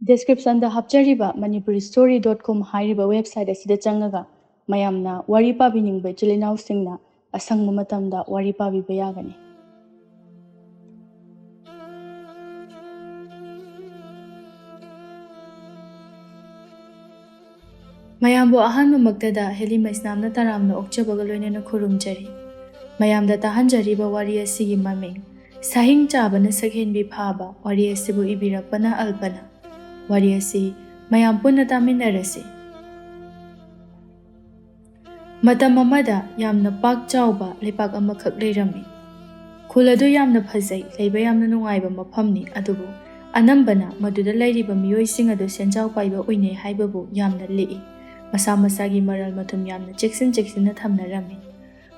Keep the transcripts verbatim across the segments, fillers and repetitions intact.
Descriptionꯗ ꯍꯥꯞꯆꯔꯤꯕ manipuristory.com ꯍꯥꯏꯔꯤꯕ website ꯑꯁꯤꯗ ꯆꯪꯉꯒ ꯃꯌꯥꯝꯅ ꯋꯥꯔꯤ ꯄꯥꯕꯤꯅꯤꯡꯕ ꯏꯆꯤꯜ ꯏꯅꯥꯎꯁꯤꯡꯅ ꯑꯁꯪꯕ ꯃꯇꯝꯗ ꯋꯥꯔꯤ ꯄꯥꯕꯤꯕ ꯌꯥꯒꯅꯤ꯫ ꯃꯌꯥꯝꯕꯨ ꯑꯍꯥꯟꯕꯃꯛꯇꯗ ꯍꯦꯂꯤ ꯃꯩꯁꯅꯥꯝꯅ ꯇꯔꯥꯝꯅ ꯑꯣꯛꯆꯕꯒ ꯂꯣꯏꯅꯅ ꯈꯨꯔꯨꯝꯖꯔꯤ꯫ ꯃꯌꯥꯝꯗ ꯇꯥꯍꯟꯖꯔꯤꯕ ꯋꯥꯔꯤ ꯑꯁꯤꯒꯤ ꯃꯃꯤꯡ ꯁꯥꯍꯤꯡ ꯆꯥꯕꯅ ꯁꯛꯍꯦꯟꯕꯤ ꯐꯥꯕ꯫ ꯋꯥꯔꯤ ꯑꯁꯤꯕꯨ ꯏꯕꯤꯔꯛꯄꯅ ꯑꯜꯄꯅ꯫ ꯋꯥꯔꯤ ꯑꯁꯤ ꯃꯌꯥꯝ ꯄꯨꯟꯅ ꯇꯥꯃꯤꯟꯅꯔꯁꯤ꯫ ꯃꯇꯝ ꯑꯃꯗ ꯌꯥꯝꯅ ꯄꯥꯛ ꯆꯥꯎꯕ ꯂꯩꯄꯥꯛ ꯑꯃꯈꯛ ꯂꯩꯔꯝꯃꯤ꯫ ꯈꯨꯜ ꯑꯗꯨ ꯌꯥꯝꯅ ꯐꯖꯩ, ꯂꯩꯕ ꯌꯥꯝꯅ ꯅꯨꯡꯉꯥꯏꯕ ꯃꯐꯝꯅꯤ꯫ ꯑꯗꯨꯕꯨ ꯑꯅꯝꯕꯅ ꯃꯗꯨꯗ ꯂꯩꯔꯤꯕ ꯃꯤꯑꯣꯏꯁꯤꯡ ꯑꯗꯨ ꯁꯦꯟꯖꯥꯎ ꯄꯥꯏꯕ ꯑꯣꯏꯅꯩ ꯍꯥꯏꯕꯕꯨ ꯌꯥꯝꯅ ꯂꯤꯛꯏ꯫ ꯃꯁꯥ ꯃꯁꯥꯒꯤ ꯃꯔꯜ ꯃꯊꯨꯝ ꯌꯥꯝꯅ ꯆꯦꯛꯁꯤꯟ ꯆꯦꯛꯁꯤꯟꯅ ꯊꯝꯅꯔꯝꯃꯤ꯫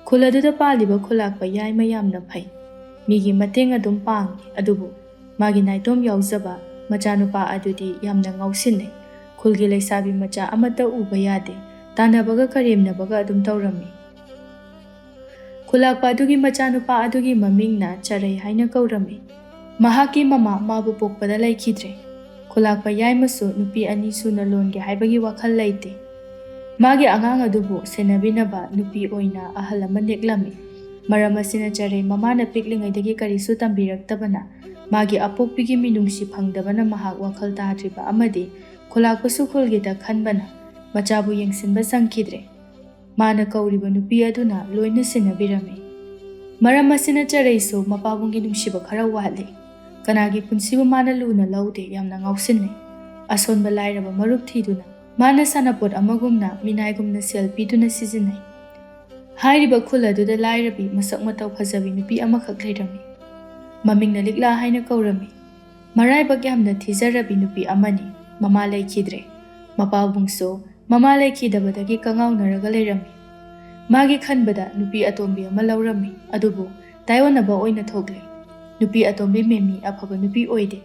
ꯈꯨꯜ ꯑꯗꯨꯗ ꯄꯥꯜꯂꯤꯕ ꯈꯨꯂꯥꯛꯄ ꯌꯥꯏꯃ ꯌꯥꯝꯅ ꯐꯩ꯫ ꯃꯤꯒꯤ ꯃꯇꯦꯡ ꯑꯗꯨꯝ ꯄꯥꯡꯏ꯫ ꯑꯗꯨꯕꯨ ꯃꯥꯒꯤ ꯅꯥꯏꯇꯣꯝ ꯌꯥꯎꯖꯕ ꯃꯆꯥꯅꯨꯄꯥ ꯑꯗꯨꯗꯤ ꯌꯥꯝꯅ ꯉꯥꯎꯁꯤꯟꯅꯩ꯫ ꯈꯨꯜꯒꯤ ꯂꯩꯁꯥꯕꯤ ꯃꯆꯥ ꯑꯃꯠꯇ ꯎꯕ ꯌꯥꯗꯦ꯫ ꯇꯥꯟꯅꯕꯒ ꯀꯔꯦꯝꯅꯕꯒ ꯑꯗꯨꯝ ꯇꯧꯔꯝꯃꯤ꯫ ꯈꯨꯂꯥꯛꯄ ꯑꯗꯨꯒꯤ ꯃꯆꯥꯅꯨꯄꯥ ꯑꯗꯨꯒꯤ ꯃꯃꯤꯡꯅ ꯆꯔꯩ ꯍꯥꯏꯅ ꯀꯧꯔꯝꯃꯤ꯫ ꯃꯍꯥꯛꯀꯤ ꯃꯃꯥ ꯃꯥꯕꯨ ꯄꯣꯛꯄꯗ ꯂꯩꯈꯤꯗ꯭ꯔꯦ꯫ ꯈꯨꯂꯥꯛꯄ ꯌꯥꯏꯃꯁꯨ ꯅꯨꯄꯤ ꯑꯅꯤ ꯁꯨꯅ ꯂꯣꯟꯒꯦ ꯍꯥꯏꯕꯒꯤ ꯋꯥꯈꯜ ꯂꯩꯇꯦ꯫ ꯃꯥꯒꯤ ꯑꯉꯥꯡ ꯑꯗꯨꯕꯨ ꯁꯦꯟꯅꯕꯤꯅꯕ ꯅꯨꯄꯤ ꯑꯣꯏꯅ ꯑꯍꯜ ꯑꯃ ꯅꯦꯛꯂꯝꯃꯤ꯫ ꯃꯔꯝ ꯑꯁꯤꯅ ꯆꯔꯩ ꯃꯃꯥꯅ ꯄꯤꯛꯂꯤꯉꯩꯗꯒꯤ ꯀꯔꯤꯁꯨ ꯇꯝꯕꯤꯔꯛꯇꯕꯅ ꯃꯥꯒꯤ ꯑꯄꯣꯛꯄꯤꯒꯤ ꯃꯤꯅꯨꯡꯁꯤ ꯐꯪꯗꯕꯅ ꯃꯍꯥꯛ ꯋꯥꯈꯜ ꯇꯥꯗ꯭ꯔꯤꯕ ꯑꯃꯗꯤ ꯈꯨꯂꯥꯛꯄꯁꯨ ꯈꯨꯜꯒꯤꯗ ꯈꯟꯕꯅ ꯃꯆꯥꯕꯨ ꯌꯦꯡꯁꯤꯟꯕ ꯁꯪꯈꯤꯗ꯭ꯔꯦ꯫ ꯃꯥꯅ ꯀꯧꯔꯤꯕ ꯅꯨꯄꯤ ꯑꯗꯨꯅ ꯂꯣꯏꯅ ꯁꯤꯟꯅꯕꯤꯔꯝꯃꯤ꯫ ꯃꯔꯝ ꯑꯁꯤꯅ ꯆꯔꯩꯁꯨ ꯃꯄꯥꯕꯨꯡꯒꯤ ꯅꯨꯡꯁꯤꯕ ꯈꯔ ꯋꯥꯠꯂꯤ꯫ ꯀꯅꯥꯒꯤ ꯄꯨꯟꯁꯤꯕꯨ ꯃꯥꯅ ꯂꯨꯅ ꯂꯧꯗꯦ, ꯌꯥꯝꯅ ꯉꯥꯎꯁꯤꯟꯅꯩ꯫ ꯑꯁꯣꯟꯕ ꯂꯥꯏꯔꯕ ꯃꯔꯨꯞ ꯊꯤꯗꯨꯅ ꯃꯥꯅ ꯁꯥꯟꯅꯄꯣꯠ ꯑꯃꯒꯨꯝꯅ ꯃꯤꯅꯥꯏꯒꯨꯝꯅ ꯁꯦꯜ ꯄꯤꯗꯨꯅ ꯁꯤꯖꯤꯟꯅꯩ꯫ ꯍꯥꯏꯔꯤꯕ ꯈꯨꯜ ꯑꯗꯨꯗ ꯂꯥꯏꯔꯕꯤ ꯃꯁꯛ ꯃꯇꯧ ꯐꯖꯕꯤ ꯅꯨꯄꯤ ꯑꯃꯈꯛ ꯂꯩꯔꯝꯃꯤ꯫ ꯃꯃꯤꯡꯅ ꯂꯤꯛꯂꯥ ꯍꯥꯏꯅ ꯀꯧꯔꯝꯃꯤ꯫ ꯃꯔꯥꯏꯕꯛ ꯌꯥꯝꯅ ꯊꯤꯖꯔꯕꯤ ꯅꯨꯄꯤ ꯑꯃꯅꯤ꯫ ꯃꯃꯥ ꯂꯩꯈꯤꯗ꯭ꯔꯦ꯫ ꯃꯄꯥꯕꯨꯡꯁꯨ ꯃꯃꯥ ꯂꯩꯈꯤꯗꯕꯗꯒꯤ ꯀꯉꯥꯎꯅꯔꯒ ꯂꯩꯔꯝꯃꯤ꯫ ꯃꯥꯒꯤ ꯈꯟꯕꯗ ꯅꯨꯄꯤ ꯑꯇꯣꯝꯕꯤ ꯑꯃ ꯂꯧꯔꯝꯃꯤ, ꯑꯗꯨꯕꯨ ꯇꯥꯏꯑꯣꯟꯅꯕ ꯑꯣꯏꯅ ꯊꯣꯛꯂꯦ꯫ ꯅꯨꯄꯤ ꯑꯇꯣꯝꯕꯤ ꯃꯦꯃꯤ ꯑꯐꯕ ꯅꯨꯄꯤ ꯑꯣꯏꯗꯦ꯫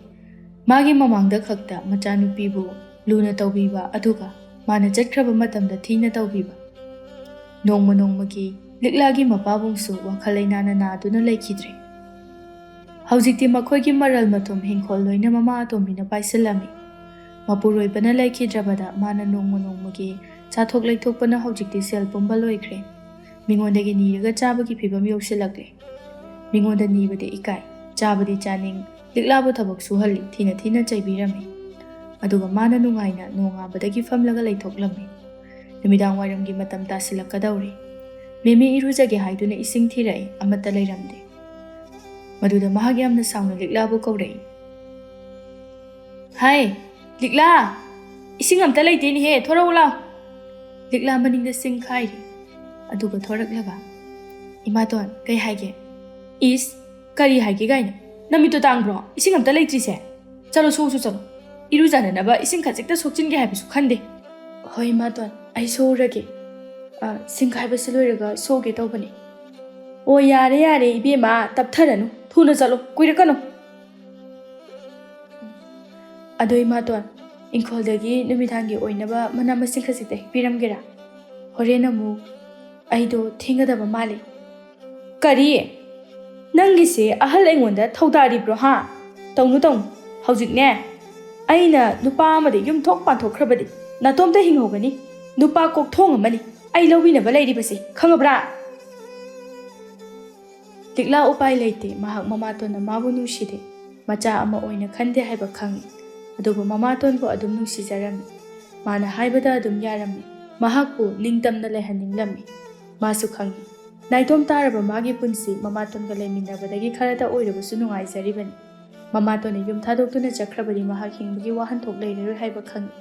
ꯃꯥꯒꯤ ꯃꯃꯥꯡꯗ ꯈꯛꯇ ꯃꯆꯥꯅꯨꯄꯤꯕꯨ ꯂꯨꯅ ꯇꯧꯕꯤꯕ, ꯑꯗꯨꯒ ꯃꯥꯅ ꯆꯠꯈ꯭ꯔꯕ ꯃꯇꯝꯗ ꯊꯤꯅ ꯇꯧꯕꯤꯕ꯫ ꯅꯣꯡꯃ ꯅꯣꯡꯃꯒꯤ ꯂꯤꯛꯂꯥꯒꯤ ꯃꯄꯥꯕꯨꯡꯁꯨ ꯋꯥꯈꯜ ꯂꯩꯅꯥꯅ ꯅꯥꯗꯨꯅ ꯂꯩꯈꯤꯗ꯭ꯔꯦ꯫ ꯍꯧꯖꯤꯛꯇꯤ ꯃꯈꯣꯏꯒꯤ ꯃꯔꯜ ꯃꯊꯨꯝ ꯍꯤꯡꯈꯣꯜ ꯂꯣꯏꯅ ꯃꯃꯥ ꯑꯇꯣꯝꯕꯤꯅ ꯄꯥꯏꯁꯤꯜꯂꯝꯃꯤ꯫ ꯃꯄꯨꯔꯣꯏꯕꯅ ꯂꯩꯈꯤꯗ꯭ꯔꯕꯗ ꯃꯥꯅ ꯅꯣꯡꯃ ꯅꯣꯡꯃꯒꯤ ꯆꯥꯊꯣꯛ ꯂꯩꯊꯣꯛꯄꯅ ꯍꯧꯖꯤꯛꯇꯤ ꯁꯦꯜ ꯄꯨꯝꯕ ꯂꯣꯏꯈ꯭ꯔꯦ꯫ ꯃꯤꯉꯣꯟꯗꯒꯤ ꯅꯤꯔꯒ ꯆꯥꯕꯒꯤ ꯐꯤꯕꯝ ꯌꯧꯁꯤꯜꯂꯛꯂꯦ꯫ ꯃꯤꯉꯣꯟꯗ ꯅꯤꯕꯗꯤ ꯏꯀꯥꯏ, ꯆꯥꯕꯗꯤ ꯆꯥꯅꯤꯡ, ꯂꯤꯛꯂꯥꯕꯨ ꯊꯕꯛ ꯁꯨꯍꯜꯂꯤ, ꯊꯤꯅ ꯊꯤꯅ ꯆꯩꯕꯤꯔꯝꯃꯤ꯫ ꯑꯗꯨꯒ ꯃꯥꯅ ꯅꯨꯡꯉꯥꯏꯅ ꯅꯣꯡꯉꯥꯟꯕꯗꯒꯤ ꯐꯝꯂꯒ ꯂꯩꯊꯣꯛꯂꯝꯃꯤ꯫ ꯅꯨꯃꯤꯗꯥꯡ ꯋꯥꯏꯔꯝꯒꯤ ꯃꯇꯝ ꯇꯥꯁꯤꯜꯂꯛꯀꯗꯧꯔꯦ꯫ ꯃꯦꯃꯤ ꯏꯔꯨꯖꯒꯦ ꯍꯥꯏꯗꯨꯅ ꯏꯁꯤꯡ ꯊꯤꯔꯛꯏ, ꯑꯃꯠꯇ ꯂꯩꯔꯝꯗꯦ꯫ ꯃꯗꯨꯗ ꯃꯍꯥꯛ ꯌꯥꯝꯅ ꯁꯥꯎꯅ ꯂꯤꯛꯂꯥꯕꯨ ꯀꯧꯔꯛꯏ꯫ "ꯍꯥꯏ, ꯂꯤꯛꯂꯥ! ꯏꯁꯤꯡ ꯑꯝꯇ ꯂꯩꯇꯦꯅꯦꯍꯦ, ꯊꯣꯔꯛꯎ ꯂꯥꯎ!" ꯂꯤꯛꯂꯥ ꯃꯅꯤꯡꯗ ꯁꯤꯡ ꯈꯥꯏꯔꯤ꯫ ꯑꯗꯨꯒ ꯊꯣꯔꯛꯂꯒ, "ꯏꯃꯥꯇꯣꯟ, ꯀꯩ ꯍꯥꯏꯒꯦ?" "ꯏꯁ, ꯀꯔꯤ ꯍꯥꯏꯒꯦ ꯀꯥꯏꯅ? ꯅꯃꯤꯠꯇꯣ ꯇꯥꯡꯕ꯭ꯔꯣ? ꯏꯁꯤꯡ ꯑꯝꯇ ꯂꯩꯇ꯭ꯔꯤꯁꯦ? ꯆꯠꯂꯣ, ꯁꯣꯛꯎꯆꯣ, ꯆꯠꯂꯣ꯫ ꯏꯔꯨꯖꯅꯅꯕ ꯏꯁꯤꯡ ꯈꯖꯤꯛꯇ ꯁꯣꯛꯆꯤꯟꯒꯦ ꯍꯥꯏꯕꯁꯨ ꯈꯟꯗꯦ꯫" "ꯍꯣꯏ, ꯏꯃꯥꯇꯣꯟ, ꯑꯩ ꯁꯣꯛꯎꯔꯒꯦ꯫ ꯑ, ꯁꯤꯡ ꯈꯥꯏꯕꯁꯤ ꯂꯣꯏꯔꯒ ꯁꯣꯛꯎꯒꯦ ꯇꯧꯕꯅꯦ꯫" "ꯑꯣ, ꯌꯥꯔꯦ, ꯌꯥꯔꯦ, ꯏꯕꯦꯝꯃ, ꯇꯞꯊꯔꯅꯨ, ꯊꯨꯅ ꯆꯠꯂꯣ, ꯀꯨꯏꯔꯛꯀꯅꯨ꯫" "ꯑꯗꯣ ꯏꯃꯥꯇꯣꯟ, ꯏꯪꯈꯣꯜꯗꯒꯤ ꯅꯨꯃꯤꯗꯥꯡꯒꯤ ꯑꯣꯏꯅꯕ ꯃꯅꯥ ꯃꯁꯤꯡ ꯈꯖꯤꯛꯇ ꯍꯦꯛꯄꯤꯔꯝꯒꯦꯔꯥ? ꯍꯣꯔꯦꯟ ꯑꯃꯨꯛ ꯑꯩꯗꯣ ꯊꯦꯡꯒꯗꯕ ꯃꯥꯜꯂꯦ꯫" "ꯀꯔꯤ? ꯅꯪꯒꯤꯁꯦ ꯑꯍꯜ ꯑꯩꯉꯣꯟꯗ ꯊꯧꯗꯥꯔꯤꯕ꯭ꯔꯣ ꯍꯥ? ꯇꯧꯅꯨ, ꯇꯧꯅꯨ꯫ ꯍꯧꯖꯤꯛꯅꯦ, ꯑꯩꯅ ꯅꯨꯄꯥ ꯑꯃꯗ ꯌꯨꯝ ꯊꯣꯛ ꯄꯥꯟꯊꯣꯛꯈ꯭ꯔꯕꯗꯤ ꯅꯥꯇꯣꯝꯇ ꯍꯤꯡꯍꯧꯒꯅꯤ꯫ ꯅꯨꯄꯥ ꯀꯣꯛꯊꯣꯡ ꯑꯃꯅꯤ꯫ ꯑꯩ ꯂꯧꯕꯤꯅꯕ ꯂꯩꯔꯤꯕꯁꯦ, ꯈꯪꯉꯕ꯭ꯔꯥ?" ꯂꯤꯛꯂꯥ ꯎꯄꯥꯏ ꯂꯩꯇꯦ꯫ ꯃꯍꯥꯛ ꯃꯃꯥꯇꯣꯟꯅ ꯃꯥꯕꯨ ꯅꯨꯡꯁꯤꯗꯦ, ꯃꯆꯥ ꯑꯃ ꯑꯣꯏꯅ ꯈꯟꯗꯦ ꯍꯥꯏꯕ ꯈꯪꯏ꯫ ꯑꯗꯨꯕꯨ ꯃꯃꯥꯇꯣꯟꯕꯨ ꯑꯗꯨꯝ ꯅꯨꯡꯁꯤꯖꯔꯝꯃꯤ꯫ ꯃꯥꯅ ꯍꯥꯏꯕꯗ ꯑꯗꯨꯝ ꯌꯥꯔꯝꯃꯤ꯫ ꯃꯍꯥꯛꯄꯨ ꯅꯤꯡꯇꯝꯅ ꯂꯩꯍꯟꯅꯤꯡꯂꯝꯃꯤ꯫ ꯃꯥꯁꯨ ꯈꯪꯏ, ꯅꯥꯏꯇꯣꯝ ꯇꯥꯔꯕ ꯃꯥꯒꯤ ꯄꯨꯟꯁꯤ ꯃꯃꯥꯇꯣꯟꯒ ꯂꯩꯃꯤꯟꯅꯕꯗꯒꯤ ꯈꯔꯇ ꯑꯣꯏꯔꯕꯁꯨ ꯅꯨꯡꯉꯥꯏꯖꯔꯤꯕꯅꯤ꯫ ꯃꯃꯥꯇꯣꯟꯅ ꯌꯨꯝ ꯊꯥꯗꯣꯛꯇꯨꯅ ꯆꯠꯈ꯭ꯔꯕꯗꯤ ꯃꯍꯥꯛ ꯍꯤꯡꯕꯒꯤ ꯋꯥꯍꯟꯊꯣꯛ ꯂꯩꯔꯔꯣꯏ ꯍꯥꯏꯕ ꯈꯪꯏ꯫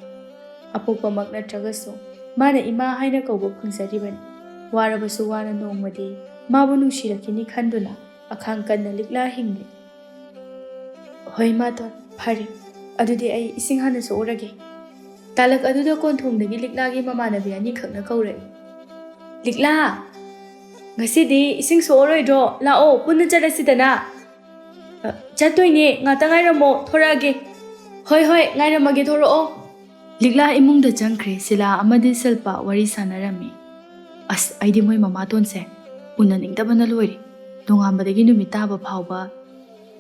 ꯑꯄꯣꯛꯄꯃꯛ ꯅꯠꯇ꯭ꯔꯒꯁꯨ ꯃꯥꯅ ꯏꯃꯥ ꯍꯥꯏꯅ ꯀꯧꯕ ꯐꯪꯖꯔꯤꯕꯅꯤ꯫ ꯋꯥꯔꯕꯁꯨ ꯋꯥꯅ ꯅꯣꯡꯃꯗꯤ ꯃꯥꯕꯨ ꯅꯨꯡꯁꯤꯔꯛꯈꯤꯅꯤ ꯈꯟꯗꯨꯅ ꯑꯈꯥꯡ ꯀꯟꯅ ꯂꯤꯛꯂꯥ ꯍꯤꯡꯂꯤ꯫ "ꯍꯣꯏ, ꯏꯃꯥꯇꯣꯟ, ꯐꯔꯦ꯫ ꯑꯗꯨꯗꯤ ꯑꯩ ꯏꯁꯤꯡ ꯍꯥꯟꯅ ꯁꯣꯛꯎꯔꯒꯦ꯫" ꯇꯥꯂꯛ ꯑꯗꯨꯗ ꯀꯣꯟꯊꯣꯡꯗꯒꯤ ꯂꯤꯛꯂꯥꯒꯤ ꯃꯃꯥꯟꯅꯕꯤ ꯑꯅꯤꯈꯛꯅ ꯀꯧꯔꯛꯏ꯫ "ꯂꯤꯛꯂꯥ, ꯉꯁꯤꯗꯤ ꯏꯁꯤꯡ ꯁꯣꯛꯑꯔꯣꯏꯗ꯭ꯔꯣ? ꯂꯥꯛꯑꯣ, ꯄꯨꯟꯅ ꯆꯠꯂꯁꯤꯗꯅ꯫" "ꯑ, ꯆꯠꯇꯣꯏꯅꯦ, ꯉꯥꯛꯇ ꯉꯥꯏꯔꯝꯃꯣ, ꯊꯣꯔꯛꯑꯒꯦ꯫" "ꯍꯣꯏ, ꯍꯣꯏ, ꯉꯥꯏꯔꯝꯃꯒꯦ, ꯊꯣꯔꯛꯑꯣ꯫" ꯂꯤꯛꯂꯥ ꯏꯃꯨꯡꯗ ꯆꯪꯈ꯭ꯔꯦ꯫ ꯁꯤꯂꯥ ꯑꯃꯗꯤ ꯁꯤꯜꯄꯥ ꯋꯥꯔꯤ ꯁꯥꯟꯅꯔꯝꯃꯤ꯫ "ꯑꯁ, ꯑꯩꯗꯤ ꯃꯣꯏ ꯃꯃꯥꯇꯣꯟꯁꯦ ꯎꯅꯅꯤꯡꯗꯕꯅ ꯂꯣꯏꯔꯦ꯫ ꯅꯣꯡꯉꯥꯟꯕꯗꯒꯤ ꯅꯨꯃꯤꯠ ꯇꯥꯕ ꯐꯥꯎꯕ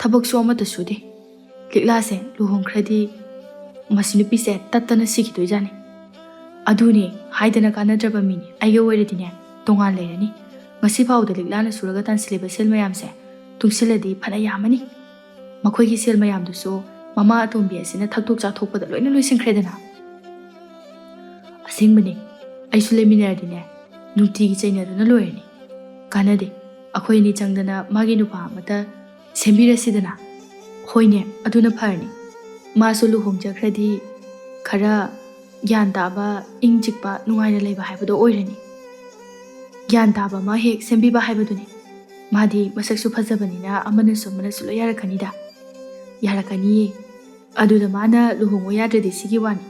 ꯊꯕꯛꯁꯨ ꯑꯃꯠꯇ ꯁꯨꯗꯦ꯫ ꯂꯤꯛꯂꯥꯁꯦ ꯂꯨꯍꯣꯡꯈ꯭ꯔꯗꯤ ꯃꯁꯤ ꯅꯨꯄꯤꯁꯦ ꯇꯠꯇꯅ ꯁꯤꯈꯤꯗꯣꯏꯖꯥꯠꯅꯤ꯫ ꯑꯗꯨꯅꯦ, ꯍꯥꯏꯗꯅ ꯀꯥꯟꯅꯗ꯭ꯔꯕ ꯃꯤꯅꯤ꯫ ꯑꯩꯒ ꯑꯣꯏꯔꯗꯤꯅꯦ, ꯇꯣꯉꯥꯟ ꯂꯩꯔꯅꯤ꯫ ꯉꯁꯤ ꯐꯥꯎꯗ ꯂꯤꯛꯂꯥꯅ ꯁꯨꯔꯒ ꯇꯥꯟꯁꯤꯜꯂꯤꯕ ꯁꯦꯜ ꯃꯌꯥꯝꯁꯦ ꯇꯨꯡꯁꯤꯜꯂꯗꯤ ꯐꯅ ꯌꯥꯝꯃꯅꯤ꯫ ꯃꯈꯣꯏꯒꯤ ꯁꯦꯜ ꯃꯌꯥꯝꯗꯨꯁꯨ ꯃꯃꯥ ꯑꯇꯣꯝꯕꯤ ꯑꯁꯤꯅ ꯊꯛꯇꯣꯛ ꯆꯥꯊꯣꯛꯄꯗ ꯂꯣꯏꯅ ꯂꯣꯏꯁꯤꯟꯈ꯭ꯔꯦꯗꯅ꯫ ꯑꯁꯦꯡꯕꯅꯦ, ꯑꯩꯁꯨ ꯂꯩꯃꯤꯟꯅꯔꯗꯤꯅꯦ, ꯅꯨꯡꯇꯤꯒꯤ ꯆꯩꯅꯗꯨꯅ ꯂꯣꯏꯔꯅꯤ꯫ ꯀꯥꯟꯅꯗꯦ, ꯑꯩꯈꯣꯏ ꯑꯅꯤ ꯆꯪꯗꯅ ꯃꯥꯒꯤ ꯅꯨꯄꯥ ꯑꯃꯇ ꯁꯦꯝꯕꯤꯔꯁꯤꯗꯅ꯫ ꯍꯣꯏꯅꯦ, ꯑꯗꯨꯅ ꯐꯔꯅꯤ꯫ ꯃꯥꯁꯨ ꯂꯨꯍꯣꯡꯖꯈ꯭ꯔꯗꯤ ꯈꯔ ꯒ꯭ꯌꯥꯟ ꯇꯥꯕ, ꯏꯪ ꯆꯤꯛꯄ, ꯅꯨꯡꯉꯥꯏꯅ ꯂꯩꯕ ꯍꯥꯏꯕꯗꯣ ꯑꯣꯏꯔꯅꯤ꯫ ꯒ꯭ꯌꯥꯟ ꯇꯥꯕ ꯑꯃ ꯍꯦꯛ ꯁꯦꯝꯕꯤꯕ ꯍꯥꯏꯕꯗꯨꯅꯤ꯫ ꯃꯥꯗꯤ ꯃꯁꯛꯁꯨ ꯐꯖꯕꯅꯤꯅ ꯑꯃꯅꯁꯨ ꯑꯃꯅꯁꯨ ꯂꯣꯏ ꯌꯥꯔꯛꯀꯅꯤꯗ꯫ ꯌꯥꯔꯛꯀꯅꯤꯌꯦ꯫ ꯑꯗꯨꯗ ꯃꯥꯅ ꯂꯨꯍꯣꯡꯉꯣ ꯌꯥꯗ꯭ꯔꯗꯤ ꯁꯤꯒꯤ ꯋꯥꯅꯤ꯫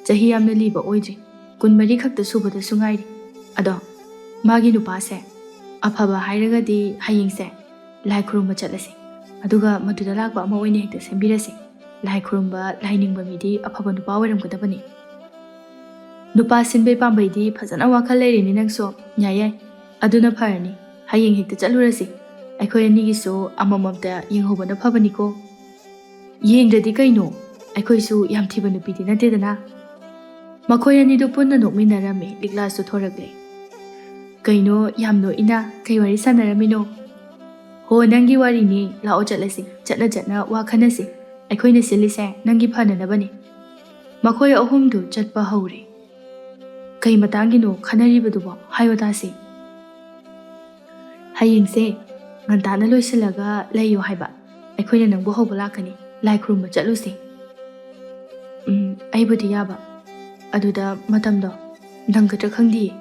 ꯆꯍꯤ ꯌꯥꯝꯅ ꯂꯤꯕ ꯑꯣꯏꯗ꯭ꯔꯤ꯫ ꯀꯨꯟꯃꯔꯤ ꯈꯛꯇ ꯁꯨꯕꯗꯁꯨ ꯉꯥꯏꯔꯤ꯫ ꯑꯗꯣ ꯃꯥꯒꯤ ꯅꯨꯄꯥꯁꯦ ꯑꯐꯕ ꯍꯥꯏꯔꯒꯗꯤ ꯍꯌꯦꯡꯁꯦ ꯂꯥꯏ ꯈꯨꯔꯨꯝꯕ ꯆꯠꯂꯁꯤ꯫ ꯑꯗꯨꯒ ꯃꯗꯨꯗ ꯂꯥꯛꯄ ꯑꯃ ꯑꯣꯏꯅ ꯍꯦꯛꯇ ꯁꯦꯝꯕꯤꯔꯁꯤ꯫ ꯂꯥꯏ ꯈꯨꯔꯨꯝꯕ, ꯂꯥꯏ ꯅꯤꯡꯕ ꯃꯤꯗꯤ ꯑꯐꯕ ꯅꯨꯄꯥ ꯑꯣꯏꯔꯝꯒꯗꯕꯅꯤ꯫ ꯅꯨꯄꯥ ꯁꯤꯟꯕꯩ ꯄꯥꯝꯕꯩꯗꯤ ꯐꯖꯅ ꯋꯥꯈꯜ ꯂꯩꯔꯤꯅꯤ ꯅꯪꯁꯨ꯫ ꯌꯥꯏ ꯌꯥꯏ, ꯑꯗꯨꯅ ꯐꯔꯅꯤ꯫ ꯍꯌꯦꯡ ꯍꯦꯛꯇ ꯆꯠꯂꯨꯔꯁꯤ꯫ ꯑꯩꯈꯣꯏ ꯑꯅꯤꯒꯤꯁꯨ ꯑꯃꯃꯝꯇ ꯌꯦꯡꯍꯧꯕꯅ ꯐꯕꯅꯤꯀꯣ꯫ ꯌꯦꯡꯗ꯭ꯔꯗꯤ ꯀꯩꯅꯣ? ꯑꯩꯈꯣꯏꯁꯨ ꯌꯥꯝ ꯊꯤꯕ ꯅꯨꯄꯤꯗꯤ ꯅꯠꯇꯦꯗꯅ꯫ ꯃꯈꯣꯏ ꯑꯅꯤꯗꯨ ꯄꯨꯟꯅ ꯅꯣꯛꯃꯤꯟꯅꯔꯝꯃꯤ꯫ ꯂꯤꯛꯂꯥꯁꯨ ꯊꯣꯔꯛꯂꯦ꯫ ꯀꯩꯅꯣ ꯌꯥꯝ ꯅꯣꯛꯏꯅ? ꯀꯩ ꯋꯥꯔꯤ ꯁꯥꯟꯅꯔꯝꯃꯤꯅꯣ? ꯍꯣ, ꯅꯪꯒꯤ ꯋꯥꯔꯤꯅꯤ꯫ ꯂꯥꯛꯑꯣ ꯆꯠꯂꯁꯤ꯫ ꯆꯠꯅ ꯆꯠꯅ ꯋꯥ ꯈꯟꯅꯁꯤ꯫ ꯑꯩꯈꯣꯏꯅ ꯁꯤꯜꯂꯤꯁꯦ ꯅꯪꯒꯤ ꯐꯅꯅꯕꯅꯤ꯫ ꯃꯈꯣꯏ ꯑꯍꯨꯝꯗꯨ ꯆꯠꯄ ꯍꯧꯔꯦ꯫ ꯀꯩ ꯃꯇꯥꯡꯒꯤꯅꯣ ꯈꯟꯅꯔꯤꯕꯗꯨꯕꯣ? ꯍꯥꯏꯌꯣ ꯇꯥꯁꯤ꯫ ꯍꯌꯦꯡꯁꯦ ꯉꯟꯇꯥꯅ ꯂꯣꯏꯁꯤꯜꯂꯒ ꯂꯩꯌꯣ ꯍꯥꯏꯕ꯫ ꯑꯩꯈꯣꯏꯅ ꯅꯪꯕꯨ ꯍꯧꯕ ꯂꯥꯛꯀꯅꯤ꯫ ꯂꯥꯏ ꯈꯨꯔꯨꯝꯕ ꯆꯠꯂꯨꯁꯦ꯫ ꯎꯝ, ꯑꯩꯕꯨꯗꯤ ꯌꯥꯕ꯫ ꯑꯗꯨꯗ ꯃꯇꯝꯗꯣ ꯅꯪꯒꯗ꯭ꯔꯥ ꯈꯪꯗꯤꯌꯦ꯫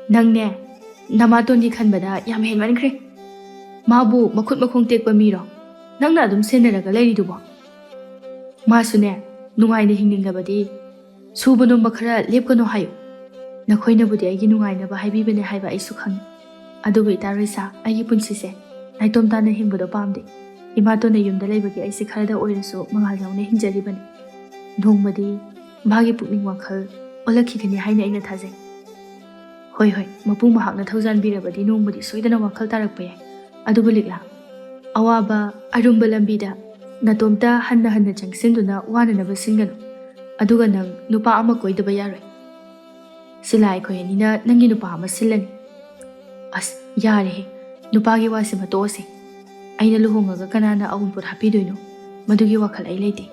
ꯅꯪꯅꯦ, ꯅꯃꯥꯇꯣꯟꯒꯤ ꯈꯟꯕꯗ ꯌꯥꯝ ꯍꯦꯟꯃꯟꯈ꯭ꯔꯦ꯫ ꯃꯥꯕꯨ ꯃꯈꯨꯠ ꯃꯈꯣꯡ ꯇꯦꯛꯄ ꯃꯤꯔꯣ ꯅꯪꯅ ꯑꯗꯨꯝ ꯁꯦꯟꯅꯔꯒ ꯂꯩꯔꯤꯗꯨꯕꯣ? ꯃꯥꯁꯨꯅꯦ, ꯅꯨꯡꯉꯥꯏꯅ ꯍꯤꯡꯅꯤꯡꯂꯕꯗꯤ ꯁꯨꯕ ꯅꯣꯝꯕ ꯈꯔ ꯂꯦꯞꯀꯅꯨ ꯍꯥꯏꯌꯨ꯫ ꯅꯈꯣꯏꯅꯕꯨꯗꯤ ꯑꯩꯒꯤ ꯅꯨꯡꯉꯥꯏꯅꯕ ꯍꯥꯏꯕꯤꯕꯅꯦ ꯍꯥꯏꯕ ꯑꯩꯁꯨ ꯈꯪꯉꯤ꯫ ꯑꯗꯨꯕꯨ ꯏꯇꯥ ꯔꯣꯏꯁꯥ, ꯑꯩꯒꯤ ꯄꯨꯟꯁꯤꯁꯦ ꯅꯥꯏꯇꯣꯝ ꯇꯥꯅ ꯍꯤꯡꯕꯗꯣ ꯄꯥꯝꯗꯦ꯫ ꯏꯃꯥꯇꯣꯟꯅ ꯌꯨꯝꯗ ꯂꯩꯕꯒꯤ ꯑꯩꯁꯦ ꯈꯔꯗ ꯑꯣꯏꯔꯁꯨ ꯃꯉꯥꯜ ꯌꯥꯎꯅ ꯍꯤꯡꯖꯔꯤꯕꯅꯤ꯫ ꯅꯣꯡꯃꯗꯤ ꯃꯥꯒꯤ ꯄꯨꯛꯅꯤꯡ ꯋꯥꯈꯜ ꯑꯣꯜꯂꯛꯈꯤꯒꯅꯤ ꯍꯥꯏꯅ ꯑꯩꯅ ꯊꯥꯖꯩ꯫ ꯍꯣꯏ, ꯍꯣꯏ, ꯃꯄꯨ ꯃꯍꯥꯛꯅ ꯊꯧꯖꯥꯟꯕꯤꯔꯕꯗꯤ ꯅꯣꯡꯃꯗꯤ ꯁꯣꯏꯗꯅ ꯋꯥꯈꯜ ꯇꯥꯔꯛꯄ ꯌꯥꯏ꯫ ꯑꯗꯨꯕꯨ ꯂꯤꯛꯂꯥ, ꯑꯋꯥꯕ ꯑꯔꯨꯝꯕ ꯂꯝꯕꯤꯗ ꯅꯇꯣꯝꯇ ꯍꯟꯅ ꯍꯟꯅ ꯆꯪꯁꯤꯟꯗꯨꯅ ꯋꯥꯅꯅꯕ ꯁꯤꯟꯒꯅꯨ꯫ ꯑꯗꯨꯒ ꯅꯪ ꯅꯨꯄꯥ ꯑꯃ ꯀꯣꯏꯗꯕ ꯌꯥꯔꯣꯏ꯫ ꯁꯤꯂꯥ, ꯑꯩꯈꯣꯏ ꯑꯅꯤꯅ ꯅꯪꯒꯤ ꯅꯨꯄꯥ ꯑꯃ ꯁꯤꯜꯂꯅꯤ꯫ ꯑꯁ, ꯌꯥꯔꯦꯍꯦ, ꯅꯨꯄꯥꯒꯤ ꯋꯥꯁꯤꯃ ꯇꯣꯛꯑꯁꯦ꯫ ꯑꯩꯅ ꯂꯨꯍꯣꯡꯉꯒ ꯀꯅꯥꯅ ꯑꯋꯨꯟꯄꯣꯠ ꯍꯥꯞꯄꯤꯗꯣꯏꯅꯣ? ꯃꯗꯨꯒꯤ ꯋꯥꯈꯜ ꯑꯩ ꯂꯩꯇꯦ꯫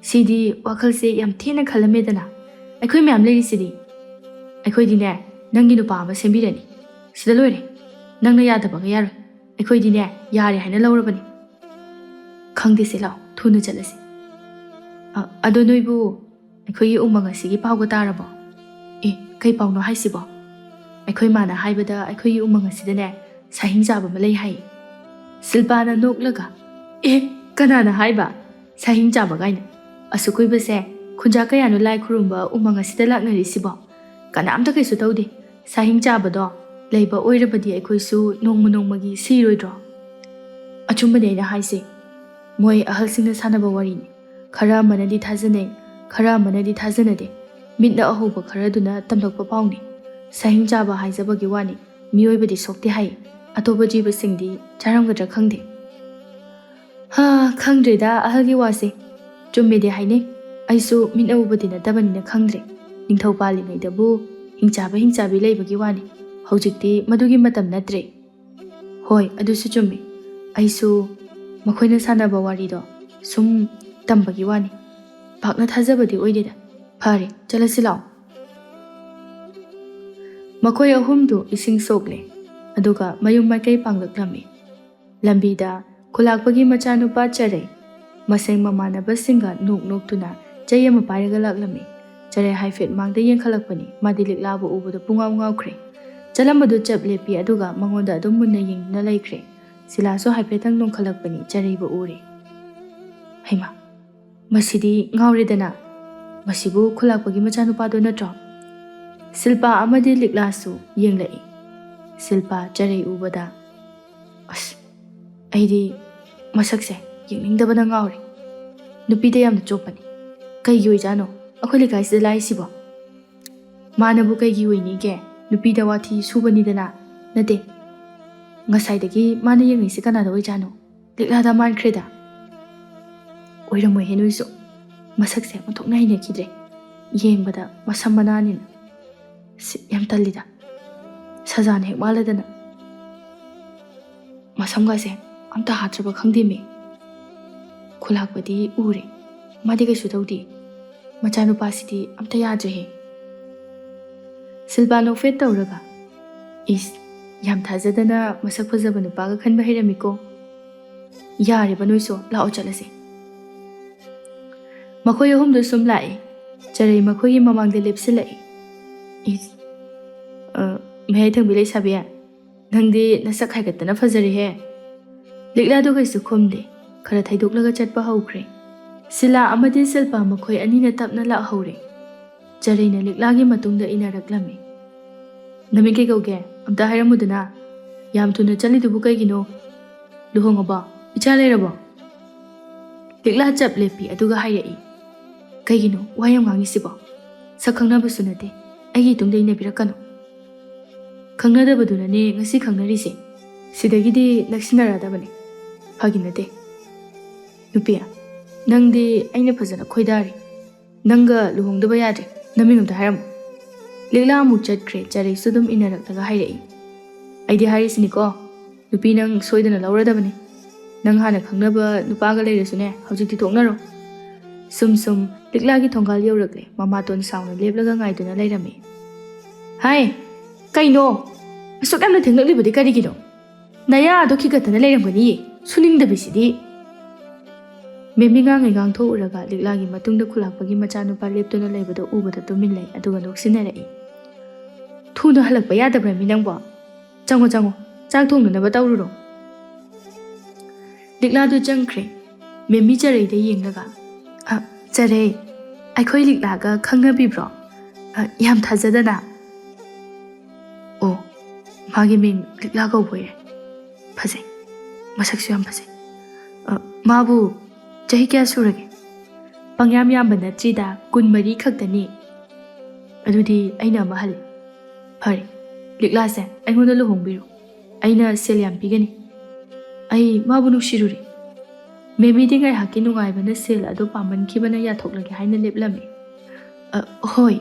ꯁꯤꯗꯤ ꯋꯥꯈꯜꯁꯦ ꯌꯥꯝ ꯊꯤꯅ ꯈꯜꯂꯝꯃꯦꯗꯅ꯫ ꯑꯩꯈꯣꯏ ꯃꯌꯥꯝ ꯂꯩꯔꯤꯁꯤꯗꯤ꯫ ꯑꯩꯈꯣꯏꯗꯤꯅꯦ, ꯅꯪꯒꯤ ꯅꯨꯄꯥ ꯑꯃ ꯁꯦꯝꯕꯤꯔꯅꯤ꯫ ꯁꯤꯗ ꯂꯣꯏꯔꯦ꯫ ꯅꯪꯅ ꯌꯥꯗꯕꯒ ꯌꯥꯔꯣꯏ꯫ ꯑꯩꯈꯣꯏꯗꯤꯅꯦ, ꯌꯥꯔꯦ ꯍꯥꯏꯅ ꯂꯧꯔꯕꯅꯤ꯫ ꯈꯪꯗꯦꯁꯦ, ꯂꯥꯛꯑꯣ, ꯊꯨꯅ ꯆꯠꯂꯁꯤ꯫ ꯑ, ꯑꯗꯣ ꯅꯣꯏꯕꯨ ꯑꯩꯈꯣꯏꯒꯤ ꯎꯃꯪ ꯑꯁꯤꯒꯤ ꯄꯥꯎꯒ ꯇꯥꯔꯕꯣ? ꯑꯦ, ꯀꯩ ꯄꯥꯎꯅꯣ ꯍꯥꯏꯁꯤꯕꯣ? ꯑꯩꯈꯣꯏ ꯃꯥꯅ ꯍꯥꯏꯕꯗ ꯑꯩꯈꯣꯏꯒꯤ ꯎꯃꯪ ꯑꯁꯤꯗꯅꯦ, ꯁꯥꯍꯤꯡ ꯆꯥꯕ ꯑꯃ ꯂꯩ ꯍꯥꯏ꯫ ꯁꯤꯜꯄꯥꯅ ꯅꯣꯛꯂꯒ, "ꯑꯦ, ꯀꯅꯥꯅ ꯍꯥꯏꯕ? ꯁꯥꯍꯤꯡ ꯆꯥꯕ ꯀꯥꯏꯅ? ꯑꯁꯨꯛ ꯀꯨꯏꯕꯁꯦ ꯈꯨꯟꯖꯥ ꯀꯌꯥꯅꯣ ꯂꯥꯏ ꯈꯨꯔꯨꯝꯕ ꯎꯃꯪ ꯑꯁꯤꯗ ꯂꯥꯛꯅꯔꯤꯁꯤꯕꯣ? ꯀꯅꯥꯝꯇ ꯀꯩꯁꯨ ꯇꯧꯗꯦ꯫ ꯁꯥꯍꯤꯡ ꯆꯥꯕꯗꯣ ꯂꯩꯕ ꯑꯣꯏꯔꯕꯗꯤ ꯑꯩꯈꯣꯏꯁꯨ ꯅꯣꯡꯃ ꯅꯣꯡꯃꯒꯤ ꯁꯤꯔꯣꯏꯗ꯭ꯔꯣ?" ꯑꯆꯨꯝꯕꯅꯦ ꯑꯩꯅ ꯍꯥꯏꯁꯦ꯫ ꯃꯣꯏ ꯑꯍꯜꯁꯤꯡꯅ ꯁꯥꯟꯅꯕ ꯋꯥꯔꯤꯅꯤ꯫ ꯈꯔ ꯑꯃꯅꯗꯤ ꯊꯥꯖꯅꯩ, ꯈꯔ ꯑꯃꯅꯗꯤ ꯊꯥꯖꯅꯗꯦ꯫ ꯃꯤꯠꯅ ꯑꯍꯧꯕ ꯈꯔꯗꯨꯅ ꯇꯝꯂꯛꯄ ꯄꯥꯎꯅꯤ꯫ ꯁꯥꯍꯤꯡ ꯆꯥꯕ ꯍꯥꯏꯖꯕꯒꯤ ꯋꯥꯅꯤ, ꯃꯤꯑꯣꯏꯕꯗꯤ ꯁꯣꯛꯇꯦ ꯍꯥꯏ꯫ ꯑꯇꯣꯞꯄ ꯖꯤꯕꯁꯤꯡꯗꯤ ꯆꯥꯔꯝꯒꯗ꯭ꯔꯥ ꯈꯪꯗꯦ꯫ ꯍꯥ, ꯈꯪꯗ꯭ꯔꯦꯗ ꯑꯍꯜꯒꯤ ꯋꯥꯁꯦ꯫ ꯆꯨꯝꯃꯦꯗꯤ ꯍꯥꯏꯅꯩ, ꯑꯩꯁꯨ ꯃꯤꯠꯅ ꯎꯕꯗꯤ ꯅꯠꯇꯕꯅꯤꯅ ꯈꯪꯗ꯭ꯔꯦ꯫ ꯅꯤꯡꯊꯧ ꯄꯥꯜꯂꯤꯉꯩꯗꯕꯨ ꯍꯤꯡꯆꯥꯕ ꯍꯤꯡꯆꯥꯕꯤ ꯂꯩꯕꯒꯤ ꯋꯥꯅꯤ, ꯍꯧꯖꯤꯛꯇꯤ ꯃꯗꯨꯒꯤ ꯃꯇꯝ ꯅꯠꯇ꯭ꯔꯦ꯫ ꯍꯣꯏ, ꯑꯗꯨꯁꯨ ꯆꯨꯝꯃꯤ꯫ ꯑꯩꯁꯨ ꯃꯈꯣꯏꯅ ꯁꯥꯟꯅꯕ ꯋꯥꯔꯤꯗꯣ ꯁꯨꯝ ꯇꯝꯕꯒꯤ ꯋꯥꯅꯤ, ꯄꯥꯛꯅ ꯊꯥꯖꯕꯗꯤ ꯑꯣꯏꯗꯦꯗ꯫ ꯐꯔꯦ, ꯆꯠꯂꯁꯤ ꯂꯥꯛꯑꯣ꯫ ꯃꯈꯣꯏ ꯑꯍꯨꯝꯗꯨ ꯏꯁꯤꯡ ꯁꯣꯛꯂꯦ, ꯑꯗꯨꯒ ꯃꯌꯨꯝ ꯃꯥꯏꯀꯩ ꯄꯥꯡꯂꯛꯂꯝꯃꯤ꯫ ꯂꯝꯕꯤꯗ ꯈꯨꯂꯥꯛꯄꯒꯤ ꯃꯆꯥꯅꯨꯄꯥ ꯆꯔꯩ ꯃꯁꯦꯡ ꯃꯃꯥꯟꯅꯕꯁꯤꯡꯒ ꯅꯣꯛ ꯅꯣꯛꯇꯨꯅ ꯆꯩ ꯑꯃ ꯄꯥꯏꯔꯒ ꯂꯥꯛꯂꯝꯃꯤ꯫ ꯆꯔꯩ ꯍꯥꯏꯐꯦꯠ ꯃꯥꯡꯗ ꯌꯦꯡꯈꯠꯂꯛꯄꯅꯤ, ꯃꯥꯗꯤ ꯂꯤꯛꯂꯥꯕꯨ ꯎꯕꯗ ꯄꯨꯡꯉꯥꯎ ꯉꯥꯎꯈ꯭ꯔꯦ꯫ ꯆꯠꯂꯝꯕꯗꯨ ꯆꯞ ꯂꯦꯞꯄꯤ, ꯑꯗꯨꯒ ꯃꯉꯣꯟꯗ ꯑꯗꯨꯝ ꯃꯨꯟꯅ ꯌꯦꯡꯗꯨꯅ ꯂꯩꯈ꯭ꯔꯦ꯫ ꯁꯤꯂꯥꯁꯨ ꯍꯥꯏꯐꯦꯠꯇꯪ ꯅꯣꯡꯈꯠꯂꯛꯄꯅꯤ, ꯆꯔꯩꯕꯨ ꯎꯔꯦ꯫ ꯍꯩꯃꯥ, ꯃꯁꯤꯗꯤ ꯉꯥꯎꯔꯦꯗꯅ꯫ ꯃꯁꯤꯕꯨ ꯈꯨꯂꯥꯛꯄꯒꯤ ꯃꯆꯥꯅꯨꯄꯥꯗꯣ ꯅꯠꯇ꯭ꯔꯣ? ꯁꯤꯜꯄꯥ ꯑꯃꯗꯤ ꯂꯤꯛꯂꯥꯁꯨ ꯌꯦꯡꯂꯛꯏ꯫ ꯁꯤꯜꯄꯥ ꯆꯔꯩ ꯎꯕꯗ, "ꯑꯁ, ꯑꯩꯗꯤ ꯃꯁꯛꯁꯦ ꯌꯦꯡꯅꯤꯡꯗꯕꯅ ꯉꯥꯎꯔꯦ꯫ ꯅꯨꯄꯤꯗ ꯌꯥꯝꯅ ꯆꯣꯞꯄꯅꯤ꯫ ꯀꯩꯒꯤ ꯑꯣꯏꯖꯥꯠꯅꯣ ꯑꯩꯈꯣꯏ ꯂꯩꯀꯥꯏꯁꯤꯗ ꯂꯥꯛꯏꯁꯤꯕꯣ? ꯃꯥꯅꯕꯨ ꯀꯩꯒꯤ ꯑꯣꯏꯅꯤꯒꯦ? ꯅꯨꯄꯤꯗ ꯋꯥꯊꯤ ꯁꯨꯕꯅꯤꯗꯅ꯫ ꯅꯠꯇꯦ, ꯉꯁꯥꯏꯗꯒꯤ ꯃꯥꯅ ꯌꯦꯡꯉꯤꯁꯦ ꯀꯅꯥꯗ ꯑꯣꯏꯖꯥꯠꯅꯣ? ꯂꯤꯛꯂꯥꯗ ꯃꯥꯟꯈ꯭ꯔꯦꯗ꯫" ꯑꯣꯏꯔꯝꯃꯣꯏꯍꯦ ꯅꯣꯏꯁꯨ꯫ ꯃꯁꯛꯁꯦ ꯑꯣꯟꯊꯣꯛꯅ ꯍꯩꯅꯈꯤꯗ꯭ꯔꯦ꯫ ꯌꯦꯡꯕꯗ ꯃꯁꯝ ꯃꯅꯥꯅꯤꯅ꯫ ꯁꯤ ꯌꯥꯝ ꯇꯜꯂꯤꯗ꯫ ꯁꯖꯥꯅ ꯍꯦꯛ ꯃꯥꯜꯂꯗꯅ꯫ ꯃꯁꯝꯒꯁꯦ ꯑꯝꯇ ꯍꯥꯠꯇ꯭ꯔꯕ ꯈꯪꯗꯦꯃꯤ꯫ ꯈꯨꯂꯥꯛꯄꯗꯤ ꯎꯔꯦ꯫ ꯃꯥꯗꯤ ꯀꯩꯁꯨ ꯇꯧꯗꯦ꯫ ꯃꯆꯥꯅꯨꯄꯥꯁꯤꯗꯤ ꯑꯝꯇ ꯌꯥꯗ꯭ꯔꯦꯍꯦ꯫ ꯁꯤꯜꯄꯥ ꯅꯣꯛꯐꯦꯠ ꯇꯧꯔꯒ, "ꯏꯁ, ꯌꯥꯝ ꯊꯥꯖꯗꯅ ꯃꯁꯛ ꯐꯖꯕ ꯅꯨꯄꯥꯒ ꯈꯟꯕ ꯍꯩꯔꯝꯃꯤꯀꯣ꯫ ꯌꯥꯔꯦꯕ ꯅꯣꯏꯁꯨ, ꯂꯥꯛꯑꯣ ꯆꯠꯂꯁꯦ꯫" ꯃꯈꯣꯏ ꯑꯍꯨꯝꯗꯨ ꯁꯨꯝ ꯂꯥꯛꯑꯦ꯫ ꯆꯔꯩ ꯃꯈꯣꯏꯒꯤ ꯃꯃꯥꯡꯗ ꯂꯦꯞꯁꯤꯜꯂꯛꯑꯦ꯫ "ꯏꯁ, ꯑ, ꯃꯌꯥꯏ ꯊꯪꯕꯤ ꯂꯩꯁꯥꯕꯤ, ꯅꯪꯗꯤ ꯅꯁꯛ ꯍꯥꯏꯒꯠꯇꯅ ꯐꯖꯔꯦꯍꯦ꯫" ꯂꯤꯛꯂꯥꯗꯨ ꯀꯩꯁꯨ ꯈꯨꯝꯗꯦ꯫ ꯈꯔ ꯊꯩꯗꯣꯛꯂꯒ ꯆꯠꯄ ꯍꯧꯈ꯭ꯔꯦ꯫ ꯁꯤꯂꯥ ꯑꯃꯗꯤ ꯁꯤꯜꯄꯥ ꯃꯈꯣꯏ ꯑꯅꯤꯅ ꯇꯞꯅ ꯂꯥꯛꯍꯧꯔꯦ꯫ ꯆꯔꯩꯅ ꯂꯤꯛꯂꯥꯒꯤ ꯃꯇꯨꯡꯗ ꯏꯟꯅꯔꯛꯂꯝꯃꯤ꯫ "ꯅꯃꯤꯡ ꯀꯩ ꯀꯧꯒꯦ? ꯑꯝꯇ ꯍꯥꯏꯔꯝꯃꯨꯗꯅ꯫ ꯌꯥꯝ ꯊꯨꯅ ꯆꯠꯂꯤꯗꯨꯕꯨ ꯀꯩꯒꯤꯅꯣ? ꯂꯨꯍꯣꯡꯉꯕꯣ? ꯏꯆꯥ ꯂꯩꯔꯕꯣ?" ꯂꯤꯛꯂꯥ ꯆꯞ ꯂꯦꯞꯄꯤ, ꯑꯗꯨꯒ ꯍꯥꯏꯔꯛꯏ, "ꯀꯩꯒꯤꯅꯣ ꯋꯥ ꯌꯥꯝ ꯉꯥꯡꯉꯤꯁꯤꯕꯣ? ꯁꯛ ꯈꯪꯅꯕꯁꯨ ꯅꯠꯇꯦ, ꯑꯩꯒꯤ ꯏꯇꯨꯡꯗ ꯏꯟꯅꯕꯤꯔꯛꯀꯅꯨ꯫" "ꯈꯪꯅꯗꯕꯗꯨꯅꯅꯦ ꯉꯁꯤ ꯈꯪꯅꯔꯤꯁꯦ꯫ ꯁꯤꯗꯒꯤꯗꯤ ꯅꯛꯁꯤꯟꯅꯔꯗꯕꯅꯦ꯫" "ꯐꯥꯒꯤ ꯅꯠꯇꯦ꯫ ꯅꯨꯄꯤ, ꯅꯪꯗꯤ ꯑꯩꯅ ꯐꯖꯅ ꯈꯣꯏꯗꯥꯔꯤ꯫ ꯅꯪꯒ ꯂꯨꯍꯣꯡꯗꯕ ꯌꯥꯗ꯭ꯔꯦ꯫ ꯅꯃꯤꯡ ꯑꯝꯇ ꯍꯥꯏꯔꯝꯃꯨ꯫" ꯂꯤꯛꯂꯥ ꯑꯃꯨꯛ ꯆꯠꯈ꯭ꯔꯦ꯫ ꯆꯔꯩꯁꯨ ꯑꯗꯨꯝ ꯏꯟꯅꯔꯛꯂꯒ ꯍꯥꯏꯔꯛꯏ, "ꯑꯩꯗꯤ ꯍꯥꯏꯔꯤꯁꯤꯅꯤꯀꯣ, ꯅꯨꯄꯤ ꯅꯪ ꯁꯣꯏꯗꯅ ꯂꯧꯔꯗꯕꯅꯤ꯫ ꯅꯪ ꯍꯥꯟꯅ ꯈꯪꯅꯕ ꯅꯨꯄꯥꯒ ꯂꯩꯔꯁꯨꯅꯦ, ꯍꯧꯖꯤꯛꯇꯤ ꯇꯣꯛꯅꯔꯣ꯫" ꯁꯨꯝ ꯁꯨꯝ ꯂꯤꯛꯂꯥꯒꯤ ꯊꯣꯡꯒꯥꯜ ꯌꯧꯔꯛꯂꯦ꯫ ꯃꯃꯥꯇꯣꯟ ꯁꯥꯎꯅ ꯂꯦꯞꯂꯒ ꯉꯥꯏꯗꯨꯅ ꯂꯩꯔꯝꯃꯤ꯫ "ꯍꯥꯏ, ꯀꯩꯅꯣ? ꯑꯁꯨꯛ ꯌꯥꯝꯅ ꯊꯦꯡꯂꯛꯂꯤꯕꯗꯤ ꯀꯔꯤꯒꯤꯅꯣ? ꯅꯌꯥꯗꯣ ꯈꯤꯒꯠꯇꯅ ꯂꯩꯔꯝꯒꯅꯤꯌꯦ, ꯁꯨꯅꯤꯡꯗꯕꯤꯁꯤꯗꯤ꯫" ꯃꯦꯝꯃꯤ ꯉꯥꯡꯉꯩ ꯉꯥꯡꯊꯣꯛꯎꯔꯒ ꯂꯤꯛꯂꯥꯒꯤ ꯃꯇꯨꯡꯗ ꯈꯨꯂꯥꯛꯄꯒꯤ ꯃꯆꯥꯅꯨꯄꯥ ꯂꯦꯞꯇꯨꯅ ꯂꯩꯕꯗꯣ ꯎꯕꯗ ꯇꯨꯃꯤꯟ ꯂꯩ, ꯑꯗꯨꯒ ꯅꯣꯛꯁꯤꯟꯅꯔꯛꯏ꯫ "ꯊꯨꯅ ꯍꯜꯂꯛꯄ ꯌꯥꯗꯕ꯭ꯔꯃꯤ ꯅꯪꯕꯣ? ꯆꯪꯉꯣ, ꯆꯪꯉꯣ, ꯆꯥꯛ ꯊꯣꯡꯅꯅꯕ ꯇꯧꯔꯨꯔꯣ꯫" ꯂꯤꯛꯂꯥꯗꯨ ꯆꯪꯈ꯭ꯔꯦ꯫ ꯃꯦꯝꯃꯤ ꯆꯔꯩꯗ ꯌꯦꯡꯂꯒ, "ꯑ, ꯆꯔꯩ, ꯑꯩꯈꯣꯏ ꯂꯤꯛꯂꯥꯒ ꯈꯪꯅꯕꯤꯕ꯭ꯔꯣ? ꯑ, ꯌꯥꯝ ꯊꯥꯖꯗꯅ꯫" "ꯑꯣ, ꯃꯥꯒꯤ ꯃꯤꯡ ꯂꯤꯛꯂꯥ ꯀꯧꯕ ꯑꯣꯏꯔꯦ꯫ ꯐꯖꯩ, ꯃꯁꯛꯁꯨ ꯌꯥꯝ ꯐꯖꯩ꯫ ꯑ, ꯃꯥꯕꯨ ꯆꯍꯤ ꯀꯌꯥ ꯁꯨꯔꯒꯦ?" "ꯄꯪꯌꯥꯝ ꯌꯥꯝꯕ ꯅꯠꯇ꯭ꯔꯤꯗ, ꯀꯨꯟꯃꯔꯤ ꯈꯛꯇꯅꯤ꯫" "ꯑꯗꯨꯗꯤ ꯑꯩꯅ ꯑꯃ ꯍꯜꯂꯦ꯫ ꯐꯔꯦ, ꯂꯤꯛꯂꯥꯁꯦ ꯑꯩꯉꯣꯟꯗ ꯂꯨꯍꯣꯡꯕꯤꯔꯣ꯫ ꯑꯩꯅ ꯁꯦꯜ ꯌꯥꯝ ꯄꯤꯒꯅꯤ꯫ ꯑꯩ ꯃꯥꯕꯨ ꯅꯨꯡꯁꯤꯔꯨꯔꯦ꯫" ꯃꯦꯃꯤꯗꯤ ꯉꯥꯏꯍꯥꯛꯀꯤ ꯅꯨꯡꯉꯥꯏꯕꯅ ꯁꯦꯜ ꯑꯗꯨ ꯄꯥꯝꯃꯟꯈꯤꯕꯅ ꯌꯥꯊꯣꯛꯂꯒꯦ ꯍꯥꯏꯅ ꯂꯦꯞꯂꯝꯃꯤ꯫ "ꯑ, ꯍꯣꯏ,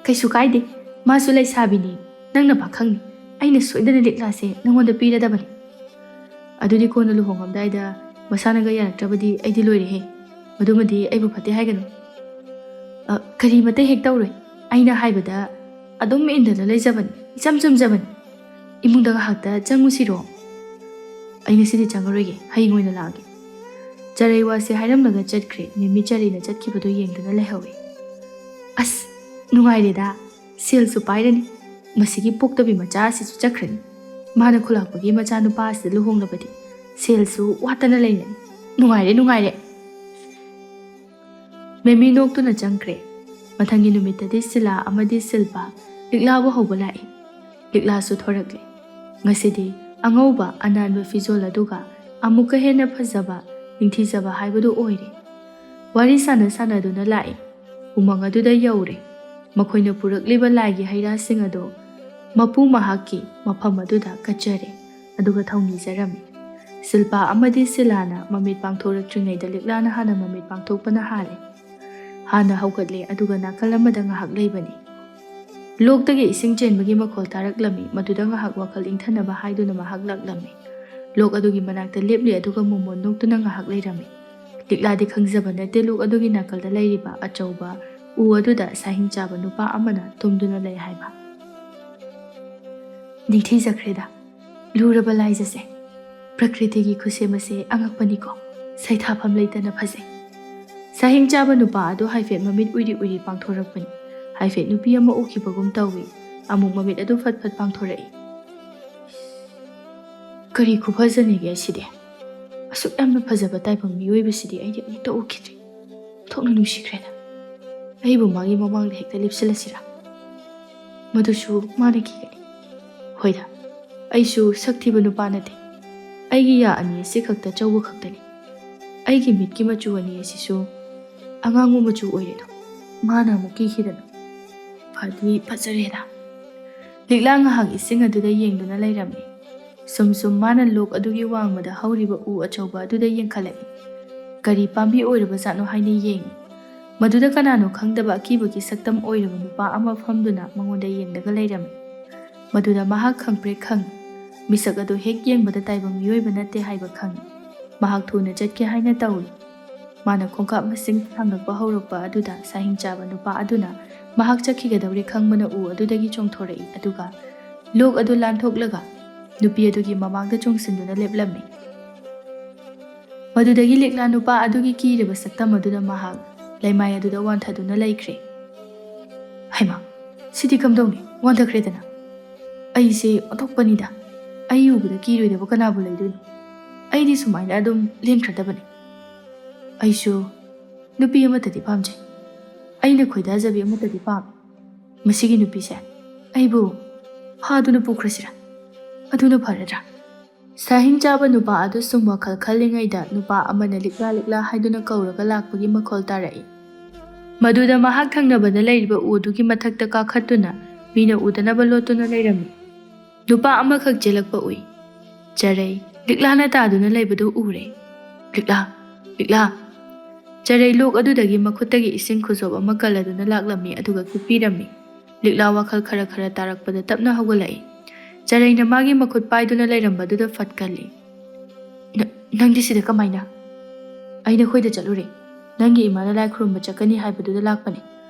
ꯀꯩꯁꯨ ꯀꯥꯏꯗꯦ꯫ ꯃꯥꯁꯨ ꯂꯩꯁꯥꯕꯤꯅꯤ꯫ ꯅꯪꯅ ꯄꯥꯈꯪꯅꯤ꯫ ꯑꯩꯅ ꯁꯣꯏꯗꯅ ꯂꯤꯛꯂꯥꯁꯦ ꯅꯪꯉꯣꯟꯗ ꯄꯤꯔꯗꯕꯅꯤ꯫ ꯑꯗꯨꯗꯤ ꯀꯣꯟꯅ ꯂꯨꯍꯣꯡꯉꯝꯗꯥꯏꯗ ꯃꯁꯥꯅꯒ ꯌꯥꯔꯛꯇ꯭ꯔꯕꯗꯤ ꯑꯩꯗꯤ ꯂꯣꯏꯔꯦꯍꯦ꯫ ꯃꯗꯨꯃꯗꯤ ꯑꯩꯕꯨ ꯐꯠꯇꯦ ꯍꯥꯏꯒꯅꯨ꯫ ꯑ, ꯀꯔꯤꯃꯇ ꯍꯦꯛ ꯇꯧꯔꯣꯏ꯫ ꯑꯩꯅ ꯍꯥꯏꯕꯗ ꯑꯗꯨꯝ ꯏꯟꯗꯅ ꯂꯩꯖꯕꯅꯤ꯫ ꯏꯆꯝ ꯆꯝꯖꯕꯅꯤ꯫ ꯏꯃꯨꯡꯗ ꯉꯥꯏꯍꯥꯛꯇ ꯆꯪꯉꯨꯁꯤꯔꯣ?" "ꯑꯩ ꯉꯁꯤꯗꯤ ꯆꯪꯉꯔꯣꯏꯒꯦ꯫ ꯍꯌꯦꯡ ꯑꯣꯏꯅ ꯂꯥꯛꯑꯒꯦ꯫ ꯆꯔꯩ ꯋꯥꯁꯦ" ꯍꯥꯏꯔꯝꯂꯒ ꯆꯠꯈ꯭ꯔꯦ꯫ ꯃꯦꯃꯤ ꯆꯔꯩꯅ ꯆꯠꯈꯤꯕꯗꯨ ꯌꯦꯡꯗꯨꯅ ꯂꯩꯍꯧꯏ꯫ "ꯑꯁ, ꯅꯨꯡꯉꯥꯏꯔꯦꯗ꯫ ꯁꯦꯜꯁꯨ ꯄꯥꯏꯔꯅꯤ꯫ ꯃꯁꯤꯒꯤ ꯄꯣꯛꯇꯕꯤ ꯃꯆꯥ ꯑꯁꯤꯁꯨ ꯆꯠꯈ꯭ꯔꯅꯤ꯫ ꯃꯥꯅ ꯈꯨꯂꯥꯛꯄꯒꯤ ꯃꯆꯥꯅꯨꯄꯥ ꯑꯁꯤꯗ ꯂꯨꯍꯣꯡꯂꯕꯗꯤ ꯁꯦꯜꯁꯨ ꯋꯥꯠꯇꯅ ꯂꯩꯔꯅꯤ꯫ ꯅꯨꯡꯉꯥꯏꯔꯦ, ꯅꯨꯡꯉꯥꯏꯔꯦ꯫" ꯃꯦꯃꯤ ꯅꯣꯛꯇꯨꯅ ꯆꯪꯈ꯭ꯔꯦ꯫ ꯃꯊꯪꯒꯤ ꯅꯨꯃꯤꯠꯇꯗꯤ ꯁꯤꯂꯥ ꯑꯃꯗꯤ ꯁꯤꯜꯄꯥ ꯂꯤꯛꯂꯥꯕꯨ ꯍꯧꯕ ꯂꯥꯛꯏ꯫ ꯂꯤꯛꯂꯥꯁꯨ ꯊꯣꯔꯛꯂꯦ꯫ ꯉꯁꯤꯗꯤ ꯑꯉꯧꯕ ꯑꯅꯥꯟꯕ ꯐꯤꯖꯣꯜ ꯑꯗꯨꯒ ꯑꯃꯨꯛꯀ ꯍꯦꯟꯅ ꯐꯖꯕ, ꯅꯤꯡꯊꯤꯖꯕ ꯍꯥꯏꯕꯗꯨ ꯑꯣꯏꯔꯦ꯫ ꯋꯥꯔꯤ ꯁꯥꯟꯅ ꯁꯥꯟꯅꯗꯨꯅ ꯂꯥꯛꯏ꯫ ꯎꯃꯪ ꯑꯗꯨꯗ ꯌꯧꯔꯦ꯫ ꯃꯈꯣꯏꯅ ꯄꯨꯔꯛꯂꯤꯕ ꯂꯥꯏꯒꯤ ꯍꯩꯔꯥꯁꯤꯡ ꯑꯗꯨ ꯃꯄꯨ ꯃꯍꯥꯛꯀꯤ ꯃꯐꯝ ꯑꯗꯨꯗ ꯀꯠꯆꯔꯦ, ꯑꯗꯨꯒ ꯊꯧꯅꯤꯖꯔꯝꯃꯤ꯫ ꯁꯤꯜꯄꯥ ꯑꯃꯗꯤ ꯁꯤꯂꯥꯅ ꯃꯃꯤꯠ ꯄꯥꯡꯊꯣꯔꯛꯇ꯭ꯔꯤꯉꯩꯗ ꯂꯤꯛꯂꯥꯅ ꯍꯥꯟꯅ ꯃꯃꯤꯠ ꯄꯥꯡꯊꯣꯛꯄꯅ ꯍꯥꯜꯂꯦ꯫ ꯍꯥꯟꯅ ꯍꯧꯒꯠꯂꯦ, ꯑꯗꯨꯒ ꯅꯥꯀꯜ ꯑꯃꯗ ꯉꯥꯏꯍꯥꯛ ꯂꯩꯕꯅꯤ꯫ ꯂꯣꯛꯇꯒꯤ ꯏꯁꯤꯡ ꯆꯦꯟꯕꯒꯤ ꯃꯈꯣꯜ ꯇꯥꯔꯛꯂꯝꯃꯤ꯫ ꯃꯗꯨꯗ ꯉꯥꯏꯍꯥꯛ ꯋꯥꯈꯜ ꯏꯪꯊꯅꯕ ꯍꯥꯏꯗꯨꯅ ꯃꯍꯥꯛ ꯂꯥꯛꯂꯝꯃꯤ꯫ ꯂꯣꯛ ꯑꯗꯨꯒꯤ ꯃꯅꯥꯛꯇ ꯂꯦꯞꯂꯦ, ꯑꯗꯨꯒ ꯃꯣꯃꯣꯟ ꯅꯣꯛꯇꯨꯅ ꯉꯥꯏꯍꯥꯛ ꯂꯩꯔꯝꯃꯤ꯫ ꯂꯤꯛꯂꯥꯗꯤ ꯈꯪꯖꯕ ꯅꯠꯇꯦ ꯂꯣꯛ ꯑꯗꯨꯒꯤ ꯅꯥꯀꯜꯗ ꯂꯩꯔꯤꯕ ꯑꯆꯧꯕ ꯎ ꯑꯗꯨꯗ ꯁꯥꯍꯤꯡ ꯆꯥꯕ ꯅꯨꯄꯥ ꯑꯃꯅ ꯇꯨꯝꯗꯨꯅ ꯂꯩ ꯍꯥꯏꯕ꯫ ꯅꯤꯡꯊꯤꯖꯈ꯭ꯔꯦꯗ꯫ ꯂꯨꯔꯕ ꯂꯥꯏꯖꯁꯦ꯫ ꯄ꯭ꯔꯀ꯭ꯔꯤꯇꯤꯒꯤ ꯈꯨꯠꯁꯦꯝ ꯑꯁꯦ ꯑꯉꯛꯄꯅꯤꯀꯣ꯫ ꯁꯩꯊꯥꯐꯝ ꯂꯩꯇꯅ ꯐꯖꯩ꯫ ꯁꯥꯍꯤꯡ ꯆꯥꯕ ꯅꯨꯄꯥ ꯑꯗꯨ ꯍꯥꯏꯐꯦꯠ ꯃꯃꯤꯠ ꯎꯏꯔꯤ ꯎꯏꯔꯤ ꯄꯥꯡꯊꯣꯔꯛꯄꯅꯤ꯫ ꯍꯥꯏꯐꯦꯠ ꯅꯨꯄꯤ ꯑꯃ ꯎꯈꯤꯕꯒꯨꯝ ꯇꯧꯏ꯫ ꯑꯃꯨꯛ ꯃꯃꯤꯠ ꯑꯗꯨ ꯐꯠ ꯐꯠ ꯄꯥꯡꯊꯣꯔꯛꯏ꯫ "ꯀꯔꯤ ꯈꯨꯐꯖꯅꯤꯒꯦ ꯁꯤꯗꯤ? ꯑꯁꯨꯛ ꯌꯥꯝꯅ ꯐꯖꯕ ꯇꯥꯏꯕꯪ ꯃꯤꯑꯣꯏꯕꯁꯤꯗꯤ ꯑꯩꯗꯤ ꯑꯃꯨꯛꯇ ꯎꯈꯤꯗ꯭ꯔꯤ꯫ ꯊꯣꯛꯅ ꯅꯨꯡꯁꯤꯈ꯭ꯔꯦꯗ꯫ ꯑꯩꯕꯨ ꯃꯥꯒꯤ ꯃꯃꯥꯡꯗ ꯍꯦꯛꯇ ꯂꯦꯞꯁꯤꯜꯂꯁꯤꯔꯥ? ꯃꯗꯨꯁꯨ ꯃꯥꯅ ꯀꯤꯒꯅꯤ꯫ ꯍꯣꯏꯗ, ꯑꯩꯁꯨ ꯁꯛ ꯊꯤꯕ ꯅꯨꯄꯥ ꯅꯠꯇꯦ꯫ ꯑꯩꯒꯤ ꯌꯥ ꯑꯅꯤ ꯑꯁꯤ ꯈꯛꯇ ꯆꯧꯕ ꯈꯛꯇꯅꯤ꯫ ꯑꯩꯒꯤ ꯃꯤꯠꯀꯤ ꯃꯆꯨ ꯑꯅꯤ ꯑꯁꯤꯁꯨ ꯑꯉꯥꯡꯕ ꯃꯆꯨ ꯑꯣꯏꯔꯦꯗꯣ꯫ ꯃꯥꯅ ꯑꯃꯨꯛ ꯀꯤꯈꯤꯗꯅ꯫ ꯐꯗꯤ ꯐꯖꯔꯦꯗ꯫" ꯂꯤꯛꯂꯥ ꯉꯥꯏꯍꯥꯛ ꯏꯁꯤꯡ ꯑꯗꯨꯗ ꯌꯦꯡꯗꯨꯅ ꯂꯩꯔꯝꯃꯤ꯫ ꯁꯨꯝ ꯁꯨꯝ ꯃꯥꯅ ꯂꯣꯛ ꯑꯗꯨꯒꯤ ꯋꯥꯡꯃꯗ ꯍꯧꯔꯤꯕ ꯎ ꯑꯆꯧꯕ ꯑꯗꯨꯗ ꯌꯦꯡꯈꯠꯂꯛꯏ꯫ ꯀꯔꯤ ꯄꯥꯝꯕꯤ ꯑꯣꯏꯔꯕꯖꯥꯠꯅꯣ ꯍꯥꯏꯅ ꯌꯦꯡꯏ꯫ ꯃꯗꯨꯗ ꯀꯅꯥꯅꯣ ꯈꯪꯗꯕ ꯑꯀꯤꯕꯒꯤ ꯁꯛꯇꯝ ꯑꯣꯏꯔꯕ ꯅꯨꯄꯥ ꯑꯃ ꯐꯝꯗꯨꯅ ꯃꯉꯣꯟꯗ ꯌꯦꯡꯂꯒ ꯂꯩꯔꯝꯃꯤ꯫ ꯃꯗꯨꯗ ꯃꯍꯥꯛ ꯈꯪꯄ꯭ꯔꯦꯛ ꯈꯪꯏ꯫ ꯃꯤꯁꯛ ꯑꯗꯨ ꯍꯦꯛ ꯌꯦꯡꯕꯗ ꯇꯥꯏꯕꯪ ꯃꯤꯑꯣꯏꯕ ꯅꯠꯇꯦ ꯍꯥꯏꯕ ꯈꯪꯏ꯫ ꯃꯍꯥꯛ ꯊꯨꯅ ꯆꯠꯀꯦ ꯍꯥꯏꯅ ꯇꯧꯏ꯫ ꯃꯥꯅ ꯈꯣꯡꯀꯥꯞ ꯃꯁꯤꯡ ꯊꯥꯡꯂꯛꯄ ꯍꯧꯔꯛꯄ ꯑꯗꯨꯗ ꯁꯥꯍꯤꯡ ꯆꯥꯕ ꯅꯨꯄꯥ ꯑꯗꯨꯅ ꯃꯍꯥꯛ ꯆꯠꯈꯤꯒꯗꯧꯔꯦ ꯈꯪꯕꯅ ꯎ ꯑꯗꯨꯗꯒꯤ ꯆꯣꯡꯊꯣꯔꯛꯏ, ꯑꯗꯨꯒ ꯂꯣꯛ ꯑꯗꯨ ꯂꯥꯟꯊꯣꯛꯂꯒ ꯅꯨꯄꯤ ꯑꯗꯨꯒꯤ ꯃꯃꯥꯡꯗ ꯆꯣꯡꯁꯤꯟꯗꯨꯅ ꯂꯦꯞꯂꯝꯃꯤ꯫ ꯃꯗꯨꯗꯒꯤ ꯂꯤꯛꯂꯥ ꯅꯨꯄꯥ ꯑꯗꯨꯒꯤ ꯀꯤꯔꯕ ꯁꯛꯇꯝ ꯑꯗꯨꯗ ꯃꯍꯥꯛ ꯂꯩꯃꯥꯏ ꯑꯗꯨꯗ ꯋꯥꯟꯊꯗꯨꯅ ꯂꯩꯈ꯭ꯔꯦ꯫ "ꯍꯩꯃꯥ, ꯁꯤꯗꯤ ꯀꯝꯗꯧꯅꯤ? ꯋꯥꯟꯊꯈ꯭ꯔꯦꯗꯅ꯫ ꯑꯩꯁꯦ ꯑꯣꯟꯊꯣꯛꯄꯅꯤꯗ꯫ ꯑꯩ ꯎꯕꯗ ꯀꯤꯔꯣꯏꯗꯕ ꯀꯅꯥꯕꯨ ꯂꯩꯗꯣꯏꯅꯣ? ꯑꯩꯗꯤ ꯁꯨꯃꯥꯏꯅ ꯑꯗꯨꯝ ꯂꯦꯟꯈ꯭ꯔꯗꯕꯅꯤ꯫ ꯑꯩꯁꯨ ꯅꯨꯄꯤ ꯑꯃꯠꯇꯗꯤ ꯄꯥꯝꯖꯩ꯫ ꯑꯩꯅ ꯈꯣꯏꯗꯥꯖꯕꯤ ꯑꯃꯠꯇꯗꯤ ꯄꯥꯝꯃꯤ꯫ ꯃꯁꯤꯒꯤ ꯅꯨꯄꯤꯁꯦ ꯑꯩꯕꯨ ꯐꯥꯗꯨꯅ ꯄꯨꯈ꯭ꯔꯁꯤꯔꯥ? ꯑꯗꯨꯅ ꯐꯔꯗ꯭ꯔꯥ?" ꯁꯥꯍꯤꯡ ꯆꯥꯕ ꯅꯨꯄꯥ ꯑꯗꯨ ꯁꯨꯝ ꯋꯥꯈꯜ ꯈꯜꯂꯤꯉꯩꯗ ꯅꯨꯄꯥ ꯑꯃꯅ "ꯂꯤꯛꯂꯥ, ꯂꯤꯛꯂꯥ" ꯍꯥꯏꯗꯨꯅ ꯀꯧꯔꯒ ꯂꯥꯛꯄꯒꯤ ꯃꯈꯣꯜ ꯇꯥꯔꯛꯏ꯫ ꯃꯗꯨꯗ ꯃꯍꯥꯛ ꯊꯪꯅꯕꯗ ꯂꯩꯔꯤꯕ ꯎ ꯑꯗꯨꯒꯤ ꯃꯊꯛꯇ ꯀꯥꯈꯠꯇꯨꯅ ꯃꯤꯅ ꯎꯗꯅꯕ ꯂꯣꯠꯇꯨꯅ ꯂꯩꯔꯝꯃꯤ꯫ ꯅꯨꯄꯥ ꯑꯃꯈꯛ ꯆꯦꯜꯂꯛꯄ ꯎꯏ꯫ ꯆꯔꯩ ꯂꯤꯛꯂꯥꯅ ꯇꯥꯗꯨꯅ ꯂꯩꯕꯗꯨ ꯎꯔꯦ꯫ "ꯂꯤꯛꯂꯥ, ꯂꯤꯛꯂꯥ!" ꯆꯔꯩ ꯂꯣꯛ ꯑꯗꯨꯗꯒꯤ ꯃꯈꯨꯠꯇꯒꯤ ꯏꯁꯤꯡ ꯈꯨꯖꯣꯞ ꯑꯃ ꯀꯜꯂꯗꯨꯅ ꯂꯥꯛꯂꯝꯃꯤ, ꯑꯗꯨꯒ ꯀꯨꯞꯄꯤꯔꯝꯃꯤ꯫ ꯂꯤꯛꯂꯥ ꯋꯥꯈꯜ ꯈꯔ ꯈꯔ ꯇꯥꯔꯛꯄꯗ ꯇꯞꯅ ꯍꯧꯒꯠꯂꯛꯏ꯫ ꯆꯔꯩꯅ ꯃꯥꯒꯤ ꯃꯈꯨꯠ ꯄꯥꯏꯗꯨꯅ ꯂꯩꯔꯝꯕꯗꯨꯗ ꯐꯠ ꯀꯜꯂꯤ꯫ "ꯅ-, ꯅꯪꯗꯤ ꯁꯤꯗ ꯀꯃꯥꯏꯅ?" "ꯑꯩ ꯅꯈꯣꯏꯗ ꯆꯠꯂꯨꯔꯦ꯫ ꯅꯪꯒꯤ ꯏꯃꯥꯅ ꯂꯥꯏ ꯈꯨꯔꯨꯝꯕ ꯆꯠꯀꯅꯤ ꯍꯥꯏꯕꯗꯨꯗ ꯂꯥꯛꯄꯅꯦ꯫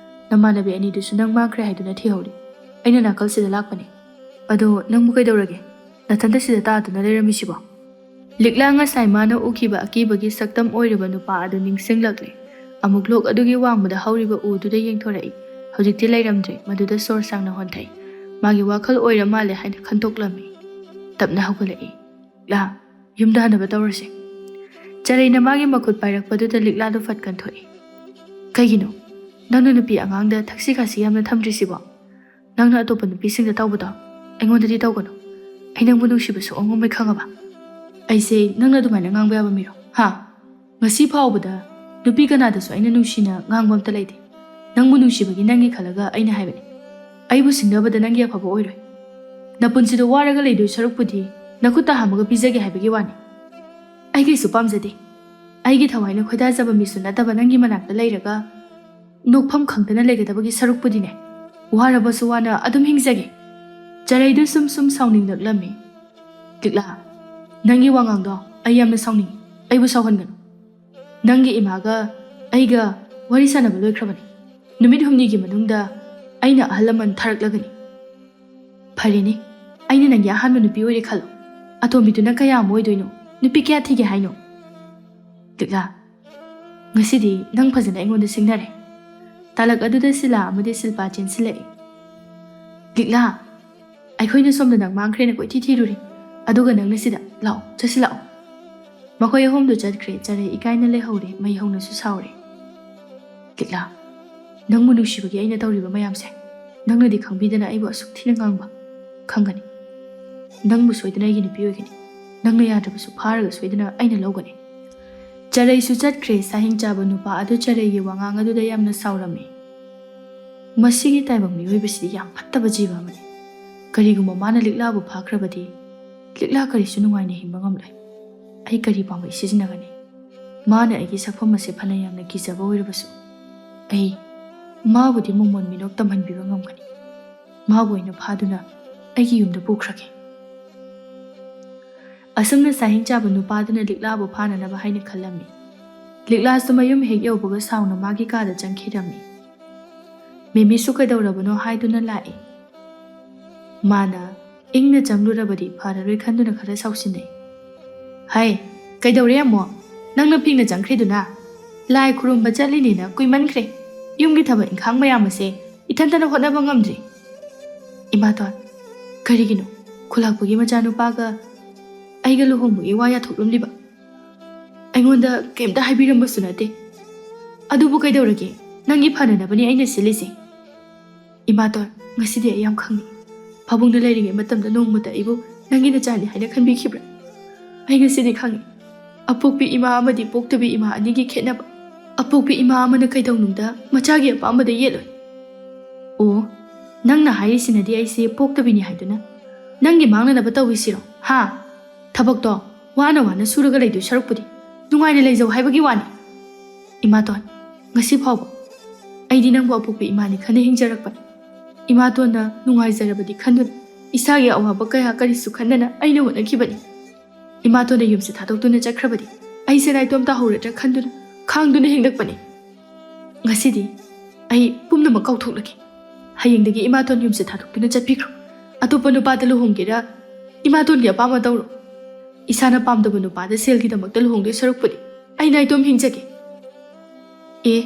ꯅꯃꯥꯟꯅꯕꯤ ꯑꯅꯤꯗꯨꯁꯨ ꯅꯪ ꯃꯥꯡꯈ꯭ꯔꯦ ꯍꯥꯏꯗꯨꯅ ꯊꯤꯍꯧꯔꯤ꯫ ꯑꯩꯅ ꯅꯥꯀꯜꯁꯤꯗ ꯂꯥꯛꯄꯅꯦ꯫ ꯑꯗꯣ ꯅꯪꯕꯨ ꯀꯩꯗꯧꯔꯒꯦ? ꯅꯊꯟꯇ ꯁꯤꯗ ꯇꯥꯗꯨꯅ ꯂꯩꯔꯝꯃꯤꯁꯤꯕꯣ?" ꯂꯤꯛꯂꯥ ꯉꯁꯥꯏ ꯃꯥꯅ ꯎꯈꯤꯕ ꯑꯀꯤꯕꯒꯤ ꯁꯛꯇꯝ ꯑꯣꯏꯔꯕ ꯅꯨꯄꯥ ꯑꯗꯨ ꯅꯤꯡꯁꯤꯡꯂꯛꯂꯦ꯫ ꯑꯃꯨꯛ ꯂꯣꯛ ꯑꯗꯨꯒꯤ ꯋꯥꯡꯃꯗ ꯍꯧꯔꯤꯕ ꯎꯗꯨꯗ ꯌꯦꯡꯊꯣꯔꯛꯏ꯫ ꯍꯧꯖꯤꯛꯇꯤ ꯂꯩꯔꯝꯗ꯭ꯔꯦ, ꯃꯗꯨꯗ ꯁꯣꯔ ꯁꯥꯡꯅ ꯍꯣꯟꯊꯩ꯫ ꯃꯥꯒꯤ ꯋꯥꯈꯜ ꯑꯣꯏꯔ ꯃꯥꯜꯂꯦ ꯍꯥꯏꯅ ꯈꯟꯇꯣꯛꯂꯝꯃꯤ꯫ ꯇꯞꯅ ꯍꯧꯒꯠꯂꯛꯏ꯫ "ꯂꯤꯛꯂꯥ, ꯌꯨꯝꯗ ꯍꯟꯅꯕ ꯇꯧꯔꯁꯦ꯫" ꯆꯔꯩꯅ ꯃꯥꯒꯤ ꯃꯈꯨꯠ ꯄꯥꯏꯔꯛꯄꯗꯨꯗ ꯂꯤꯛꯂꯥꯗꯨ ꯐꯠ ꯀꯟꯊꯣꯛꯏ꯫ "ꯀꯩꯒꯤꯅꯣ ꯅꯪꯅ ꯅꯨꯄꯤ ꯑꯉꯥꯡꯗ ꯊꯛꯁꯤ ꯈꯥꯁꯤ ꯌꯥꯝꯅ ꯊꯝꯗ꯭ꯔꯤꯁꯤꯕꯣ? ꯅꯪꯅ ꯑꯇꯣꯞꯄ ꯅꯨꯄꯤꯁꯤꯡꯗ ꯇꯧꯕꯗꯣ ꯑꯩꯉꯣꯟꯗꯗꯤ ꯇꯧꯒꯅꯨ꯫ ꯑꯩ ꯅꯪꯕꯨ ꯅꯨꯡꯁꯤꯕ ꯁꯨꯛꯉꯝ ꯉꯝꯃꯣꯏ, ꯈꯪꯉꯕ?" "ꯑꯩꯁꯦ ꯅꯪꯅ ꯑꯗꯨꯃꯥꯏꯅ ꯉꯥꯡꯕ ꯌꯥꯕ ꯃꯤꯔꯣ? ꯍꯥ? ꯉꯁꯤ ꯐꯥꯎꯕꯗ ꯅꯨꯄꯤ ꯀꯅꯥꯗꯁꯨ ꯑꯩꯅ ꯅꯨꯡꯁꯤꯅ ꯉꯥꯡꯕ ꯑꯝꯇ ꯂꯩꯇꯦ꯫ ꯅꯪꯕꯨ ꯅꯨꯡꯁꯤꯕꯒꯤ ꯅꯪꯒꯤ ꯈꯜꯂꯒ ꯑꯩꯅ ꯍꯥꯏꯕꯅꯤ꯫ ꯑꯩꯕꯨ ꯁꯤꯡꯅꯕꯗ ꯅꯪꯒꯤ ꯑꯐꯕ ꯑꯣꯏꯔꯣꯏ꯫ ꯅꯄꯨꯟꯁꯤꯗꯣ ꯋꯥꯔꯒ ꯂꯩꯗꯣꯏ ꯁꯔꯨꯛꯄꯨꯗꯤ ꯅꯈꯨꯠꯇ ꯍꯥꯝꯃꯒ ꯄꯤꯖꯒꯦ ꯍꯥꯏꯕꯒꯤ ꯋꯥꯅꯤ꯫ ꯑꯩ ꯀꯩꯁꯨ ꯄꯥꯝꯖꯗꯦ꯫ ꯑꯩꯒꯤ ꯊꯋꯥꯏꯅ ꯈꯣꯏꯗꯥꯖꯕ ꯃꯤꯁꯨ ꯅꯠꯇꯕ ꯅꯪꯒꯤ ꯃꯅꯥꯛꯇ ꯂꯩꯔꯒ ꯅꯣꯛꯐꯝ ꯈꯪꯗꯅ ꯂꯩꯒꯗꯕꯒꯤ ꯁꯔꯨꯛꯄꯨꯗꯤꯅꯦ, ꯋꯥꯔꯕꯁꯨ ꯋꯥꯅ ꯑꯗꯨꯝ ꯍꯤꯡꯖꯒꯦ꯫ ꯆꯔꯩꯗꯨ ꯁꯨꯝ ꯁꯨꯝ ꯁꯥꯎꯅꯤꯡꯂꯛꯂꯝꯃꯤ꯫ "ꯂꯤꯛꯂꯥ, ꯅꯪꯒꯤ ꯋꯥꯉꯥꯡꯗꯣ ꯑꯩ ꯌꯥꯝꯅ ꯁꯥꯎꯅꯤꯡꯉꯤ꯫ ꯑꯩꯕꯨ ꯁꯥꯎꯍꯟꯒꯅꯨ꯫ ꯅꯪꯒꯤ ꯏꯃꯥꯒ ꯑꯩꯒ ꯋꯥꯔꯤ ꯁꯥꯟꯅꯕ ꯂꯣꯏꯈ꯭ꯔꯕꯅꯤ꯫ ꯅꯨꯃꯤꯠ ꯍꯨꯝꯅꯤꯒꯤ ꯃꯅꯨꯡꯗ ꯑꯩꯅ ꯑꯍꯜ ꯂꯃꯟ ꯊꯥꯔꯛꯂꯒꯅꯤ꯫" "ꯐꯔꯦꯅꯦ, ꯑꯩꯅ ꯅꯪꯒꯤ ꯑꯍꯥꯟꯕ ꯅꯨꯄꯤ ꯑꯣꯏꯔꯦ ꯈꯜꯂꯣ꯫ ꯑꯇꯣꯝꯕꯤꯗꯨꯅ ꯀꯌꯥ ꯑꯃ ꯑꯣꯏꯗꯣꯏꯅꯣ? ꯅꯨꯄꯤ ꯀꯌꯥ ꯊꯤꯒꯦ ꯍꯥꯏꯅꯣ?" "ꯂꯤꯛꯂꯥ, ꯉꯁꯤꯗꯤ ꯅꯪ ꯐꯖꯅ ꯑꯩꯉꯣꯟꯗ ꯁꯤꯡꯅꯔꯦ꯫" ꯇꯥꯂꯛ ꯑꯗꯨꯗ ꯁꯤꯂꯥ ꯑꯃꯗꯤ ꯁꯤꯜꯄꯥ ꯆꯦꯟꯁꯤꯜꯂꯛꯏ꯫ "ꯂꯤꯛꯂꯥ, ꯑꯩꯈꯣꯏꯅ ꯁꯣꯝꯗ ꯅꯪ ꯃꯥꯡꯈ꯭ꯔꯦꯅ ꯀꯣꯏꯊꯤ ꯊꯤꯔꯨꯔꯦ, ꯑꯗꯨꯒ ꯅꯪꯅ ꯁꯤꯗ꯫ ꯂꯥꯛꯑꯣ, ꯆꯠꯁꯤꯜꯂꯛꯑꯣ꯫" ꯃꯈꯣꯏ ꯑꯍꯨꯝꯗꯨ ꯆꯠꯈ꯭ꯔꯦ꯫ ꯆꯔꯩ ꯏꯀꯥꯏꯅ ꯂꯩꯍꯧꯔꯦ, ꯃꯩ ꯍꯧꯅꯁꯨ ꯁꯥꯎꯔꯦ꯫ "ꯂꯤꯛꯂꯥ, ꯅꯪꯕꯨ ꯅꯨꯡꯁꯤꯕꯒꯤ ꯑꯩꯅ ꯇꯧꯔꯤꯕ ꯃꯌꯥꯝꯁꯦ ꯅꯪꯅꯗꯤ ꯈꯪꯕꯤꯗꯅ ꯑꯩꯕꯨ ꯑꯁꯨꯛ ꯊꯤꯅ ꯉꯥꯡꯕ꯫ ꯈꯪꯒꯅꯤ, ꯅꯪꯕꯨ ꯁꯣꯏꯗꯅ ꯑꯩꯒꯤ ꯅꯨꯄꯤ ꯑꯣꯏꯒꯅꯤ꯫ ꯅꯪꯅ ꯌꯥꯗ꯭ꯔꯕꯁꯨ ꯐꯥꯔꯒ ꯁꯣꯏꯗꯅ ꯑꯩꯅ ꯂꯧꯒꯅꯤ꯫" ꯆꯔꯩꯁꯨ ꯆꯠꯈ꯭ꯔꯦ꯫ ꯁꯥꯍꯤꯡ ꯆꯥꯕ ꯅꯨꯄꯥ ꯑꯗꯨ ꯆꯔꯩꯒꯤ ꯋꯥꯉꯥꯡ ꯑꯗꯨꯗ ꯌꯥꯝꯅ ꯁꯥꯎꯔꯝꯃꯤ꯫ "ꯃꯁꯤꯒꯤ ꯇꯥꯏꯕꯪ ꯃꯤꯑꯣꯏꯕꯁꯤꯗꯤ ꯌꯥꯝ ꯐꯠꯇꯕ ꯖꯤꯕ ꯑꯃꯅꯤ꯫ ꯀꯔꯤꯒꯨꯝꯕ ꯃꯥꯅ ꯂꯤꯛꯂꯥꯕꯨ ꯐꯥꯈ꯭ꯔꯕꯗꯤ ꯂꯤꯛꯂꯥ ꯀꯔꯤꯁꯨ ꯅꯨꯡꯉꯥꯏꯅ ꯍꯤꯡꯕ ꯉꯝꯂꯣꯏ꯫ ꯑꯩ ꯀꯔꯤ ꯄꯥꯝꯕꯩ ꯁꯤꯖꯤꯟꯅꯒꯅꯤ? ꯃꯥꯅ ꯑꯩꯒꯤ ꯁꯛꯐꯝ ꯑꯁꯦ ꯐꯅ ꯌꯥꯝꯅ ꯀꯤꯖꯕ ꯑꯣꯏꯔꯕꯁꯨ ꯑꯩ ꯃꯥꯕꯨꯗꯤ ꯃꯣꯃꯣꯟ ꯃꯤꯅꯣꯛ ꯇꯝꯍꯟꯕꯤꯕ ꯉꯝꯒꯅꯤ꯫ ꯃꯥꯕꯨ ꯑꯩꯅ ꯐꯥꯗꯨꯅ ꯑꯩꯒꯤ ꯌꯨꯝꯗ ꯄꯨꯈ꯭ꯔꯒꯦ꯫" ꯑꯁꯨꯝꯅ ꯁꯥꯍꯤꯡ ꯆꯥꯕ ꯅꯨꯄꯥꯗꯨꯅ ꯂꯤꯛꯂꯥꯕꯨ ꯐꯥꯅꯅꯕ ꯍꯥꯏꯅ ꯈꯜꯂꯝꯃꯤ꯫ ꯂꯤꯛꯂꯥꯁꯨ ꯃꯌꯨꯝ ꯍꯦꯛ ꯌꯧꯕꯒ ꯁꯥꯎꯅ ꯃꯥꯒꯤ ꯀꯥꯗ ꯆꯪꯈꯤꯔꯝꯃꯤ꯫ ꯃꯦꯃꯤꯁꯨ ꯀꯩꯗꯧꯔꯕꯅꯣ ꯍꯥꯏꯗꯨꯅ ꯂꯥꯛꯏ꯫ ꯃꯥꯅ ꯏꯪꯅ ꯆꯪꯂꯨꯔꯕꯗꯤ ꯐꯔꯔꯣꯏ ꯈꯟꯗꯨꯅ ꯈꯔ ꯁꯥꯎꯁꯤꯟꯅꯩ꯫ "ꯍꯩ, ꯀꯩꯗꯧꯔꯦ ꯑꯃꯨꯛ? ꯅꯪꯅ ꯄꯤꯛꯅ ꯆꯪꯈ꯭ꯔꯤꯗꯨꯅ? ꯂꯥꯏ ꯈꯨꯔꯨꯝꯕ ꯆꯠꯂꯤꯅꯦꯅ ꯀꯨꯏꯃꯟꯈ꯭ꯔꯦ꯫ ꯌꯨꯝꯒꯤ ꯊꯕꯛ ꯏꯪꯈꯥꯡ ꯃꯌꯥꯝ ꯑꯁꯦ ꯏꯊꯟꯇꯅ ꯍꯣꯠꯅꯕ ꯉꯝꯗ꯭ꯔꯤ꯫" "ꯏꯃꯥꯇꯣꯟ, ꯀꯔꯤꯒꯤꯅꯣ ꯈꯨꯂꯥꯛꯄꯒꯤ ꯃꯆꯥꯅꯨꯄꯥꯒ ꯑꯩꯒ ꯂꯨꯍꯣꯡꯕꯒꯤ ꯋꯥ ꯌꯥꯊꯣꯛꯂꯝꯂꯤꯕ? ꯑꯩꯉꯣꯟꯗ ꯀꯩꯝꯇ ꯍꯥꯏꯕꯤꯔꯝꯕꯁꯨ ꯅꯠꯇꯦ꯫ ꯑꯗꯨꯕꯨ ꯀꯩꯗꯧꯔꯒꯦ? ꯅꯪꯒꯤ ꯐꯅꯅꯕꯅꯤ ꯑꯩꯅ ꯁꯤꯜꯂꯤꯁꯦ꯫" "ꯏꯃꯥꯇꯣꯟ, ꯉꯁꯤꯗꯤ ꯑꯩ ꯌꯥꯝ ꯈꯪꯉꯤ꯫ ꯐꯃꯨꯡꯗ ꯂꯩꯔꯤꯉꯩ ꯃꯇꯝꯗ ꯅꯣꯡꯃꯇ ꯑꯩꯕꯨ ꯅꯪꯒꯤ ꯅꯆꯥꯅꯤ ꯍꯥꯏꯅ ꯈꯟꯕꯤꯈꯤꯕ꯭ꯔꯥ? ꯑꯩ ꯉꯁꯤꯗꯤ ꯈꯪꯉꯤ꯫ ꯑꯄꯣꯛꯄꯤ ꯏꯃꯥ ꯑꯃꯗꯤ ꯄꯣꯛꯇꯕꯤ ꯏꯃꯥ ꯑꯅꯤꯒꯤ ꯈꯦꯠꯅꯕ꯫ ꯑꯄꯣꯛꯄꯤ ꯏꯃꯥ ꯑꯃꯅ ꯀꯩꯗꯧꯅꯨꯡꯗ ꯃꯆꯥꯒꯤ ꯑꯄꯥꯝꯕꯗ ꯌꯦꯠꯂꯣꯏ꯫" "ꯑꯣ, ꯅꯪꯅ ꯍꯥꯏꯔꯤꯁꯤꯅꯗꯤ ꯑꯩꯁꯦ ꯄꯣꯛꯇꯕꯤꯅꯤ ꯍꯥꯏꯗꯨꯅ ꯅꯪꯒꯤ ꯃꯥꯡꯅꯅꯕ ꯇꯧꯔꯤꯁꯤꯔꯣ? ꯍꯥ? ꯊꯕꯛꯇꯣ ꯋꯥꯅ ꯋꯥꯅ ꯁꯨꯔꯒ ꯂꯩꯗꯣꯏ ꯁꯔꯨꯛꯄꯨꯗꯤ ꯅꯨꯡꯉꯥꯏꯅ ꯂꯩꯖꯧ ꯍꯥꯏꯕꯒꯤ ꯋꯥꯅꯤ꯫ ꯏꯃꯥꯇꯣꯟ, ꯉꯁꯤ ꯐꯥꯎꯕ ꯑꯩꯗꯤ ꯅꯪꯕꯨ ꯑꯄꯣꯛꯄ ꯏꯃꯥꯅꯤ ꯈꯟꯅ ꯍꯤꯡꯖꯔꯛꯄꯅꯤ꯫ ꯏꯃꯥꯇꯣꯟꯅ ꯅꯨꯡꯉꯥꯏꯖꯔꯕꯗꯤ ꯈꯟꯗꯨꯅ ꯏꯁꯥꯒꯤ ꯑꯋꯥꯕ ꯀꯌꯥ ꯀꯔꯤꯁꯨ ꯈꯟꯗꯅ ꯑꯩꯅ ꯍꯣꯠꯅꯈꯤꯕꯅꯤ꯫ ꯏꯃꯥꯇꯣꯟꯅ ꯌꯨꯝꯁꯦ ꯊꯥꯗꯣꯛꯇꯨꯅ ꯆꯠꯈ꯭ꯔꯕꯗꯤ ꯑꯩꯁꯦ ꯅꯥꯏꯇꯣꯝ ꯇꯥꯍꯧꯔꯗ꯭ꯔꯥ ꯈꯟꯗꯨꯅ ꯈꯥꯡꯗꯨꯅ ꯍꯤꯡꯂꯛꯄꯅꯤ꯫ ꯉꯁꯤꯗꯤ ꯑꯩ ꯄꯨꯝꯅꯃꯛ ꯀꯥꯎꯊꯣꯛꯂꯒꯦ꯫ ꯍꯌꯦꯡꯗꯒꯤ ꯏꯃꯥꯇꯣꯟ ꯌꯨꯝꯁꯦ ꯊꯥꯗꯣꯛꯇꯨꯅ ꯆꯠꯄꯤꯈ꯭ꯔꯣ꯫ ꯑꯇꯣꯞꯄ ꯅꯨꯄꯥꯗ ꯂꯨꯍꯣꯡꯒꯦꯔꯥ, ꯏꯃꯥꯇꯣꯟꯒꯤ ꯑꯄꯥꯝꯕ ꯇꯧꯔꯣ꯫ ꯏꯁꯥꯅ ꯄꯥꯝꯗꯕ ꯅꯨꯄꯥꯗ ꯁꯦꯜꯒꯤꯗꯃꯛꯇ ꯂꯨꯍꯣꯡꯗꯣꯏ ꯁꯔꯨꯛꯄꯨꯗꯤ ꯑꯩ ꯅꯥꯏꯇꯣꯝ ꯍꯤꯡꯖꯒꯦ꯫ ꯑꯦ,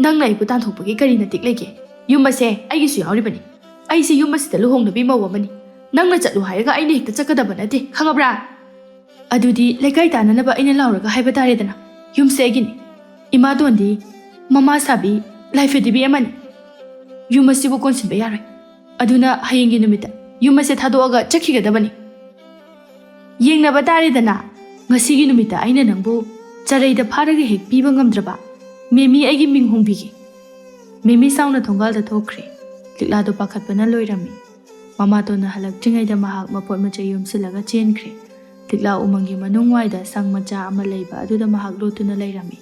ꯅꯪꯅ ꯑꯩꯕꯨ ꯇꯥꯟꯊꯣꯛꯄꯒꯤ ꯀꯔꯤ ꯅꯇꯤꯛ ꯂꯩꯒꯦ? ꯌꯨꯝ ꯑꯁꯦ ꯑꯩꯒꯤꯁꯨ ꯌꯥꯎꯔꯤꯕꯅꯤ꯫ ꯑꯩꯁꯦ ꯌꯨꯝ ꯑꯁꯤꯗ ꯂꯨꯍꯣꯡꯅꯕꯤ ꯃꯧ ꯑꯃꯅꯤ꯫ ꯅꯪꯅ ꯆꯠꯂꯨ ꯍꯥꯏꯔꯒ ꯑꯩꯅ ꯍꯦꯛꯇ ꯆꯠꯀꯗꯕ ꯅꯠꯇꯦ, ꯈꯪꯉꯕ꯭ꯔꯥ? ꯑꯗꯨꯗꯤ ꯂꯩꯀꯥꯏ ꯇꯥꯟꯅꯅꯕ ꯑꯩꯅ ꯂꯥꯎꯔꯒ ꯍꯥꯏꯕ ꯇꯥꯔꯦꯗꯅ꯫ ꯌꯨꯝꯁꯦ ꯑꯩꯒꯤꯅꯤ꯫ ꯏꯃꯥꯇꯣꯟꯗꯤ ꯃꯃꯥ ꯁꯥꯕꯤ ꯂꯥꯏ ꯐꯗꯤꯕꯤ ꯑꯃꯅꯤ꯫ ꯌꯨꯝ ꯑꯁꯤꯕꯨ ꯀꯣꯟꯁꯤꯟꯕ ꯌꯥꯔꯣꯏ꯫ ꯑꯗꯨꯅ ꯍꯌꯦꯡꯒꯤ ꯅꯨꯃꯤꯠꯇ ꯌꯨꯝ ꯑꯁꯦ ꯊꯥꯗꯣꯛꯑꯒ ꯆꯠꯈꯤꯒꯗꯕꯅꯤ꯫ ꯌꯦꯡꯅꯕ ꯇꯥꯔꯦꯗꯅ꯫ ꯉꯁꯤꯒꯤ ꯅꯨꯃꯤꯠꯇ ꯑꯩꯅ ꯅꯪꯕꯨ ꯆꯔꯩꯗ ꯐꯥꯔꯒ ꯍꯦꯛ ꯄꯤꯕ ꯉꯝꯗ꯭ꯔꯕ ꯃꯦꯃꯤ ꯑꯩꯒꯤ ꯃꯤꯡ ꯍꯣꯡꯕꯤꯒꯦ꯫ ꯃꯦꯃꯤ ꯁꯥꯎꯅ ꯊꯣꯡꯒꯥꯜꯗ ꯊꯣꯛꯈ꯭ꯔꯦ꯫ ꯂꯤꯛꯂꯥꯗꯣ ꯄꯥꯈꯠꯄꯅ ꯂꯣꯏꯔꯝꯃꯤ꯫ ꯃꯃꯥꯇꯣꯟꯅ ꯍꯜꯂꯛꯇ꯭ꯔꯤꯉꯩꯗ ꯃꯍꯥꯛ ꯃꯄꯣꯠ ꯃꯆꯩ ꯌꯣꯝꯁꯤꯜꯂꯒ ꯆꯦꯟꯈ꯭ꯔꯦ꯫ ꯂꯤꯛꯂꯥ ꯎꯃꯪꯒꯤ ꯃꯅꯨꯡ ꯋꯥꯏꯗ ꯁꯪ ꯃꯆꯥ ꯑꯃ ꯂꯩꯕ ꯑꯗꯨꯗ ꯃꯍꯥꯛ ꯂꯣꯠꯇꯨꯅ ꯂꯩꯔꯝꯃꯤ꯫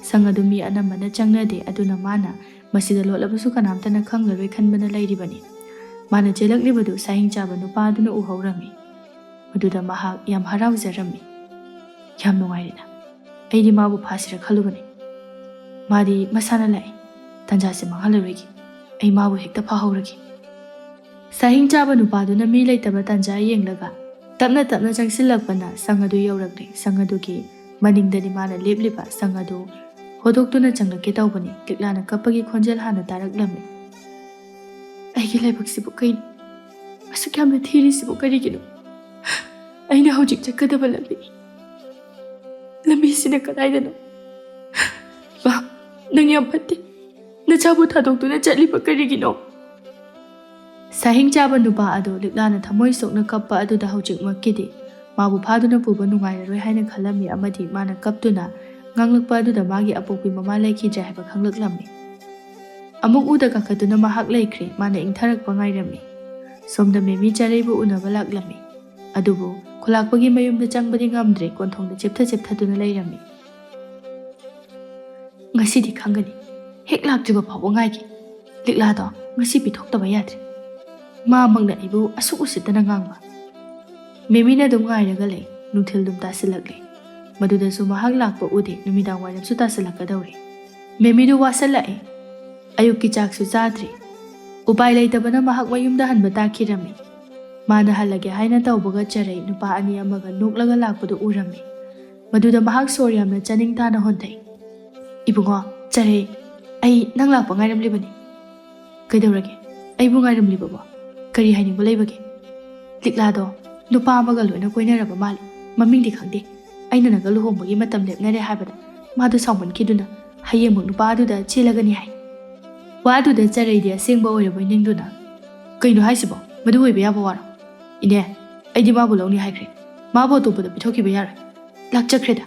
ꯁꯪ ꯑꯗꯨ ꯃꯤ ꯑꯅꯝꯕꯅ ꯆꯪꯅꯗꯦ, ꯑꯗꯨꯅ ꯃꯥꯅ ꯃꯁꯤꯗ ꯂꯣꯠꯂꯕꯁꯨ ꯀꯅꯥꯝꯇꯅ ꯈꯪꯂꯔꯣꯏ ꯈꯟꯕꯅ ꯂꯩꯔꯤꯕꯅꯤ꯫ ꯃꯥꯅ ꯆꯦꯜꯂꯛꯂꯤꯕꯗꯨ ꯁꯥꯍꯤꯡ ꯆꯥꯕ ꯅꯨꯄꯥ ꯑꯗꯨꯅ ꯎꯍꯧꯔꯝꯃꯤ꯫ ꯃꯗꯨꯗ ꯃꯍꯥꯛ ꯌꯥꯝ ꯍꯔꯥꯎꯖꯔꯝꯃꯤ꯫ "ꯌꯥꯝ ꯅꯨꯡꯉꯥꯏꯔꯦꯅ꯫ ꯑꯩꯗꯤ ꯃꯥꯕꯨ ꯐꯥꯁꯤꯔ ꯈꯜꯂꯨꯕꯅꯤ꯫ ꯃꯥꯗꯤ ꯃꯁꯥꯅ ꯂꯥꯛꯏ꯫ ꯇꯟꯖꯥꯁꯦ ꯃꯥꯡꯍꯜꯂꯔꯣꯏꯒꯦ꯫ ꯑꯩ ꯃꯥꯕꯨ ꯍꯦꯛꯇ ꯐꯥꯍꯧꯔꯒꯦ"꯫ ꯁꯥꯍꯤꯡ ꯆꯥꯕ ꯅꯨꯄꯥꯗꯨꯅ ꯃꯤ ꯂꯩꯇꯕ ꯇꯟꯖꯥ ꯌꯦꯡꯂꯒ ꯇꯞꯅ ꯇꯞꯅ ꯆꯪꯁꯤꯜꯂꯛꯄꯅ ꯁꯪ ꯑꯗꯨ ꯌꯧꯔꯛꯂꯦ꯫ ꯁꯪ ꯑꯗꯨꯒꯤ ꯃꯅꯤꯡꯗꯅꯤ ꯃꯥꯅ ꯂꯦꯞꯂꯤꯕ꯫ ꯁꯪ ꯑꯗꯨ ꯍꯣꯗꯣꯛꯇꯨꯅ ꯆꯪꯂꯛꯀꯦ ꯇꯧꯕꯅꯤ꯫ ꯂꯤꯛꯂꯥꯅ ꯀꯞꯄꯒꯤ ꯈꯣꯟꯖꯦꯜ ꯍꯥꯟꯅ ꯇꯥꯔꯛꯂꯝꯃꯤ꯫ "ꯑꯩꯒꯤ ꯂꯥꯏꯕꯛꯁꯤꯕꯨ ꯀꯩꯅꯣ? ꯑꯁꯨꯛ ꯌꯥꯝꯅ ꯊꯤꯔꯤꯁꯤꯕꯨ ꯀꯔꯤꯒꯤꯅꯣ? ꯑꯩꯅ ꯍꯧꯖꯤꯛ ꯆꯠꯀꯗꯕ ꯂꯝꯕꯤ, ꯂꯝꯕꯤꯁꯤꯅ ꯀꯗꯥꯏꯗꯅꯣ? ꯏꯃꯥ, ꯅꯪ ꯌꯥꯝ ꯐꯠꯇꯦ꯫ ꯅꯆꯥꯕꯨ ꯊꯥꯗꯣꯛꯇꯨꯅ ꯆꯠꯂꯤꯕ ꯀꯔꯤꯒꯤꯅꯣ?" ꯁꯥꯍꯤꯡ ꯆꯥꯕ ꯅꯨꯄꯥ ꯑꯗꯨ ꯂꯤꯛꯂꯥꯅ ꯊꯃꯣꯏ ꯁꯣꯛꯅ ꯀꯞꯄ ꯑꯗꯨꯗ ꯍꯧꯖꯤꯛꯃꯛꯀꯤꯗꯤ ꯃꯥꯕꯨ ꯐꯥꯗꯨꯅ ꯄꯨꯕ ꯅꯨꯡꯉꯥꯏꯔꯔꯣꯏ ꯍꯥꯏꯅ ꯈꯜꯂꯝꯃꯤ, ꯑꯃꯗꯤ ꯃꯥꯅ ꯀꯞꯇꯨꯅ ꯉꯥꯡꯂꯛꯄ ꯑꯗꯨꯗ ꯃꯥꯒꯤ ꯑꯄꯣꯛꯄꯤ ꯃꯃꯥ ꯂꯩꯈꯤꯗ꯭ꯔꯦ ꯍꯥꯏꯕ ꯈꯪꯂꯛꯂꯝꯃꯤ꯫ ꯑꯃꯨꯛ ꯎꯗ ꯀꯥꯈꯠꯇꯨꯅ ꯃꯍꯥꯛ ꯂꯩꯈ꯭ꯔꯦ꯫ ꯃꯥꯅ ꯏꯪꯊꯔꯛꯄ ꯉꯥꯏꯔꯝꯃꯤ꯫ ꯁꯣꯝꯗ ꯃꯦꯃꯤ ꯆꯔꯩꯕꯨ ꯎꯅꯕ ꯂꯥꯛꯂꯝꯃꯤ꯫ ꯑꯗꯨꯕꯨ ꯂꯥꯛꯄꯒꯤ ꯃꯌꯨꯝꯗ ꯆꯪꯕꯗꯤ ꯉꯝꯗ꯭ꯔꯦ, ꯀꯣꯟꯊꯣꯡꯗ ꯆꯦꯞꯊ ꯆꯦꯞꯊꯗꯨꯅ ꯂꯩꯔꯝꯃꯤ꯫ "ꯉꯁꯤꯗꯤ ꯈꯪꯒꯅꯤ, ꯍꯦꯛ ꯂꯥꯛꯇ꯭ꯔꯤꯕ ꯐꯥꯎꯕ ꯉꯥꯏꯒꯦ꯫ ꯂꯤꯛꯂꯥꯗꯣ ꯉꯁꯤ ꯄꯤꯊꯣꯛꯇꯕ ꯌꯥꯗ꯭ꯔꯦ꯫ ꯃꯥꯃꯛꯅ ꯑꯩꯕꯨ ꯑꯁꯨꯛ ꯎꯁꯤꯠꯇꯅ ꯉꯥꯡꯕ꯫" ꯃꯦꯃꯤꯅ ꯑꯗꯨꯝ ꯉꯥꯏꯔꯒ ꯂꯩ꯫ ꯅꯨꯡꯊꯤꯜ ꯑꯗꯨꯝ ꯇꯥꯁꯤꯜꯂꯛꯂꯦ꯫ ꯃꯗꯨꯗꯁꯨ ꯃꯍꯥꯛ ꯂꯥꯛꯄ ꯎꯗꯦ꯫ ꯅꯨꯃꯤꯗꯥꯡ ꯋꯥꯏꯔꯝꯁꯨ ꯇꯥꯁꯤꯜꯂꯛꯀꯗꯧꯔꯦ꯫ ꯃꯦꯃꯤꯗꯨ ꯋꯥꯁꯜꯂꯛꯑꯦ꯫ ꯑꯌꯨꯛꯀꯤ ꯆꯥꯛꯁꯨ ꯆꯥꯗ꯭ꯔꯤ꯫ ꯎꯄꯥꯏ ꯂꯩꯇꯕꯅ ꯃꯍꯥꯛ ꯃꯌꯨꯝꯗ ꯍꯟꯕ ꯇꯥꯈꯤꯔꯝꯃꯤ꯫ ꯃꯥꯅ ꯍꯜꯂꯒꯦ ꯍꯥꯏꯅ ꯇꯧꯕꯒ ꯆꯔꯩ ꯅꯨꯄꯥ ꯑꯅꯤ ꯑꯃꯒ ꯅꯣꯛꯂꯒ ꯂꯥꯛꯄꯗꯨ ꯎꯔꯝꯃꯤ꯫ ꯃꯗꯨꯗ ꯃꯍꯥꯛ ꯁꯣꯔ ꯌꯥꯝꯅ ꯆꯥꯅꯤꯡ ꯇꯥꯅ ꯍꯣꯟꯊꯩ꯫ "ꯏꯕꯨꯡꯉꯣ, ꯆꯔꯩ, ꯑꯩ ꯅꯪ ꯂꯥꯛꯄ ꯉꯥꯏꯔꯝꯂꯤꯕꯅꯤ꯫" "ꯀꯩꯗꯧꯔꯒꯦ? ꯑꯩꯕꯨ ꯉꯥꯏꯔꯝꯂꯤꯕꯕꯣ? ꯀꯔꯤ ꯍꯥꯏꯅꯤꯡꯕ ꯂꯩꯕꯒꯦ?" "ꯂꯤꯛꯂꯥꯗꯣ ꯅꯨꯄꯥ ꯑꯃꯒ ꯂꯣꯏꯅ ꯀꯣꯏꯅꯔꯕ ꯃꯥꯜꯂꯤ꯫ ꯃꯃꯤꯡꯗꯤ ꯈꯪꯗꯦ꯫ ꯑꯩꯅ ꯅꯪꯒ ꯂꯨꯍꯣꯡꯕꯒꯤ ꯃꯇꯝ ꯂꯦꯞꯅꯔꯦ ꯍꯥꯏꯕꯗ ꯃꯥꯗꯣ ꯁꯥꯎꯃꯟꯈꯤꯗꯨꯅ ꯍꯌꯦꯡꯃꯛ ꯅꯨꯄꯥ ꯑꯗꯨꯗ ꯆꯦꯜꯂꯒꯅꯤ ꯍꯥꯏ꯫" ꯋꯥ ꯑꯗꯨꯗ ꯆꯔꯩꯗꯤ ꯑꯁꯦꯡꯕ ꯑꯣꯏꯔꯕꯣꯏ ꯅꯤꯡꯗꯨꯅ, "ꯀꯩꯅꯣ ꯍꯥꯏꯁꯤꯕꯣ? ꯃꯗꯨ ꯑꯣꯏꯕ ꯌꯥꯕ ꯋꯥꯔꯣ? ꯏꯅꯦ, ꯑꯩꯗꯤ ꯃꯥꯕꯨ ꯂꯧꯅꯤ ꯍꯥꯏꯈ꯭ꯔꯦ꯫ ꯃꯥꯕꯨ ꯑꯇꯣꯞꯄꯗ ꯄꯤꯊꯣꯛꯈꯤꯕ ꯌꯥꯔꯣꯏ꯫ ꯂꯥꯛꯆꯈ꯭ꯔꯦꯗ꯫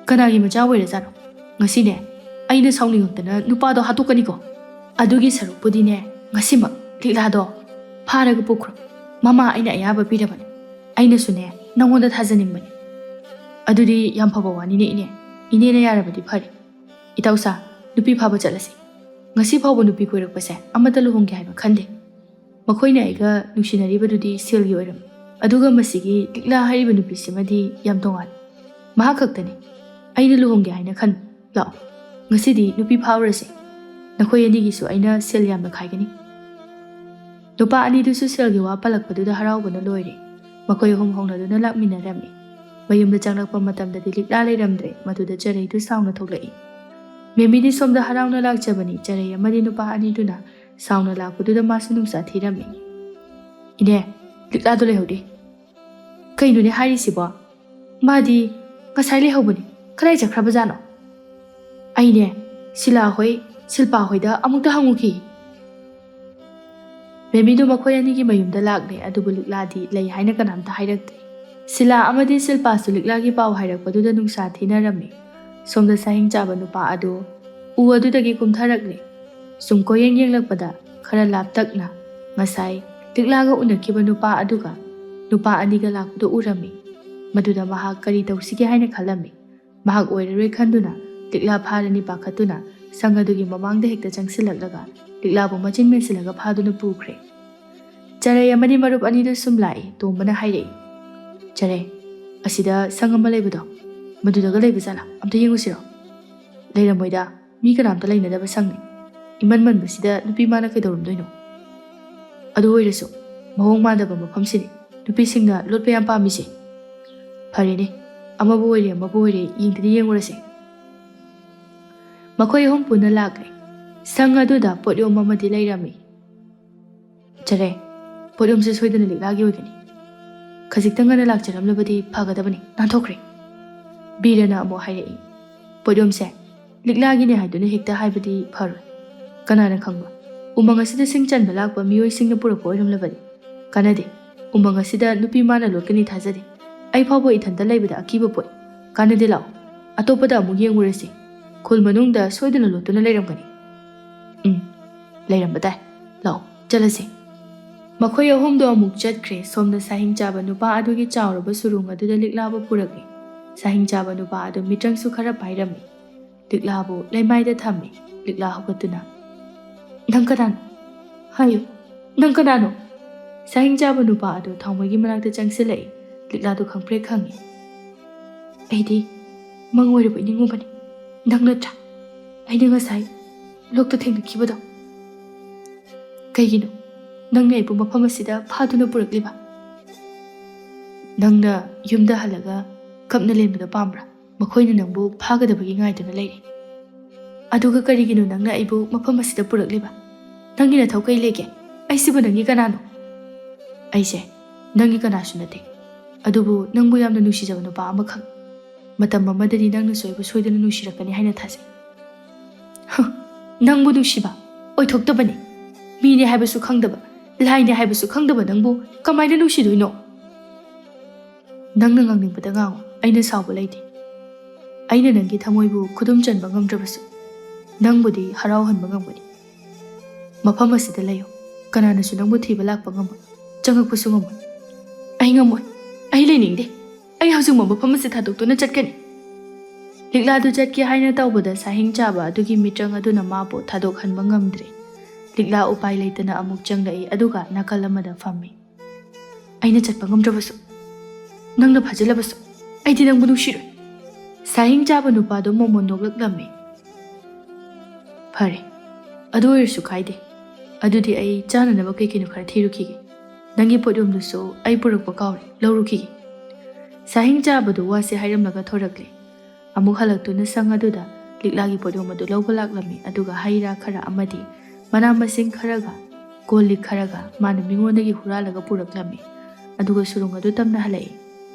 ꯀꯅꯥꯒꯤ ꯃꯆꯥ ꯑꯣꯏꯔꯖꯥꯠꯅꯣ? ꯉꯁꯤꯅꯦ, ꯑꯩꯅ ꯁꯥꯎꯅꯤꯡꯉꯛꯇꯅ ꯅꯨꯄꯥꯗꯣ ꯍꯥꯠꯇꯣꯛꯀꯅꯤꯀꯣ꯫ ꯑꯗꯨꯒꯤ ꯁꯔꯨꯛꯄꯨꯗꯤꯅꯦ, ꯉꯁꯤꯃꯛ ꯂꯤꯛꯂꯥꯗꯣ ꯐꯥꯔꯒ ꯄꯨꯈ꯭ꯔꯣ꯫ ꯃꯃꯥ ꯑꯩꯅ ꯑꯌꯥꯕ ꯄꯤꯔꯕꯅꯤ꯫ ꯑꯩꯅꯁꯨꯅꯦ, ꯅꯪꯉꯣꯟꯗ ꯊꯥꯖꯅꯤꯡꯕꯅꯤ꯫" "ꯑꯗꯨꯗꯤ ꯌꯥꯝ ꯐꯕ ꯋꯥꯅꯤꯅꯦ ꯏꯅꯦ꯫ ꯏꯅꯦꯅ ꯌꯥꯔꯕꯗꯤ ꯐꯔꯦ꯫ ꯏꯇꯥꯎꯁꯥ, ꯅꯨꯄꯤ ꯐꯥꯕ ꯆꯠꯂꯁꯤ꯫ ꯉꯁꯤ ꯐꯥꯎꯕ ꯅꯨꯄꯤ ꯀꯣꯏꯔꯛꯄꯁꯦ ꯑꯃꯠꯇ ꯂꯨꯍꯣꯡꯒꯦ ꯍꯥꯏꯕ ꯈꯟꯗꯦ꯫ ꯃꯈꯣꯏꯅ ꯑꯩꯒ ꯅꯨꯡꯁꯤꯅꯔꯤꯕꯗꯨꯗꯤ ꯁꯦꯜꯒꯤ ꯑꯣꯏꯔꯝꯃꯤ꯫ ꯑꯗꯨꯒ ꯃꯁꯤꯒꯤ ꯂꯤꯛꯂꯥ ꯍꯥꯏꯔꯤꯕ ꯅꯨꯄꯤꯁꯤꯃꯗꯤ ꯌꯥꯝ ꯇꯣꯉꯥꯜꯂꯤ꯫ ꯃꯍꯥꯛ ꯈꯛꯇꯅꯤ ꯑꯩꯅ ꯂꯨꯍꯣꯡꯒꯦ ꯍꯥꯏꯅ ꯈꯟꯕ꯫ ꯂꯥꯛꯑꯣ, ꯉꯁꯤꯗꯤ ꯅꯨꯄꯤ ꯐꯥꯎꯔꯁꯦ꯫ ꯅꯈꯣꯏ ꯑꯅꯤꯒꯤꯁꯨ ꯑꯩꯅ ꯁꯦꯜ ꯌꯥꯝꯅ ꯈꯥꯏꯒꯅꯤ꯫" ꯅꯨꯄꯥ ꯑꯅꯤꯗꯨꯁꯨ ꯁꯦꯜꯒꯤ ꯋꯥ ꯄꯜꯂꯛꯄꯗꯨꯗ ꯍꯔꯥꯎꯕꯅ ꯂꯣꯏꯔꯦ꯫ ꯃꯈꯣꯏ ꯑꯍꯨꯝ ꯍꯧꯅꯗꯨꯅ ꯂꯥꯛꯃꯤꯟꯅꯔꯝꯃꯤ꯫ ꯃꯌꯨꯝꯗ ꯆꯪꯂꯛꯄ ꯃꯇꯝꯗꯗꯤ ꯂꯤꯛꯂꯥ ꯂꯩꯔꯝꯗ꯭ꯔꯦ꯫ ꯃꯗꯨꯗ ꯆꯔꯩꯗꯨ ꯁꯥꯎꯅ ꯊꯣꯛꯂꯛꯏ꯫ ꯃꯦꯃꯤꯗꯤ ꯁꯣꯝꯗ ꯍꯔꯥꯎꯅ ꯂꯥꯛꯆꯕꯅꯤ꯫ ꯆꯔꯩ ꯑꯃꯗꯤ ꯅꯨꯄꯥ ꯑꯅꯤꯗꯨꯅ ꯁꯥꯎꯅ ꯂꯥꯛꯄꯗꯨꯗ ꯃꯥꯁꯨ ꯅꯨꯡꯁꯥ ꯊꯤꯔꯝꯃꯤ꯫ "ꯏꯅꯦ, ꯂꯤꯛꯂꯥꯗꯣ ꯂꯩꯍꯧꯗꯦ꯫" "ꯀꯩꯅꯣꯅꯦ ꯍꯥꯏꯔꯤꯁꯤꯕꯣ? ꯃꯥꯗꯤ ꯉꯁꯥꯏ ꯂꯩꯍꯧꯕꯅꯤ꯫ ꯀꯗꯥꯏ ꯆꯠꯈ꯭ꯔꯕꯖꯥꯠꯅꯣ?" "ꯑꯩꯅꯦ, ꯁꯤꯂꯥ ꯍꯣꯏ, ꯁꯤꯜꯄꯥ ꯍꯣꯏꯗ ꯑꯃꯨꯛꯇ ꯍꯪꯉꯨꯈꯤ꯫" ꯃꯦꯃꯤꯗꯨ ꯃꯈꯣꯏ ꯑꯅꯤꯒꯤ ꯃꯌꯨꯝꯗ ꯂꯥꯛꯂꯦ, ꯑꯗꯨꯕꯨ ꯂꯤꯛꯂꯥꯗꯤ ꯂꯩ ꯍꯥꯏꯅ ꯀꯅꯥꯝꯇ ꯍꯥꯏꯔꯛꯇꯦ꯫ ꯁꯤꯂꯥ ꯑꯃꯗꯤ ꯁꯤꯜꯄꯥꯁꯨ ꯂꯤꯛꯂꯥꯒꯤ ꯄꯥꯎ ꯍꯥꯏꯔꯛꯄꯗꯨꯗ ꯅꯨꯡꯁꯥ ꯊꯤꯅꯔꯝꯃꯤ꯫ ꯁꯣꯝꯗ ꯁꯥꯍꯤꯡ ꯆꯥꯕ ꯅꯨꯄꯥ ꯑꯗꯨ ꯎ ꯑꯗꯨꯗꯒꯤ ꯀꯨꯝꯊꯔꯛꯂꯦ꯫ ꯁꯨꯝ ꯀꯣꯏꯌꯦꯡ ꯌꯦꯡꯂꯛꯄꯗ ꯈꯔ ꯂꯥꯞꯇꯛꯅ ꯉꯁꯥꯏ ꯂꯤꯛꯂꯥꯒ ꯎꯅꯈꯤꯕ ꯅꯨꯄꯥ ꯑꯗꯨꯒ ꯅꯨꯄꯥ ꯑꯅꯤꯒ ꯂꯥꯛꯄꯗꯨ ꯎꯔꯝꯃꯤ꯫ ꯃꯗꯨꯗ ꯃꯍꯥꯛ ꯀꯔꯤ ꯇꯧꯁꯤꯒꯦ ꯍꯥꯏꯅ ꯈꯜꯂꯝꯃꯤ꯫ ꯃꯍꯥꯛ ꯑꯣꯏꯔꯔꯣꯏ ꯈꯟꯗꯨꯅ ꯂꯤꯛꯂꯥ ꯐꯥꯔꯅꯤ ꯄꯥꯈꯠꯇꯨꯅ ꯁꯪ ꯑꯗꯨꯒꯤ ꯃꯃꯥꯡꯗ ꯍꯦꯛꯇ ꯆꯪꯁꯤꯜꯂꯛꯂꯒ ꯂꯤꯛꯂꯥꯕꯨ ꯃꯆꯤꯟ ꯃꯦꯟꯁꯤꯜꯂꯒ ꯐꯥꯗꯨꯅ ꯄꯨꯈ꯭ꯔꯦ꯫ ꯆꯔꯩ ꯑꯃꯗꯤ ꯃꯔꯨꯞ ꯑꯅꯤꯗꯨ ꯁꯨꯝ ꯂꯥꯛꯏ꯫ ꯇꯣꯝꯕꯅ ꯍꯥꯏꯔꯛꯏ, "ꯆꯔꯩ, ꯑꯁꯤꯗ ꯁꯪ ꯑꯃ ꯂꯩꯕꯗꯣ, ꯃꯗꯨꯗꯒ ꯂꯩꯕ ꯖꯥꯠꯂꯥ? ꯑꯝꯇ ꯌꯦꯡꯉꯨꯁꯤꯔꯣ?" "ꯂꯩꯔꯝꯃꯣꯏꯗ, ꯃꯤ ꯀꯅꯥꯝꯇ ꯂꯩꯅꯗꯕ ꯁꯪꯅꯤ꯫ ꯏꯃꯟ ꯃꯟꯕꯁꯤꯗ ꯅꯨꯄꯤ ꯃꯥꯅ ꯀꯩꯗꯧꯔꯝꯗꯣꯏꯅꯣ? ꯑꯗꯨ ꯑꯣꯏꯔꯁꯨ ꯃꯑꯣꯡ ꯃꯥꯟꯗꯕ ꯃꯐꯝꯁꯤꯅꯤ ꯅꯨꯄꯤꯁꯤꯡꯅ ꯂꯣꯠꯄ ꯌꯥꯝ ꯄꯥꯝꯃꯤꯁꯦ꯫ ꯐꯔꯦꯅꯦ, ꯑꯃꯕꯨ ꯑꯣꯏꯔꯦ ꯑꯃꯕꯨ ꯑꯣꯏꯔꯦ, ꯌꯦꯡꯗꯗꯤ ꯌꯦꯡꯉꯨꯔꯁꯦ꯫" ꯃꯈꯣꯏ ꯑꯍꯨꯝ ꯄꯨꯟꯅ ꯂꯥꯛꯂꯦ꯫ ꯁꯪ ꯑꯗꯨꯗ ꯄꯣꯠꯌꯣꯝ ꯑꯃꯗꯤ ꯂꯩꯔꯝꯃꯤ꯫ "ꯆꯔꯩ, ꯄꯣꯠꯌꯣꯝꯁꯦ ꯁꯣꯏꯗꯅ ꯂꯤꯛꯂꯥꯒꯤ ꯑꯣꯏꯒꯅꯤ꯫ ꯈꯖꯤꯛꯇꯪ ꯉꯟꯅ ꯂꯥꯛꯆꯔꯝꯂꯕꯗꯤ ꯐꯒꯗꯕꯅꯤ, ꯅꯥꯟꯊꯣꯛꯈ꯭ꯔꯦ꯫" ꯕꯤꯔꯅ ꯑꯃꯨꯛ ꯍꯥꯏꯔꯛꯏ, "ꯄꯣꯠꯌꯣꯝꯁꯦ ꯂꯤꯛꯂꯥꯒꯤꯅꯦ ꯍꯥꯏꯗꯨꯅ ꯍꯦꯛꯇ ꯍꯥꯏꯕꯗꯤ ꯐꯔꯣꯏ꯫ ꯀꯅꯥꯅ ꯈꯪꯕ, ꯎꯃꯪ ꯑꯁꯤꯗ ꯁꯤꯡ ꯆꯟꯕ ꯂꯥꯛꯄ ꯃꯤꯑꯣꯏꯁꯤꯡꯅ ꯄꯨꯔꯛꯄ ꯑꯣꯏꯔꯝꯂꯕꯗꯤ? ꯀꯥꯟꯅꯗꯦ, ꯎꯃꯪ ꯑꯁꯤꯗ ꯅꯨꯄꯤ ꯃꯥꯅ ꯂꯣꯠꯀꯅꯤ ꯊꯥꯖꯗꯦ꯫ ꯑꯩ ꯐꯥꯎꯕ ꯏꯊꯟꯇ ꯂꯩꯕꯗ ꯑꯀꯤꯕ ꯄꯣꯛꯏ꯫ ꯀꯥꯟꯅꯗꯦ, ꯂꯥꯛꯑꯣ, ꯑꯇꯣꯞꯄꯗ ꯑꯃꯨꯛ ꯌꯦꯡꯉꯨꯔꯁꯤ꯫ ꯈꯨꯜ ꯃꯅꯨꯡꯗ ꯁꯣꯏꯗꯅ ꯂꯣꯠꯇꯨꯅ ꯂꯩꯔꯝꯒꯅꯤ꯫" "ꯎꯝ, ꯂꯩꯔꯝꯕ ꯇꯥꯏ꯫ ꯂꯥꯛꯑꯣ, ꯆꯠꯂꯁꯤ꯫" ꯃꯈꯣꯏ ꯑꯍꯨꯝꯗꯣ ꯑꯃꯨꯛ ꯆꯠꯈ꯭ꯔꯦ꯫ ꯁꯣꯝꯗ ꯁꯥꯍꯤꯡ ꯆꯥꯕ ꯅꯨꯄꯥ ꯑꯗꯨꯒꯤ ꯆꯥꯎꯔꯕ ꯁꯨꯔꯨꯡ ꯑꯗꯨꯗ ꯂꯤꯛꯂꯥꯕꯨ ꯄꯨꯔꯛꯂꯦ꯫ ꯁꯥꯍꯤꯡ ꯆꯥꯕ ꯅꯨꯄꯥ ꯑꯗꯨ ꯃꯤꯇ꯭ꯔꯪꯁꯨ ꯈꯔ ꯄꯥꯏꯔꯝꯃꯤ꯫ ꯂꯤꯛꯂꯥꯕꯨ ꯂꯩꯃꯥꯏꯗ ꯊꯝꯃꯤ꯫ ꯂꯤꯛꯂꯥ ꯍꯧꯒꯠꯇꯨꯅ, "ꯅꯪ ꯀꯅꯥꯅꯣ? ꯍꯥꯏꯌꯨ, ꯅꯪ ꯀꯅꯥꯅꯣ?" ꯁꯥꯍꯤꯡ ꯆꯥꯕ ꯅꯨꯄꯥ ꯑꯗꯨ ꯊꯥꯎꯃꯩꯒꯤ ꯃꯅꯥꯛꯇ ꯆꯪꯁꯤꯜꯂꯛꯏ꯫ ꯂꯤꯛꯂꯥꯗꯨ ꯈꯪꯄ꯭ꯔꯦꯛ ꯈꯪꯉꯤ꯫ "ꯑꯩꯗꯤ ꯃꯪ ꯑꯣꯏꯔꯕꯣꯏ ꯅꯤꯡꯉꯨꯕꯅꯤ꯫ ꯅꯪ ꯅꯠꯇ꯭ꯔꯥ ꯑꯩꯅ ꯉꯁꯥꯏ ꯂꯣꯛꯇ ꯊꯦꯡꯅꯈꯤꯕꯗꯣ? ꯀꯩꯒꯤꯅꯣ ꯅꯪꯅ ꯑꯩꯕꯨ ꯃꯐꯝ ꯑꯁꯤꯗ ꯐꯥꯗꯨꯅ ꯄꯨꯔꯛꯂꯤꯕ? ꯅꯪꯅ ꯌꯨꯝꯗ ꯍꯜꯂꯒ ꯀꯞꯅ ꯂꯦꯟꯕꯗꯣ ꯄꯥꯝꯕ꯭ꯔꯥ? ꯃꯈꯣꯏꯅ ꯅꯪꯕꯨ ꯐꯥꯒꯗꯕꯒꯤ ꯉꯥꯏꯗꯨꯅ ꯂꯩꯔꯤ꯫ ꯑꯗꯨꯒ ꯀꯔꯤꯒꯤꯅꯣ ꯅꯪꯅ ꯑꯩꯕꯨ ꯃꯐꯝ ꯑꯁꯤꯗ ꯄꯨꯔꯛꯂꯤꯕ? ꯅꯪꯒꯤ ꯅꯊꯧ ꯀꯩ ꯂꯩꯒꯦ? ꯑꯩꯁꯤꯕꯨ ꯅꯪꯒꯤ ꯀꯅꯥꯅꯣ?" "ꯑꯩꯁꯦ ꯅꯪꯒꯤ ꯀꯅꯥꯁꯨ ꯅꯠꯇꯦ, ꯑꯗꯨꯕꯨ ꯅꯪꯕꯨ ꯌꯥꯝꯅ ꯅꯨꯡꯁꯤꯖꯕ ꯅꯨꯄꯥ ꯑꯃꯈꯛ꯫ ꯃꯇꯝ ꯑꯃꯗꯗꯤ ꯅꯪꯅꯁꯨ ꯑꯩꯕꯨ ꯁꯣꯏꯗꯅ ꯅꯨꯡꯁꯤꯔꯛꯀꯅꯤ ꯍꯥꯏꯅ ꯊꯥꯖꯩ꯫" "ꯍ, ꯅꯪꯕꯨ ꯅꯨꯡꯁꯤꯕ? ꯑꯣꯏꯊꯣꯛꯇꯕꯅꯤ꯫ ꯃꯤꯅꯦ ꯍꯥꯏꯕꯁꯨ ꯈꯪꯗꯕ, ꯂꯥꯏꯅꯦ ꯍꯥꯏꯕꯁꯨ ꯈꯪꯗꯕ ꯅꯪꯕꯨ ꯀꯃꯥꯏꯅ ꯅꯨꯡꯁꯤꯗꯣꯏꯅꯣ?" "ꯅꯪꯅ ꯉꯥꯡꯅꯤꯡꯕꯗ ꯉꯥꯡꯉꯨ, ꯑꯩꯅ ꯁꯥꯎꯕ ꯂꯩꯇꯦ꯫ ꯑꯩꯅ ꯅꯪꯒꯤ ꯊꯃꯣꯏꯕꯨ ꯈꯨꯗꯨꯝ ꯆꯟꯕ ꯉꯝꯗ꯭ꯔꯕꯁꯨ, ꯅꯪꯕꯨꯗꯤ ꯍꯔꯥꯎꯍꯟꯕ ꯉꯝꯒꯅꯤ꯫ ꯃꯐꯝ ꯑꯁꯤꯗ ꯂꯩꯌꯨ꯫ ꯀꯅꯥꯅꯁꯨ ꯅꯪꯕꯨ ꯊꯤꯕ ꯂꯥꯛꯄ ꯉꯝꯃꯣꯏ, ꯆꯪꯉꯛꯄꯁꯨ ꯉꯝꯃꯣꯏ꯫" "ꯑꯩ ꯉꯝꯃꯣꯏ, ꯑꯩ ꯂꯩꯅꯤꯡꯗꯦ, ꯑꯩ ꯍꯧꯖꯤꯛꯃꯛ ꯃꯐꯝ ꯑꯁꯤ ꯊꯥꯗꯣꯛꯇꯨꯅ ꯆꯠꯀꯅꯤ꯫ ꯂꯤꯛꯂꯥꯗꯨ ꯆꯠꯀꯦ ꯍꯥꯏꯅ ꯇꯧꯕꯗ ꯁꯥꯍꯤꯡ ꯆꯥꯕ ꯑꯗꯨꯒꯤ ꯃꯤꯇ꯭ꯔꯪ ꯑꯗꯨꯅ ꯃꯥꯕꯨ ꯊꯥꯗꯣꯛꯍꯟꯕ ꯉꯝꯗ꯭ꯔꯦ꯫ ꯂꯤꯛꯂꯥ ꯎꯄꯥꯏ ꯂꯩꯇꯅ ꯑꯃꯨꯛ ꯆꯪꯂꯛꯏ, ꯑꯗꯨꯒ ꯅꯥꯀꯜ ꯑꯃꯗ ꯐꯝꯃꯤ꯫ "ꯑꯩꯅ ꯆꯠꯄ ꯉꯝꯗ꯭ꯔꯕꯁꯨ, ꯅꯪꯅ ꯐꯥꯖꯤꯜꯂꯕꯁꯨ, ꯑꯩꯗꯤ ꯅꯪꯕꯨ ꯅꯨꯡꯁꯤꯔꯣꯏ꯫" ꯁꯥꯍꯤꯡ ꯆꯥꯕ ꯅꯨꯄꯥꯗꯨ ꯃꯣꯃꯣꯟ ꯅꯣꯛꯂꯛꯂꯝꯃꯤ꯫ "ꯐꯔꯦ, ꯑꯗꯨ ꯑꯣꯏꯔꯁꯨ ꯀꯥꯏꯗꯦ꯫ ꯑꯗꯨꯗꯤ ꯑꯩ ꯆꯥꯅꯅꯕ ꯀꯩ ꯀꯩꯅꯣ ꯈꯔ ꯊꯤꯔꯨꯈꯤꯒꯦ꯫ ꯅꯪꯒꯤ ꯄꯣꯠꯌꯣꯝꯗꯨꯁꯨ ꯑꯩ ꯄꯨꯔꯛꯄ ꯀꯥꯎꯔꯦ, ꯂꯧꯔꯨꯈꯤꯒꯦ꯫" ꯁꯥꯍꯤꯡ ꯆꯥꯕꯗꯨ ꯋꯥꯁꯦ ꯍꯥꯏꯔꯝꯂꯒ ꯊꯣꯔꯛꯂꯦ꯫ ꯑꯃꯨꯛ ꯍꯜꯂꯛꯇꯨꯅ ꯁꯪ ꯑꯗꯨꯗ ꯂꯤꯛꯂꯥꯒꯤ ꯄꯣꯠꯌꯣꯝ ꯑꯗꯨ ꯂꯧꯕ ꯂꯥꯛꯂꯝꯃꯤ, ꯑꯗꯨꯒ ꯍꯩ ꯔꯥ ꯈꯔ ꯑꯃꯗꯤ ꯃꯅꯥ ꯃꯁꯤꯡ ꯈꯔꯒ ꯀꯣꯜ ꯂꯤꯛ ꯈꯔꯒ ꯃꯥꯅ ꯃꯤꯉꯣꯟꯗꯒꯤ ꯍꯨꯔꯥꯜꯂꯒ ꯄꯨꯔꯛꯂꯝꯃꯤ꯫ ꯑꯗꯨꯒ ꯁꯨꯔꯨꯡ ꯑꯗꯨ ꯇꯞꯅ ꯍꯜꯂꯛꯏ꯫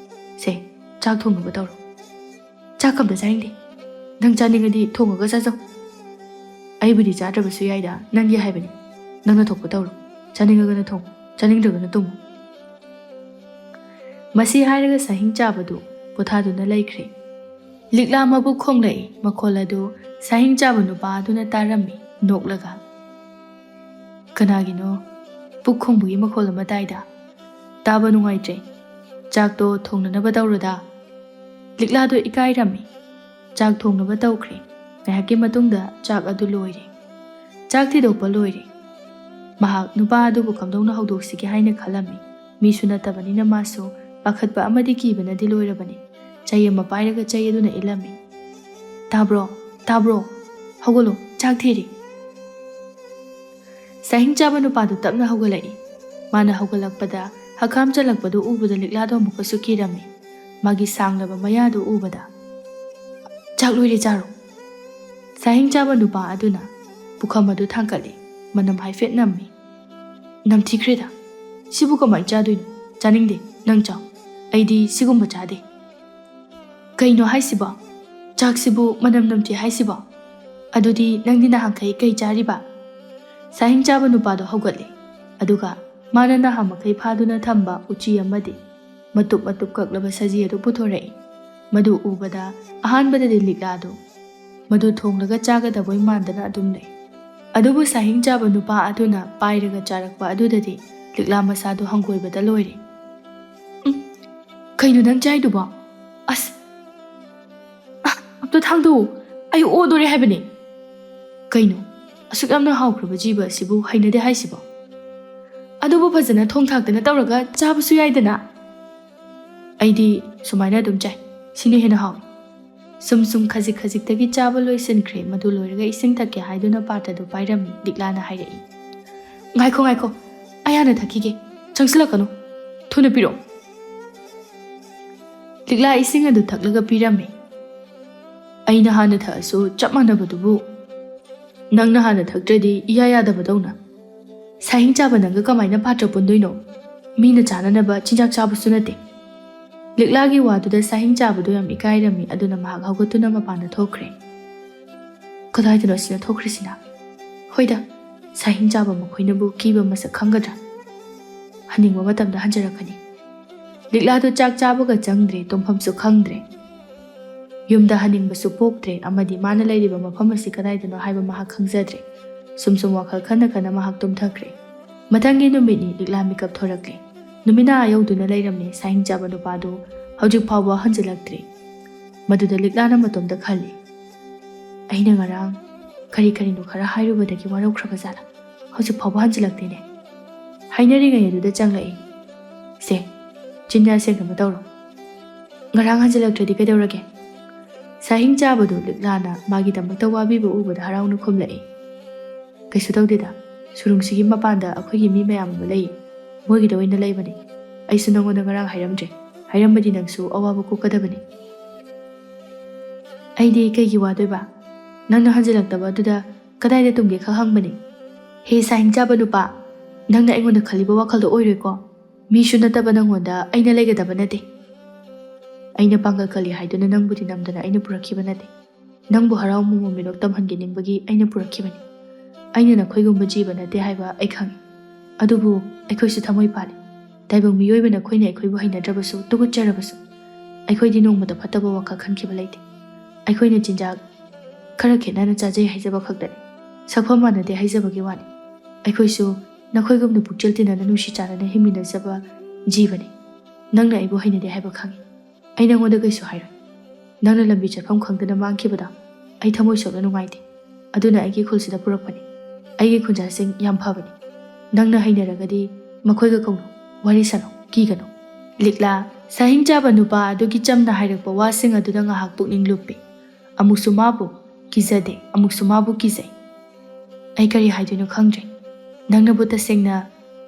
"ꯁꯦ, ꯆꯥꯛ ꯊꯣꯡꯅꯕ ꯇꯧꯔꯣ꯫" "ꯆꯥꯛ ꯑꯝꯇ ꯆꯥꯅꯤꯡꯗꯦ꯫ ꯅꯪ ꯆꯥꯅꯤꯡꯉꯗꯤ ꯊꯣꯡꯉꯒ ꯆꯥꯖꯧ꯫" "ꯑꯩꯕꯨꯗꯤ ꯆꯥꯗ꯭ꯔꯕꯁꯨ ꯌꯥꯏꯗ, ꯅꯪꯒꯤ ꯍꯥꯏꯕꯅꯤ꯫ ꯅꯪꯅ ꯊꯣꯛꯄ ꯇꯧꯔꯣ꯫ ꯆꯥꯅꯤꯡꯉꯒꯅ ꯊꯣꯡꯉꯨ, ꯆꯥꯅꯤꯡꯗ꯭ꯔꯒꯅ ꯇꯨꯝꯃꯨ꯫" ꯃꯁꯤ ꯍꯥꯏꯔꯒ ꯁꯥꯍꯤꯡ ꯆꯥꯕꯗꯨ ꯄꯣꯊꯥꯗꯨꯅ ꯂꯩꯈ꯭ꯔꯦ꯫ ꯂꯤꯛꯂꯥ ꯃꯕꯨꯛ ꯈꯣꯡꯂꯛꯏ꯫ ꯃꯈꯣꯜ ꯑꯗꯨ ꯁꯥꯍꯤꯡ ꯆꯥꯕ ꯅꯨꯄꯥ ꯑꯗꯨꯅ ꯇꯥꯔꯝꯃꯤ, ꯅꯣꯛꯂꯒ꯫ "ꯀꯅꯥꯒꯤꯅꯣ ꯄꯨꯛ ꯈꯣꯡꯕꯒꯤ ꯃꯈꯣꯜ ꯑꯃ ꯇꯥꯏꯗ? ꯇꯥꯕ ꯅꯨꯡꯉꯥꯏꯇ꯭ꯔꯦ꯫ ꯆꯥꯛꯇꯣ ꯊꯣꯡꯅꯅꯕ ꯇꯧꯔꯣꯗ꯫" ꯂꯤꯛꯂꯥꯗꯣ ꯏꯀꯥꯏꯔꯝꯃꯤ꯫ ꯆꯥꯛ ꯊꯣꯡꯅꯕ ꯇꯧꯈ꯭ꯔꯦ꯫ ꯉꯥꯏꯍꯥꯛꯀꯤ ꯃꯇꯨꯡꯗ ꯆꯥꯛ ꯑꯗꯨ ꯂꯣꯏꯔꯦ꯫ ꯆꯥꯛ ꯊꯤꯗꯣꯛꯄ ꯂꯣꯏꯔꯦ꯫ ꯃꯍꯥꯛ ꯅꯨꯄꯥ ꯑꯗꯨꯕꯨ ꯀꯝꯗꯧꯅ ꯍꯧꯗꯣꯛꯁꯤꯒꯦ ꯍꯥꯏꯅ ꯈꯜꯂꯝꯃꯤ꯫ ꯃꯤꯁꯨ ꯅꯠꯇꯕꯅꯤꯅ ꯃꯥꯁꯨ ꯄꯥꯈꯠꯄ ꯑꯃꯗꯤ ꯀꯤꯕꯅꯗꯤ ꯂꯣꯏꯔꯕꯅꯤ꯫ ꯆꯩ ꯑꯃ ꯄꯥꯏꯔꯒ ꯆꯩ ꯑꯗꯨꯅ ꯏꯜꯂꯝꯃꯤ꯫ "ꯇꯥꯕ꯭ꯔꯣ? ꯇꯥꯕ꯭ꯔꯣ? ꯍꯧꯒꯠꯂꯣ, ꯆꯥꯛ ꯊꯤꯔꯦ꯫" ꯁꯥꯍꯤꯡ ꯆꯥꯕ ꯅꯨꯄꯥꯗꯨ ꯇꯞꯅ ꯍꯧꯒꯠꯂꯛꯏ꯫ ꯃꯥꯅ ꯍꯧꯒꯠꯂꯛꯄꯗ ꯍꯀꯥꯝ ꯆꯜꯂꯛꯄꯗꯨ ꯎꯕꯗ ꯂꯤꯛꯂꯥꯗꯣ ꯑꯃꯨꯛꯀꯁꯨ ꯀꯤꯔꯝꯃꯤ꯫ ꯃꯥꯒꯤ ꯁꯥꯡꯂꯕ ꯃꯌꯥꯗꯨ ꯎꯕꯗ꯫ "ꯆꯥꯛ ꯂꯣꯏꯔꯦ, ꯆꯥꯔꯣ꯫" ꯁꯥꯍꯤꯡ ꯆꯥꯕ ꯅꯨꯄꯥ ꯑꯗꯨꯅ ꯄꯨꯈꯝ ꯑꯗꯨ ꯊꯥꯡꯀꯠꯂꯤ꯫ ꯃꯅꯝ ꯍꯥꯏꯐꯦꯠ ꯅꯝꯃꯤ꯫ "ꯅꯝꯊꯤꯈ꯭ꯔꯦꯗ꯫ ꯁꯤꯕꯨ ꯀꯃꯥꯏꯅ ꯆꯥꯗꯣꯏꯅꯣ? ꯆꯥꯅꯤꯡꯗꯦ, ꯅꯪ ꯆꯥꯎ꯫ ꯑꯩꯗꯤ ꯁꯤꯒꯨꯝꯕ ꯆꯥꯗꯦ꯫" "ꯀꯩꯅꯣ ꯍꯥꯏꯁꯤꯕꯣ? ꯆꯥꯛꯁꯤꯕꯨ ꯃꯅꯝ ꯅꯝꯊꯤ ꯍꯥꯏꯁꯤꯕꯣ? ꯑꯗꯨꯗꯤ ꯅꯪꯗꯤ ꯅꯍꯥꯟꯈꯩ ꯀꯩ ꯆꯥꯔꯤꯕ?" ꯁꯥꯍꯤꯡ ꯆꯥꯕ ꯅꯨꯄꯥꯗꯣ ꯍꯧꯒꯠꯂꯦ꯫ ꯑꯗꯨꯒ ꯃꯥꯅ ꯅꯍꯥꯟꯃꯈꯩ ꯐꯥꯗꯨꯅ ꯊꯝꯕ ꯎꯆꯤ ꯑꯃꯗꯤ ꯃꯇꯨꯞ ꯃꯇꯨꯞ ꯀꯛꯂꯕ ꯁꯖꯤ ꯑꯗꯨ ꯄꯨꯊꯣꯔꯛꯏ꯫ ꯃꯗꯨ ꯎꯕꯗ ꯑꯍꯥꯟꯕꯗꯗꯤ ꯂꯤꯛꯂꯥꯗꯨ ꯃꯗꯨ ꯊꯣꯡꯂꯒ ꯆꯥꯒꯗꯕꯣꯏ ꯃꯥꯟꯗꯅ ꯑꯗꯨꯝ ꯂꯩ꯫ ꯑꯗꯨꯕꯨ ꯁꯥꯍꯤꯡ ꯆꯥꯕ ꯅꯨꯄꯥ ꯑꯗꯨꯅ ꯄꯥꯏꯔꯒ ꯆꯥꯔꯛꯄ ꯑꯗꯨꯗꯗꯤ ꯂꯤꯛꯂꯥ ꯃꯁꯥꯗꯨ ꯍꯪꯒꯣꯏꯕꯗ ꯂꯣꯏꯔꯦ꯫ "ꯎꯝ, "ꯀꯩꯅꯣ ꯅꯪ ꯆꯥꯏꯗꯨꯕꯣ? ꯑꯁ, ꯑ, ꯑꯝꯇ ꯊꯥꯡꯗꯣꯛꯎ, ꯑꯩ ꯑꯣꯗꯣꯔꯦ ꯍꯥꯏꯕꯅꯦ꯫" "ꯀꯩꯅꯣ, ꯑꯁꯨꯛ ꯌꯥꯝꯅ ꯍꯥꯎꯈ꯭ꯔꯕ ꯖꯤꯕ ꯑꯁꯤꯕꯨ ꯍꯩꯅꯗꯦ ꯍꯥꯏꯁꯤꯕꯣ? ꯑꯗꯨꯕꯨ ꯐꯖꯅ ꯊꯣꯡ ꯊꯥꯛꯇꯅ ꯇꯧꯔꯒ ꯆꯥꯕꯁꯨ ꯌꯥꯏꯗꯅ꯫ ꯑꯩꯗꯤ ꯁꯨꯃꯥꯏꯅ ꯑꯗꯨꯝ ꯆꯥꯏ, ꯁꯤꯅ ꯍꯦꯟꯅ ꯍꯥꯎꯏ꯫" ꯁꯨꯝ ꯁꯨꯝ ꯈꯖꯤꯛ ꯈꯖꯤꯛꯇꯒꯤ ꯆꯥꯕ ꯂꯣꯏꯁꯤꯟꯈ꯭ꯔꯦ꯫ ꯃꯗꯨ ꯂꯣꯏꯔꯒ ꯏꯁꯤꯡ ꯊꯛꯀꯦ ꯍꯥꯏꯗꯨꯅ ꯄꯥꯇ꯭ꯔꯗꯨ ꯄꯥꯏꯔꯝꯃꯤ꯫ ꯂꯤꯛꯂꯥꯅ ꯍꯥꯏꯔꯛꯏ, "ꯉꯥꯏꯈꯣ, ꯉꯥꯏꯈꯣ, ꯑꯩ ꯍꯥꯟꯅ ꯊꯛꯈꯤꯒꯦ꯫ ꯆꯪꯁꯤꯜꯂꯛꯀꯅꯨ꯫ ꯊꯨꯅ ꯄꯤꯔꯛꯑꯣ꯫" ꯂꯤꯛꯂꯥ ꯏꯁꯤꯡ ꯑꯗꯨ ꯊꯛꯂꯒ ꯄꯤꯔꯝꯃꯤ꯫ "ꯑꯩꯅ ꯍꯥꯟꯅ ꯊꯛꯑꯁꯨ ꯆꯞ ꯃꯥꯟꯅꯕꯗꯨꯕꯨ, ꯅꯪꯅ ꯍꯥꯟꯅ ꯊꯛꯇ꯭ꯔꯗꯤ ꯏꯌꯥ ꯌꯥꯗꯕꯗꯧꯅ꯫ ꯁꯥꯍꯤꯡ ꯆꯥꯕ ꯅꯪꯒ ꯀꯃꯥꯏꯅ ꯄꯥꯇ꯭ꯔ ꯄꯨꯟꯗꯣꯏꯅꯣ? ꯃꯤꯅ ꯆꯥꯅꯅꯕ ꯆꯤꯟꯖꯥꯛ ꯆꯥꯕꯁꯨ ꯅꯠꯇꯦ꯫" ꯂꯤꯛꯂꯥꯒꯤ ꯋꯥꯗꯨꯗ ꯁꯥꯍꯤꯡ ꯆꯥꯕꯗꯨ ꯌꯥꯝ ꯏꯀꯥꯏꯔꯝꯃꯤ꯫ ꯑꯗꯨꯅ ꯃꯍꯥꯛ ꯍꯧꯒꯠꯇꯨꯅ ꯃꯄꯥꯟꯗ ꯊꯣꯛꯈ꯭ꯔꯦ꯫ "ꯀꯗꯥꯏꯗꯅꯣ ꯑꯁꯤꯅ ꯊꯣꯛꯈ꯭ꯔꯤꯁꯤꯅ? ꯍꯣꯏꯗ, ꯁꯥꯍꯤꯡ ꯆꯥꯕ ꯃꯈꯣꯏꯅꯕꯨ ꯀꯤꯕ ꯃꯁꯛ ꯈꯪꯒꯗ꯭ꯔꯥ? ꯍꯟꯅꯤꯡꯕ ꯃꯇꯝꯗ ꯍꯟꯖꯔꯛꯀꯅꯤ꯫" ꯂꯤꯛꯂꯥꯗꯨ ꯆꯥꯛ ꯆꯥꯕꯒ ꯆꯪꯗ꯭ꯔꯦ, ꯇꯨꯝꯐꯝꯁꯨ ꯈꯪꯗ꯭ꯔꯦ꯫ ꯌꯨꯝꯗ ꯍꯟꯅꯤꯡꯕꯁꯨ ꯄꯣꯛꯇ꯭ꯔꯦ ꯑꯃꯗꯤ ꯃꯥꯅ ꯂꯩꯔꯤꯕ ꯃꯐꯝ ꯑꯁꯤ ꯀꯗꯥꯏꯗꯅꯣ ꯍꯥꯏꯕ ꯃꯍꯥꯛ ꯈꯪꯖꯗ꯭ꯔꯦ꯫ ꯁꯨꯝ ꯁꯨꯝ ꯋꯥꯈꯜ ꯈꯟꯅ ꯈꯟꯅ ꯃꯍꯥꯛ ꯇꯨꯝꯊꯈ꯭ꯔꯦ꯫ ꯃꯊꯪꯒꯤ ꯅꯨꯃꯤꯠꯅꯤ꯫ ꯂꯤꯛꯂꯥ ꯃꯤꯀꯞ ꯊꯣꯔꯛꯂꯦ꯫ ꯅꯨꯃꯤꯠꯅ ꯑꯥ ꯌꯧꯗꯨꯅ ꯂꯩꯔꯝꯂꯦ꯫ ꯁꯥꯍꯤꯡ ꯆꯥꯕ ꯅꯨꯄꯥꯗꯨ ꯍꯧꯖꯤꯛ ꯐꯥꯎꯕ ꯍꯟꯖꯤꯜꯂꯛꯇ꯭ꯔꯤ꯫ ꯃꯗꯨꯗ ꯂꯤꯛꯂꯥꯅ ꯃꯇꯣꯝꯇ ꯈꯜꯂꯤ, "ꯑꯩꯅ ꯉꯔꯥꯡ ꯀꯔꯤ ꯀꯔꯤꯅꯣ ꯈꯔ ꯍꯥꯏꯔꯨꯕꯗꯒꯤ ꯋꯥꯔꯧꯈ꯭ꯔꯕ ꯖꯥꯠꯂꯥ? ꯍꯧꯖꯤꯛ ꯐꯥꯎꯕ ꯍꯟꯖꯤꯜꯂꯛꯇꯦꯅꯦ꯫" ꯍꯥꯏꯅꯔꯤꯉꯩ ꯑꯗꯨꯗ ꯆꯪꯂꯛꯏ꯫ "ꯁꯦ, ꯆꯤꯟꯌꯥ ꯁꯦꯡꯅꯕ ꯇꯧꯔꯣ꯫ ꯉꯔꯥꯡ ꯍꯟꯖꯤꯜꯂꯛꯇ꯭ꯔꯗꯤ ꯀꯩꯗꯧꯔꯒꯦ?" ꯁꯥꯍꯤꯡ ꯆꯥꯕꯗꯨ ꯂꯤꯛꯂꯥꯅ ꯃꯥꯒꯤꯗꯃꯛꯇ ꯋꯥꯕꯤꯕ ꯎꯕꯗ ꯍꯔꯥꯎꯅ ꯈꯨꯝꯂꯛꯏ꯫ "ꯀꯩꯁꯨ ꯇꯧꯗꯦꯗ, ꯁꯨꯔꯨꯡꯁꯤꯒꯤ ꯃꯄꯥꯟꯗ ꯑꯩꯈꯣꯏꯒꯤ ꯃꯤ ꯃꯌꯥꯝ ꯑꯃ ꯂꯩ, ꯃꯣꯏꯒꯤꯗ ꯑꯣꯏꯅ ꯂꯩꯕꯅꯤ꯫ ꯑꯩꯁꯨ ꯅꯪꯉꯣꯟꯗ ꯉꯔꯥꯡ ꯍꯥꯏꯔꯝꯗ꯭ꯔꯦ, ꯍꯥꯏꯔꯝꯕꯗꯤ ꯅꯪꯁꯨ ꯑꯋꯥꯕ ꯀꯣꯛꯀꯗꯕꯅꯤ꯫" "ꯑꯩꯗꯤ ꯀꯩꯒꯤ ꯋꯥꯗꯣꯏꯕ? ꯅꯪꯅ ꯍꯟꯖꯤꯜꯂꯛꯇꯕ ꯑꯗꯨꯗ ꯀꯗꯥꯏꯗ ꯇꯨꯝꯒꯦ ꯈꯛ ꯍꯪꯕꯅꯤ꯫" "ꯍꯦ ꯁꯥꯍꯤꯡ ꯆꯥꯕ ꯅꯨꯄꯥ, ꯅꯪꯅ ꯑꯩꯉꯣꯟꯗ ꯈꯜꯂꯤꯕ ꯋꯥꯈꯜꯗꯣ ꯑꯣꯏꯔꯣꯏꯀꯣ꯫ ꯃꯤꯁꯨ ꯅꯠꯇꯕ ꯅꯪꯉꯣꯟꯗ ꯑꯩꯅ ꯂꯩꯒꯗꯕ ꯅꯠꯇꯦ꯫ ꯑꯩꯅ ꯄꯥꯡꯒꯜ ꯀꯜꯂꯤ ꯍꯥꯏꯗꯨꯅ ꯅꯪꯕꯨꯗꯤ ꯅꯝꯗꯅ ꯑꯩꯅ ꯄꯨꯔꯛꯈꯤꯕ ꯅꯠꯇꯦ꯫ ꯅꯪꯕꯨ ꯍꯔꯥꯎ ꯃꯃꯣꯟ ꯃꯤꯅꯣꯛ ꯇꯝꯍꯟꯒꯦ ꯅꯤꯡꯕꯒꯤ ꯑꯩꯅ ꯄꯨꯔꯛꯈꯤꯕꯅꯤ꯫ ꯑꯩꯅ ꯅꯈꯣꯏꯒꯨꯝꯕ ꯖꯤꯕ ꯅꯠꯇꯦ ꯍꯥꯏꯕ ꯑꯩ ꯈꯪꯏ꯫ ꯑꯗꯨꯕꯨ ꯑꯩꯈꯣꯏꯁꯨ ꯊꯃꯣꯏ ꯄꯥꯜꯂꯤ꯫ ꯇꯥꯏꯕꯪ ꯃꯤꯑꯣꯏꯕ ꯅꯈꯣꯏꯅ ꯑꯩꯈꯣꯏꯕꯨ ꯍꯩꯅꯗ꯭ꯔꯕꯁꯨ, ꯇꯨꯀꯠꯆꯔꯕꯁꯨ, ꯑꯩꯈꯣꯏꯗꯤ ꯅꯣꯡꯃꯇ ꯐꯠꯇꯕ ꯋꯥꯈꯜ ꯈꯟꯈꯤꯕ ꯂꯩꯇꯦ꯫ ꯑꯩꯈꯣꯏꯅ ꯆꯤꯟꯖꯥꯛ ꯈꯔ ꯈꯦꯠꯅꯅ ꯆꯥꯖꯩ ꯍꯥꯏꯖꯕ ꯈꯛꯇꯅꯤ꯫ ꯁꯛꯐꯝ ꯃꯥꯟꯅꯗꯦ ꯍꯥꯏꯖꯕꯒꯤ ꯋꯥꯅꯤ꯫ ꯑꯩꯈꯣꯏꯁꯨ ꯅꯈꯣꯏꯒꯨꯝꯅ ꯄꯨꯛꯆꯦꯜ ꯇꯤꯟꯅꯅ ꯅꯨꯡꯁꯤ ꯆꯥꯟꯅꯅ ꯍꯤꯡꯃꯤꯟꯅꯖꯕ ꯖꯤꯕꯅꯤ꯫ ꯅꯪꯅ ꯑꯩꯕꯨ ꯍꯩꯅꯗꯦ ꯍꯥꯏꯕ ꯈꯪꯉꯤ꯫ ꯑꯩ ꯅꯪꯉꯣꯟꯗ ꯀꯩꯁꯨ ꯍꯥꯏꯔꯣꯏ꯫ ꯅꯪꯅ ꯂꯝꯕꯤ ꯆꯠꯐꯝ ꯈꯪꯗꯅ ꯃꯥꯡꯈꯤꯕꯗꯣ ꯑꯩ ꯊꯃꯣꯏ ꯁꯣꯛꯅ ꯅꯨꯡꯉꯥꯏꯇꯦ꯫ ꯑꯗꯨꯅ ꯑꯩꯒꯤ ꯈꯨꯜꯁꯤꯗ ꯄꯨꯔꯛꯄꯅꯤ꯫ ꯑꯩꯒꯤ ꯈꯨꯟꯖꯥꯁꯤꯡ ꯌꯥꯝ ꯐꯕꯅꯤ꯫ ꯅꯪꯅ ꯍꯩꯅꯔꯒꯗꯤ ꯃꯈꯣꯏꯒ ꯀꯧꯅꯨ, ꯋꯥꯔꯤ ꯁꯥꯅꯧ, ꯀꯤꯒꯅꯨ꯫ ꯂꯤꯛꯂꯥ, ꯁꯥꯍꯤꯡ ꯆꯥꯕ ꯅꯨꯄꯥ ꯑꯗꯨꯒꯤ ꯆꯝꯅ ꯍꯥꯏꯔꯛꯄ ꯋꯥꯁꯤꯡ ꯑꯗꯨꯗ ꯉꯥꯏꯍꯥꯛ ꯄꯨꯛꯅꯤꯡ ꯂꯨꯞꯄꯤ꯫ ꯑꯃꯨꯛꯁꯨ ꯃꯥꯕꯨ ꯀꯤꯖꯗꯦ, ꯑꯃꯨꯛꯁꯨ ꯃꯥꯕꯨ ꯀꯤꯖꯩ꯫ ꯑꯩ ꯀꯔꯤ ꯍꯥꯏꯗꯣꯏꯅꯣ ꯈꯪꯗ꯭ꯔꯦ꯫ ꯅꯪꯅꯕꯨ ꯇꯁꯦꯡꯅ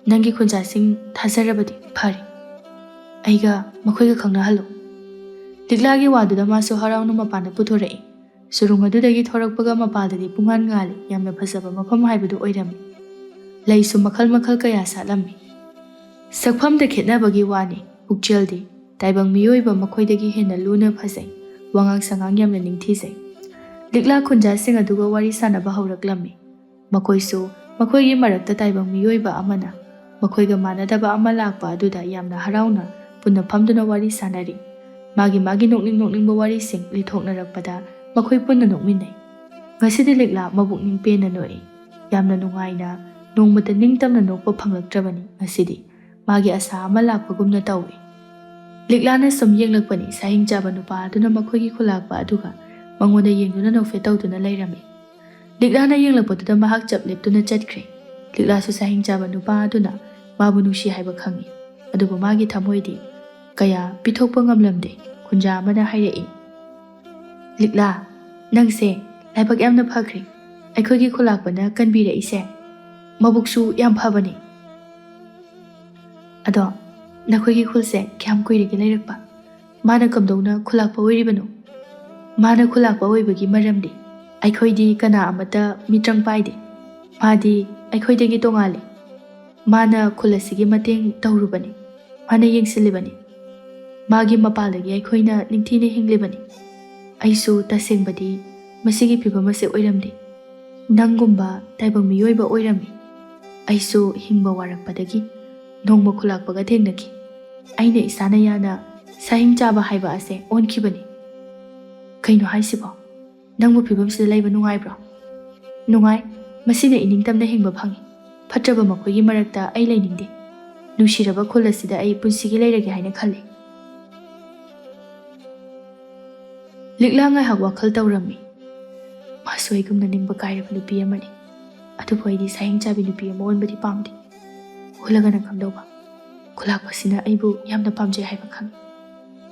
ꯅꯪꯒꯤ ꯈꯨꯟꯖꯥꯁꯤꯡ ꯊꯥꯖꯔꯕꯗꯤ ꯐꯔꯦ꯫ ꯑꯩꯒ ꯃꯈꯣꯏꯒ ꯈꯪꯅꯍꯜꯂꯨ꯫ ꯂꯤꯛꯂꯥꯒꯤ ꯋꯥꯗꯨꯗ ꯃꯥꯁꯨ ꯍꯔꯥꯎꯅ ꯃꯄꯥꯟꯗ ꯄꯨꯊꯣꯔꯛꯏ꯫ ꯁꯨꯔꯨꯡ ꯑꯗꯨꯗꯒꯤ ꯊꯣꯔꯛꯄꯒ ꯃꯄꯥꯟꯗꯗꯤ ꯄꯨꯡꯉꯥꯟ ꯉꯥꯜꯂꯤ, ꯌꯥꯝꯅ ꯐꯖꯕ ꯃꯐꯝ ꯍꯥꯏꯕꯗꯨ ꯑꯣꯏꯔꯝꯃꯤ꯫ ꯂꯩꯁꯨ ꯃꯈꯜ ꯃꯈꯜ ꯀꯌꯥ ꯁꯥꯠꯂꯝꯃꯤ꯫ ꯁꯛꯐꯝꯗ ꯈꯦꯠꯅꯕꯒꯤ ꯋꯥꯅꯤ, ꯄꯨꯛꯆꯦꯜꯗꯤ ꯇꯥꯏꯕꯪ ꯃꯤꯑꯣꯏꯕ ꯃꯈꯣꯏꯗꯒꯤ ꯍꯦꯟꯅ ꯂꯨꯅ ꯐꯖꯩ, ꯋꯥꯉꯥꯡ ꯁꯉꯥꯡ ꯌꯥꯝꯅ ꯅꯤꯡꯊꯤꯖꯩ꯫ ꯂꯤꯛꯂꯥ ꯈꯨꯟꯖꯥꯁꯤꯡ ꯑꯗꯨꯒ ꯋꯥꯔꯤ ꯁꯥꯟꯅꯕ ꯍꯧꯔꯛꯂꯝꯃꯤ꯫ ꯃꯈꯣꯏꯁꯨ ꯃꯈꯣꯏꯒꯤ ꯃꯔꯛꯇ ꯇꯥꯏꯕꯪ ꯃꯤꯑꯣꯏꯕ ꯑꯃꯅ ꯃꯈꯣꯏꯒ ꯃꯥꯟꯅꯗꯕ ꯑꯃ ꯂꯥꯛꯄ ꯑꯗꯨꯗ ꯌꯥꯝꯅ ꯍꯔꯥꯎꯅ ꯄꯨꯟꯅ ꯐꯝꯗꯨꯅ ꯋꯥꯔꯤ ꯁꯥꯟꯅꯔꯤ꯫ ꯃꯥꯒꯤ ꯃꯥꯒꯤ ꯅꯣꯛꯅꯤꯡ ꯅꯣꯛꯅꯤꯡꯕ ꯋꯥꯔꯤꯁꯤꯡ ꯂꯤꯊꯣꯛꯅꯔꯛꯄꯗ ꯃꯈꯣꯏ ꯄꯨꯟꯅ ꯅꯣꯛꯃꯤꯟꯅꯩ꯫ ꯉꯁꯤꯗꯤ ꯂꯤꯛꯂꯥ ꯃꯕꯨꯛꯅꯤꯡ ꯄꯦꯟꯅ ꯅꯣꯛꯏ꯫ ꯌꯥꯝꯅ ꯅꯨꯡꯉꯥꯏꯅ, ꯅꯣꯡꯃꯇ ꯅꯤꯡꯇꯝꯅ ꯅꯣꯛꯄ ꯐꯪꯂꯛꯇ꯭ꯔꯕꯅꯤ ꯉꯁꯤꯗꯤ꯫ ꯃꯥꯒꯤ ꯑꯁꯥ ꯑꯃ ꯂꯥꯛꯄꯒꯨꯝꯅ ꯇꯧꯏ꯫ ꯂꯤꯛꯂꯥꯅ ꯁꯨꯝ ꯌꯦꯡꯂꯛꯄꯅꯤ, ꯁꯥꯍꯤꯡ ꯆꯥꯕ ꯅꯨꯄꯥ ꯑꯗꯨꯅ ꯃꯈꯣꯏꯒꯤ ꯈꯨꯂꯥꯛꯄ ꯑꯗꯨꯒ ꯃꯉꯣꯟꯗ ꯌꯦꯡꯗꯨꯅ ꯅꯣꯛꯐꯦꯠ ꯇꯧꯗꯨꯅ ꯂꯩꯔꯝꯃꯤ꯫ ꯂꯤꯛꯂꯥꯅ ꯌꯦꯡꯂꯛꯄꯗꯨꯗ ꯃꯍꯥꯛ ꯆꯞ ꯂꯦꯞꯇꯨꯅ ꯆꯠꯈ꯭ꯔꯦ꯫ ꯂꯤꯛꯂꯥꯁꯨ ꯁꯥꯍꯤꯡ ꯆꯥꯕ ꯅꯨꯄꯥ ꯑꯗꯨꯅ ꯃꯥꯕꯨ ꯅꯨꯡꯁꯤ ꯍꯥꯏꯕ ꯈꯪꯏ, ꯑꯗꯨꯕꯨ ꯃꯥꯒꯤ ꯊꯃꯣꯏꯗꯤ ꯀꯌꯥ ꯄꯤꯊꯣꯛꯄ ꯉꯝꯂꯝꯗꯦ꯫ ꯈꯨꯟꯖꯥ ꯑꯃꯅ ꯍꯥꯏꯔꯛꯏ, "ꯂꯤꯛꯂꯥ, ꯅꯪꯁꯦ ꯂꯥꯏꯕꯛ ꯌꯥꯝꯅ ꯐꯈ꯭ꯔꯦ, ꯑꯩꯈꯣꯏꯒꯤ ꯈꯨꯂꯥꯛꯄꯅ ꯀꯟꯕꯤꯔꯛꯏꯁꯦ꯫ ꯃꯕꯨꯛꯁꯨ ꯌꯥꯝ ꯐꯕꯅꯤ꯫ ꯑꯗꯣ ꯅꯈꯣꯏꯒꯤ ꯈꯨꯜꯁꯦ ꯀꯌꯥꯝ ꯀꯨꯏꯔꯒꯦ ꯂꯩꯔꯛꯄ? ꯃꯥꯅ ꯀꯝꯗꯧꯅ ꯈꯨꯂꯥꯛꯄ ꯑꯣꯏꯔꯤꯕꯅꯣ?" "ꯃꯥꯅ ꯈꯨꯂꯥꯛꯄ ꯑꯣꯏꯕꯒꯤ ꯃꯔꯝꯗꯤ ꯑꯩꯈꯣꯏꯗꯤ ꯀꯅꯥ ꯑꯃꯠꯇ ꯃꯤꯇ꯭ꯔꯪ ꯄꯥꯏꯗꯦ꯫ ꯃꯥꯗꯤ ꯑꯩꯈꯣꯏꯗꯒꯤ ꯇꯣꯉꯥꯜꯂꯤ꯫ ꯃꯥꯅ ꯈꯨꯜ ꯑꯁꯤꯒꯤ ꯃꯇꯦꯡ ꯇꯧꯔꯨꯕꯅꯤ꯫ ꯃꯥꯅ ꯌꯦꯡꯁꯤꯜꯂꯤꯕꯅꯤ꯫ ꯃꯥꯒꯤ ꯃꯄꯥꯜꯗꯒꯤ ꯑꯩꯈꯣꯏꯅ ꯅꯤꯡꯊꯤꯅ ꯍꯤꯡꯂꯤꯕꯅꯤ꯫ ꯑꯩꯁꯨ ꯇꯁꯦꯡꯕꯗꯤ ꯃꯁꯤꯒꯤ ꯐꯤꯕꯝ ꯑꯁꯤ ꯑꯣꯏꯔꯝꯗꯦ꯫ ꯅꯪꯒꯨꯝꯕ ꯇꯥꯏꯕꯪ ꯃꯤꯑꯣꯏꯕ ꯑꯣꯏꯔꯝꯃꯤ꯫ ꯑꯩꯁꯨ ꯍꯤꯡꯕ ꯋꯥꯔꯛꯄꯗꯒꯤ ꯅꯣꯡꯃ ꯈꯨꯂꯥꯛꯄꯒ ꯊꯦꯡꯅꯈꯤ꯫ ꯑꯩꯅ ꯏꯁꯥꯅ ꯌꯥꯅ ꯁꯥꯍꯤꯡ ꯆꯥꯕ ꯍꯥꯏꯕ ꯑꯁꯦ ꯑꯣꯟꯈꯤꯕꯅꯤ꯫" "ꯀꯩꯅꯣ ꯍꯥꯏꯁꯤꯕꯣ? ꯅꯪꯕꯨ ꯐꯤꯕꯝꯁꯤꯗ ꯂꯩꯕ ꯅꯨꯡꯉꯥꯏꯕ꯭ꯔꯣ?" "ꯅꯨꯡꯉꯥꯏ꯫ ꯃꯁꯤꯅ ꯏꯅꯤꯡꯇꯝꯅ ꯍꯤꯡꯕ ꯐꯪꯏ꯫ ꯐꯠꯇ꯭ꯔꯕ ꯃꯈꯣꯏꯒꯤ ꯃꯔꯛꯇ ꯑꯩ ꯂꯩꯅꯤꯡꯗꯦ꯫" ꯅꯨꯡꯁꯤꯔꯕ ꯈꯨꯜ ꯑꯁꯤꯗ ꯑꯩ ꯄꯨꯟꯁꯤꯒꯤ ꯂꯩꯔꯒꯦ ꯍꯥꯏꯅ ꯈꯜꯂꯤ꯫ ꯂꯤꯛꯂꯥ ꯉꯥꯏꯍꯥꯛ ꯋꯥꯈꯜ ꯇꯧꯔꯝꯃꯤ꯫ ꯃꯥꯁꯨ ꯑꯩꯒꯨꯝꯅ ꯅꯤꯡꯕ ꯀꯥꯏꯔꯕ ꯅꯨꯄꯤ ꯑꯃꯅꯤ꯫ ꯑꯗꯨꯕꯨ ꯑꯩꯗꯤ ꯁꯥꯍꯤꯡ ꯆꯥꯕꯤ ꯅꯨꯄꯤ ꯑꯃ ꯑꯣꯟꯕꯗꯤ ꯄꯥꯝꯗꯦ꯫ ꯑꯣꯜꯂꯒꯅ ꯀꯝꯗꯧꯕ? ꯈꯨꯂꯥꯛꯄꯁꯤꯅ ꯑꯩꯕꯨ ꯌꯥꯝꯅ ꯄꯥꯝꯖꯩ ꯍꯥꯏꯕ ꯈꯪꯏ꯫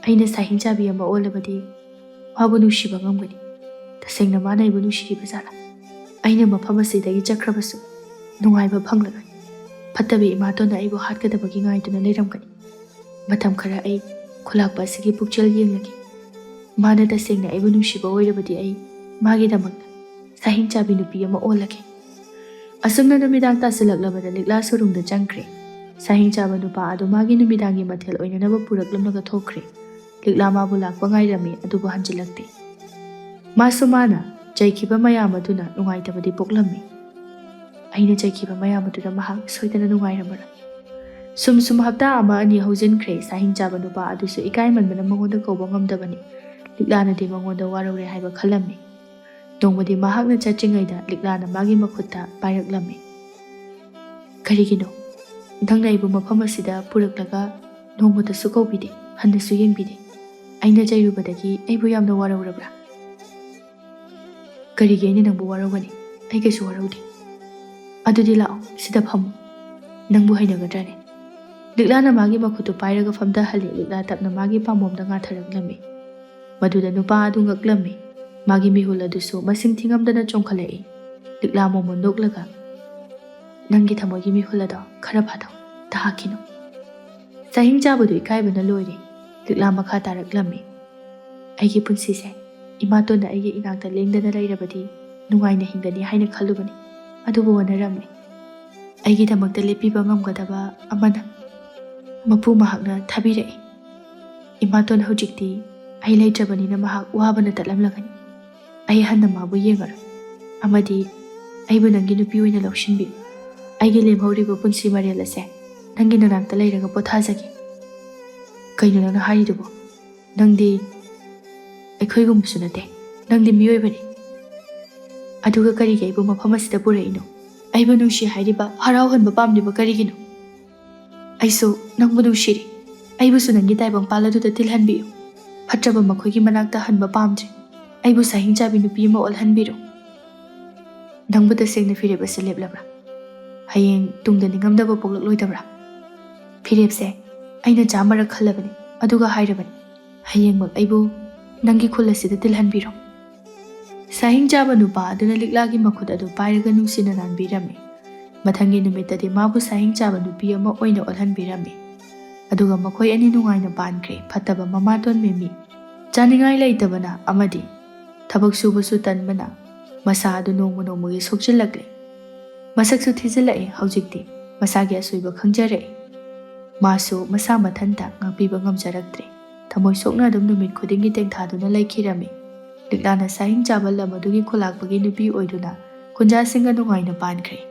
ꯑꯩꯅ ꯁꯥꯍꯤꯡ ꯆꯥꯕꯤ ꯑꯃ ꯑꯣꯜꯂꯕꯗꯤ ꯃꯥꯕꯨ ꯅꯨꯡꯁꯤꯕ ꯉꯝꯒꯅꯤ꯫ ꯇꯁꯦꯡꯅ ꯃꯥꯅ ꯑꯩꯕꯨ ꯅꯨꯡꯁꯤꯔꯤꯕ ꯖꯥꯠꯂ? ꯑꯩꯅ ꯃꯐꯝ ꯑꯁꯤꯗꯒꯤ ꯆꯠꯈ꯭ꯔꯕꯁꯨ ꯅꯨꯡꯉꯥꯏꯕ ꯐꯪꯂꯔꯣꯏ꯫ ꯐꯠꯇꯕꯤ ꯏꯃꯥꯇꯣꯟꯅ ꯑꯩꯕꯨ ꯍꯥꯠꯀꯗꯕꯒꯤ ꯉꯥꯏꯗꯨꯅ ꯂꯩꯔꯝꯒꯅꯤ꯫ ꯃꯇꯝ ꯈꯔ ꯑꯩ ꯈꯨꯂꯥꯛꯄ ꯑꯁꯤꯒꯤ ꯄꯨꯛꯆꯦꯜ ꯌꯦꯡꯂꯒꯦ꯫ ꯃꯥꯅ ꯇꯁꯦꯡꯅ ꯑꯩꯕꯨ ꯅꯨꯡꯁꯤꯕ ꯑꯣꯏꯔꯕꯗꯤ ꯑꯩ ꯃꯥꯒꯤꯗꯃꯛꯇ ꯁꯥꯍꯤꯡ ꯆꯥꯕꯤ ꯅꯨꯄꯤ ꯑꯃ ꯑꯣꯜꯂꯒꯦ꯫ ꯑꯁꯨꯝꯅ ꯅꯨꯃꯤꯗꯥꯡ ꯇꯥꯁꯤꯜꯂꯛꯂꯕꯗ ꯂꯤꯛꯂꯥ ꯁꯣꯔꯨꯝꯗ ꯆꯪꯈ꯭ꯔꯦ꯫ ꯁꯥꯍꯤꯡ ꯆꯥꯕ ꯅꯨꯄꯥ ꯑꯗꯨ ꯃꯥꯒꯤ ꯅꯨꯃꯤꯗꯥꯡꯒꯤ ꯃꯊꯦꯜ ꯑꯣꯏꯅꯅꯕ ꯄꯨꯔꯛꯂꯝꯂꯒ ꯊꯣꯛꯈ꯭ꯔꯦ꯫ ꯂꯤꯛꯂꯥ ꯃꯥꯕꯨ ꯂꯥꯛꯄ ꯉꯥꯏꯔꯝꯃꯤ, ꯑꯗꯨꯕꯨ ꯍꯟꯖꯤꯜꯂꯛꯇꯦ꯫ ꯃꯥꯁꯨ ꯃꯥꯅ ꯆꯩꯈꯤꯕ ꯃꯌꯥꯝ ꯑꯗꯨꯅ ꯅꯨꯡꯉꯥꯏꯇꯕꯗꯤ ꯄꯣꯛꯂꯝꯃꯤ꯫ ꯑꯩꯅ ꯆꯩꯈꯤꯕ ꯃꯌꯥꯝ ꯑꯗꯨꯗ ꯃꯍꯥꯛ ꯁꯣꯏꯗꯅ ꯅꯨꯡꯉꯥꯏꯔꯝꯃꯔꯣꯏ꯫ ꯁꯨꯝ ꯁꯨꯝ ꯍꯞꯇꯥ ꯑꯃ ꯑꯅꯤ ꯍꯧꯖꯤꯟꯈ꯭ꯔꯦ꯫ ꯁꯥꯍꯤꯡ ꯆꯥꯕ ꯅꯨꯄꯥ ꯑꯗꯨꯁꯨ ꯏꯀꯥꯏꯃꯟꯕꯅ ꯃꯉꯣꯟꯗ ꯀꯧꯕ ꯉꯝꯗꯕꯅꯤ꯫ ꯂꯤꯛꯂꯥꯅꯗꯤ ꯃꯉꯣꯟꯗ ꯋꯥꯔꯧꯔꯦ ꯍꯥꯏꯕ ꯈꯜꯂꯝꯃꯤ꯫ ꯅꯣꯡꯃꯗꯤ ꯃꯍꯥꯛꯅ ꯆꯠꯇ꯭ꯔꯤꯉꯩꯗ ꯂꯤꯛꯂꯥꯅ ꯃꯥꯒꯤ ꯃꯈꯨꯠꯇ ꯄꯥꯏꯔꯛꯂꯝꯃꯤ꯫ "ꯀꯔꯤꯒꯤꯅꯣ ꯅꯪꯅ ꯑꯩꯕꯨ ꯃꯐꯝ ꯑꯁꯤꯗ ꯄꯨꯔꯛꯂꯒ ꯅꯣꯡꯃꯇꯁꯨ ꯀꯧꯕꯤꯗꯦ, ꯍꯟꯅꯁꯨ ꯌꯦꯡꯕꯤꯗꯦ? ꯑꯩꯅ ꯆꯩꯔꯨꯕꯗꯒꯤ ꯑꯩꯕꯨ ꯌꯥꯝꯅ ꯋꯥꯔꯧꯔꯕ꯭ꯔꯥ?" "ꯀꯔꯤꯒꯤ ꯑꯩꯅ ꯅꯪꯕꯨ ꯋꯥꯔꯧꯒꯅꯤ? ꯑꯩ ꯀꯩꯁꯨ ꯋꯥꯔꯧꯗꯦ꯫ ꯑꯗꯨꯗꯤ ꯂꯥꯛꯑꯣ, ꯁꯤꯗ ꯐꯝꯃꯨ꯫ ꯅꯪꯕꯨ ꯍꯩꯅꯒꯗ꯭ꯔꯅꯦ?" ꯂꯤꯛꯂꯥꯅ ꯃꯥꯒꯤ ꯃꯈꯨꯠꯇꯨ ꯄꯥꯏꯔꯒ ꯐꯝꯊꯍꯜꯂꯤ꯫ ꯂꯤꯛꯂꯥ ꯇꯞꯅ ꯃꯥꯒꯤ ꯄꯥꯝꯕꯣꯝꯗ ꯉꯥꯊꯔꯛꯂꯝꯃꯤ꯫ ꯃꯗꯨꯗ ꯅꯨꯄꯥ ꯑꯗꯨ ꯉꯛꯂꯝꯃꯤ꯫ ꯃꯥꯒꯤ ꯃꯤꯍꯨꯜ ꯑꯗꯨꯁꯨ ꯃꯁꯤꯡ ꯊꯤꯉꯝꯗꯅ ꯆꯣꯡꯈꯠꯂꯛꯏ꯫ ꯂꯤꯛꯂꯥ ꯃꯣꯃꯣꯟ ꯅꯣꯛꯂꯒ, "ꯅꯪꯒꯤ ꯊꯃꯣꯏꯒꯤ ꯃꯤꯍꯨꯜ ꯑꯗꯣ ꯈꯔ ꯐꯥꯗꯧ, ꯇꯍꯥꯛꯈꯤꯅꯨ꯫" ꯆꯥꯍꯤꯡ ꯆꯥꯕꯗꯨ ꯏꯀꯥꯏꯕꯅ ꯂꯣꯏꯔꯦ꯫ ꯂꯤꯛꯂꯥ ꯃꯈꯥ ꯇꯥꯔꯛꯂꯝꯃꯤ꯫ "ꯑꯩꯒꯤ ꯄꯨꯟꯁꯤꯁꯦ ꯏꯃꯥꯇꯣꯟꯅ ꯑꯩꯒꯤ ꯏꯅꯥꯛꯇ ꯂꯦꯡꯗꯅ ꯂꯩꯔꯕꯗꯤ ꯅꯨꯡꯉꯥꯏꯅ ꯍꯤꯡꯒꯅꯤ ꯍꯥꯏꯅ ꯈꯜꯂꯨꯕꯅꯤ, ꯑꯗꯨꯕꯨ ꯑꯣꯟꯅꯔꯝꯃꯤ꯫ ꯑꯩꯒꯤꯗꯃꯛꯇ ꯂꯦꯞꯄꯤꯕ ꯉꯝꯒꯗꯕ ꯑꯃꯅ ꯃꯄꯨ ꯃꯍꯥꯛꯅ ꯊꯥꯕꯤꯔꯛꯏ꯫ ꯏꯃꯥꯇꯣꯟ ꯍꯧꯖꯤꯛꯇꯤ ꯑꯩ ꯂꯩꯇ꯭ꯔꯕꯅꯤꯅ ꯃꯍꯥꯛ ꯋꯥꯕꯅ ꯇꯠꯂꯝꯂꯒꯅꯤ꯫ ꯑꯩ ꯍꯟꯅ ꯃꯥꯕꯨ ꯌꯦꯡꯉꯔꯣꯏ, ꯑꯃꯗꯤ ꯑꯩꯕꯨ ꯅꯪꯒꯤ ꯅꯨꯄꯤ ꯑꯣꯏꯅ ꯂꯧꯁꯤꯟꯕꯤꯌꯨ꯫ ꯑꯩꯒꯤ ꯂꯦꯝꯍꯧꯔꯤꯕ ꯄꯨꯟꯁꯤ ꯃꯔꯦꯜ ꯑꯁꯦ ꯅꯪꯒꯤ ꯅꯅꯥꯛꯇ ꯂꯩꯔꯒ ꯄꯣꯊꯥꯖꯒꯦ꯫" "ꯀꯩꯅꯣ ꯅꯪꯅ ꯍꯥꯏꯔꯤꯗꯨꯕꯣ? ꯅꯪꯗꯤ ꯑꯩꯈꯣꯏꯒꯨꯝꯕꯁꯨ ꯅꯠꯇꯦ꯫ ꯅꯪꯗꯤ ꯃꯤꯑꯣꯏꯕꯅꯤ꯫ ꯑꯗꯨꯒ ꯀꯔꯤꯒꯤ ꯑꯩꯕꯨ ꯃꯐꯝ ꯑꯁꯤꯗ ꯄꯨꯔꯛꯏꯅꯣ? ꯑꯩꯕꯨ ꯅꯨꯡꯁꯤ ꯍꯥꯏꯔꯤꯕ, ꯍꯔꯥꯎꯍꯟꯕ ꯄꯥꯝꯂꯤꯕ ꯀꯔꯤꯒꯤꯅꯣ?" ꯑꯩꯁꯨ ꯅꯪꯕꯨ ꯅꯨꯡꯁꯤꯔꯤ꯫ ꯑꯩꯕꯨꯁꯨ ꯅꯪꯒꯤ ꯇꯥꯏꯕꯪꯄꯥꯜ ꯑꯗꯨꯗ ꯇꯤꯜꯍꯟꯕꯤꯌꯨ꯫ ꯐꯠꯇ꯭ꯔꯕ ꯃꯈꯣꯏꯒꯤ ꯃꯅꯥꯛꯇ ꯍꯟꯕ ꯄꯥꯝꯗ꯭ꯔꯦ꯫ ꯑꯩꯕꯨ ꯁꯥꯍꯤꯡ ꯆꯥꯕꯤ ꯅꯨꯄꯤ ꯑꯃ ꯑꯣꯜꯍꯟꯕꯤꯔꯣ꯫ ꯅꯪꯕꯨ ꯇꯁꯦꯡꯅ ꯐꯤꯔꯦꯞ ꯑꯁꯤ ꯂꯦꯞꯂꯕ꯭ꯔꯥ? ꯍꯌꯦꯡ ꯇꯨꯡꯗ ꯅꯤꯡꯉꯝꯗꯕ ꯄꯣꯛꯂꯛꯂꯣꯏꯗꯕ꯭ꯔꯥ? ꯐꯤꯔꯦꯞꯁꯦ ꯑꯩꯅ ꯆꯥꯝꯃꯔꯛ ꯈꯜꯂꯕꯅꯤ, ꯑꯗꯨꯒ ꯍꯥꯏꯔꯕꯅꯤ, ꯍꯌꯦꯡꯃꯛ ꯑꯩꯕꯨ ꯅꯪꯒꯤ ꯈꯨꯜ ꯑꯁꯤꯗ ꯇꯤꯜꯍꯟꯕꯤꯔꯣ꯫ ꯁꯥꯍꯤꯡ ꯆꯥꯕ ꯅꯨꯄꯥ ꯑꯗꯨꯅ ꯂꯤꯛꯂꯥꯒꯤ ꯃꯈꯨꯠ ꯑꯗꯨ ꯄꯥꯏꯔꯒ ꯅꯨꯡꯁꯤꯅ ꯅꯥꯟꯕꯤꯔꯝꯃꯤ꯫ ꯃꯊꯪꯒꯤ ꯅꯨꯃꯤꯠꯇꯗꯤ ꯃꯥꯕꯨ ꯁꯥꯍꯤꯡ ꯆꯥꯕ ꯅꯨꯄꯤ ꯑꯃ ꯑꯣꯏꯅ ꯑꯣꯜꯍꯟꯕꯤꯔꯝꯃꯤ꯫ ꯑꯗꯨꯒ ꯃꯈꯣꯏ ꯑꯅꯤ ꯅꯨꯡꯉꯥꯏꯅ ꯄꯥꯟꯈ꯭ꯔꯦ꯫ ꯐꯠꯇꯕ ꯃꯃꯥꯇꯣꯟ ꯃꯦꯃꯤ, ꯆꯥꯅꯤꯡꯉꯥꯏ ꯂꯩꯇꯕꯅ ꯑꯃꯗꯤ ꯊꯕꯛ ꯁꯨꯕꯁꯨ ꯇꯟꯕꯅ ꯃꯁꯥ ꯑꯗꯨ ꯅꯣꯡꯃ ꯅꯣꯡꯃꯒꯤ ꯁꯣꯛꯆꯤꯜꯂꯛꯂꯦ꯫ ꯃꯁꯛꯁꯨ ꯊꯤꯖꯤꯜꯂꯛꯑꯦ꯫ ꯍꯧꯖꯤꯛꯇꯤ ꯃꯁꯥꯒꯤ ꯑꯁꯣꯏꯕ ꯈꯪꯖꯔꯛꯑꯦ꯫ ꯃꯥꯁꯨ ꯃꯁꯥ ꯃꯊꯟꯇ ꯉꯥꯛꯄꯤꯕ ꯉꯝꯖꯔꯛꯇ꯭ꯔꯦ꯫ ꯊꯃꯣꯏ ꯁꯣꯛꯅ ꯑꯗꯨꯝ ꯅꯨꯃꯤꯠ ꯈꯨꯗꯤꯡꯒꯤ ꯇꯦꯡꯊꯥꯗꯨꯅ ꯂꯩꯈꯤꯔꯝꯃꯤ꯫ ꯂꯤꯛꯂꯥꯅ ꯁꯥꯍꯤꯡ ꯆꯥꯕ ꯂꯝ ꯑꯗꯨꯒꯤ ꯈꯨꯂꯥꯛꯄꯒꯤ ꯅꯨꯄꯤ ꯑꯣꯏꯗꯨꯅ ꯈꯨꯟꯖꯥꯁꯤꯡꯒ ꯅꯨꯡꯉꯥꯏꯅ ꯄꯥꯟꯈ꯭ꯔꯦ꯫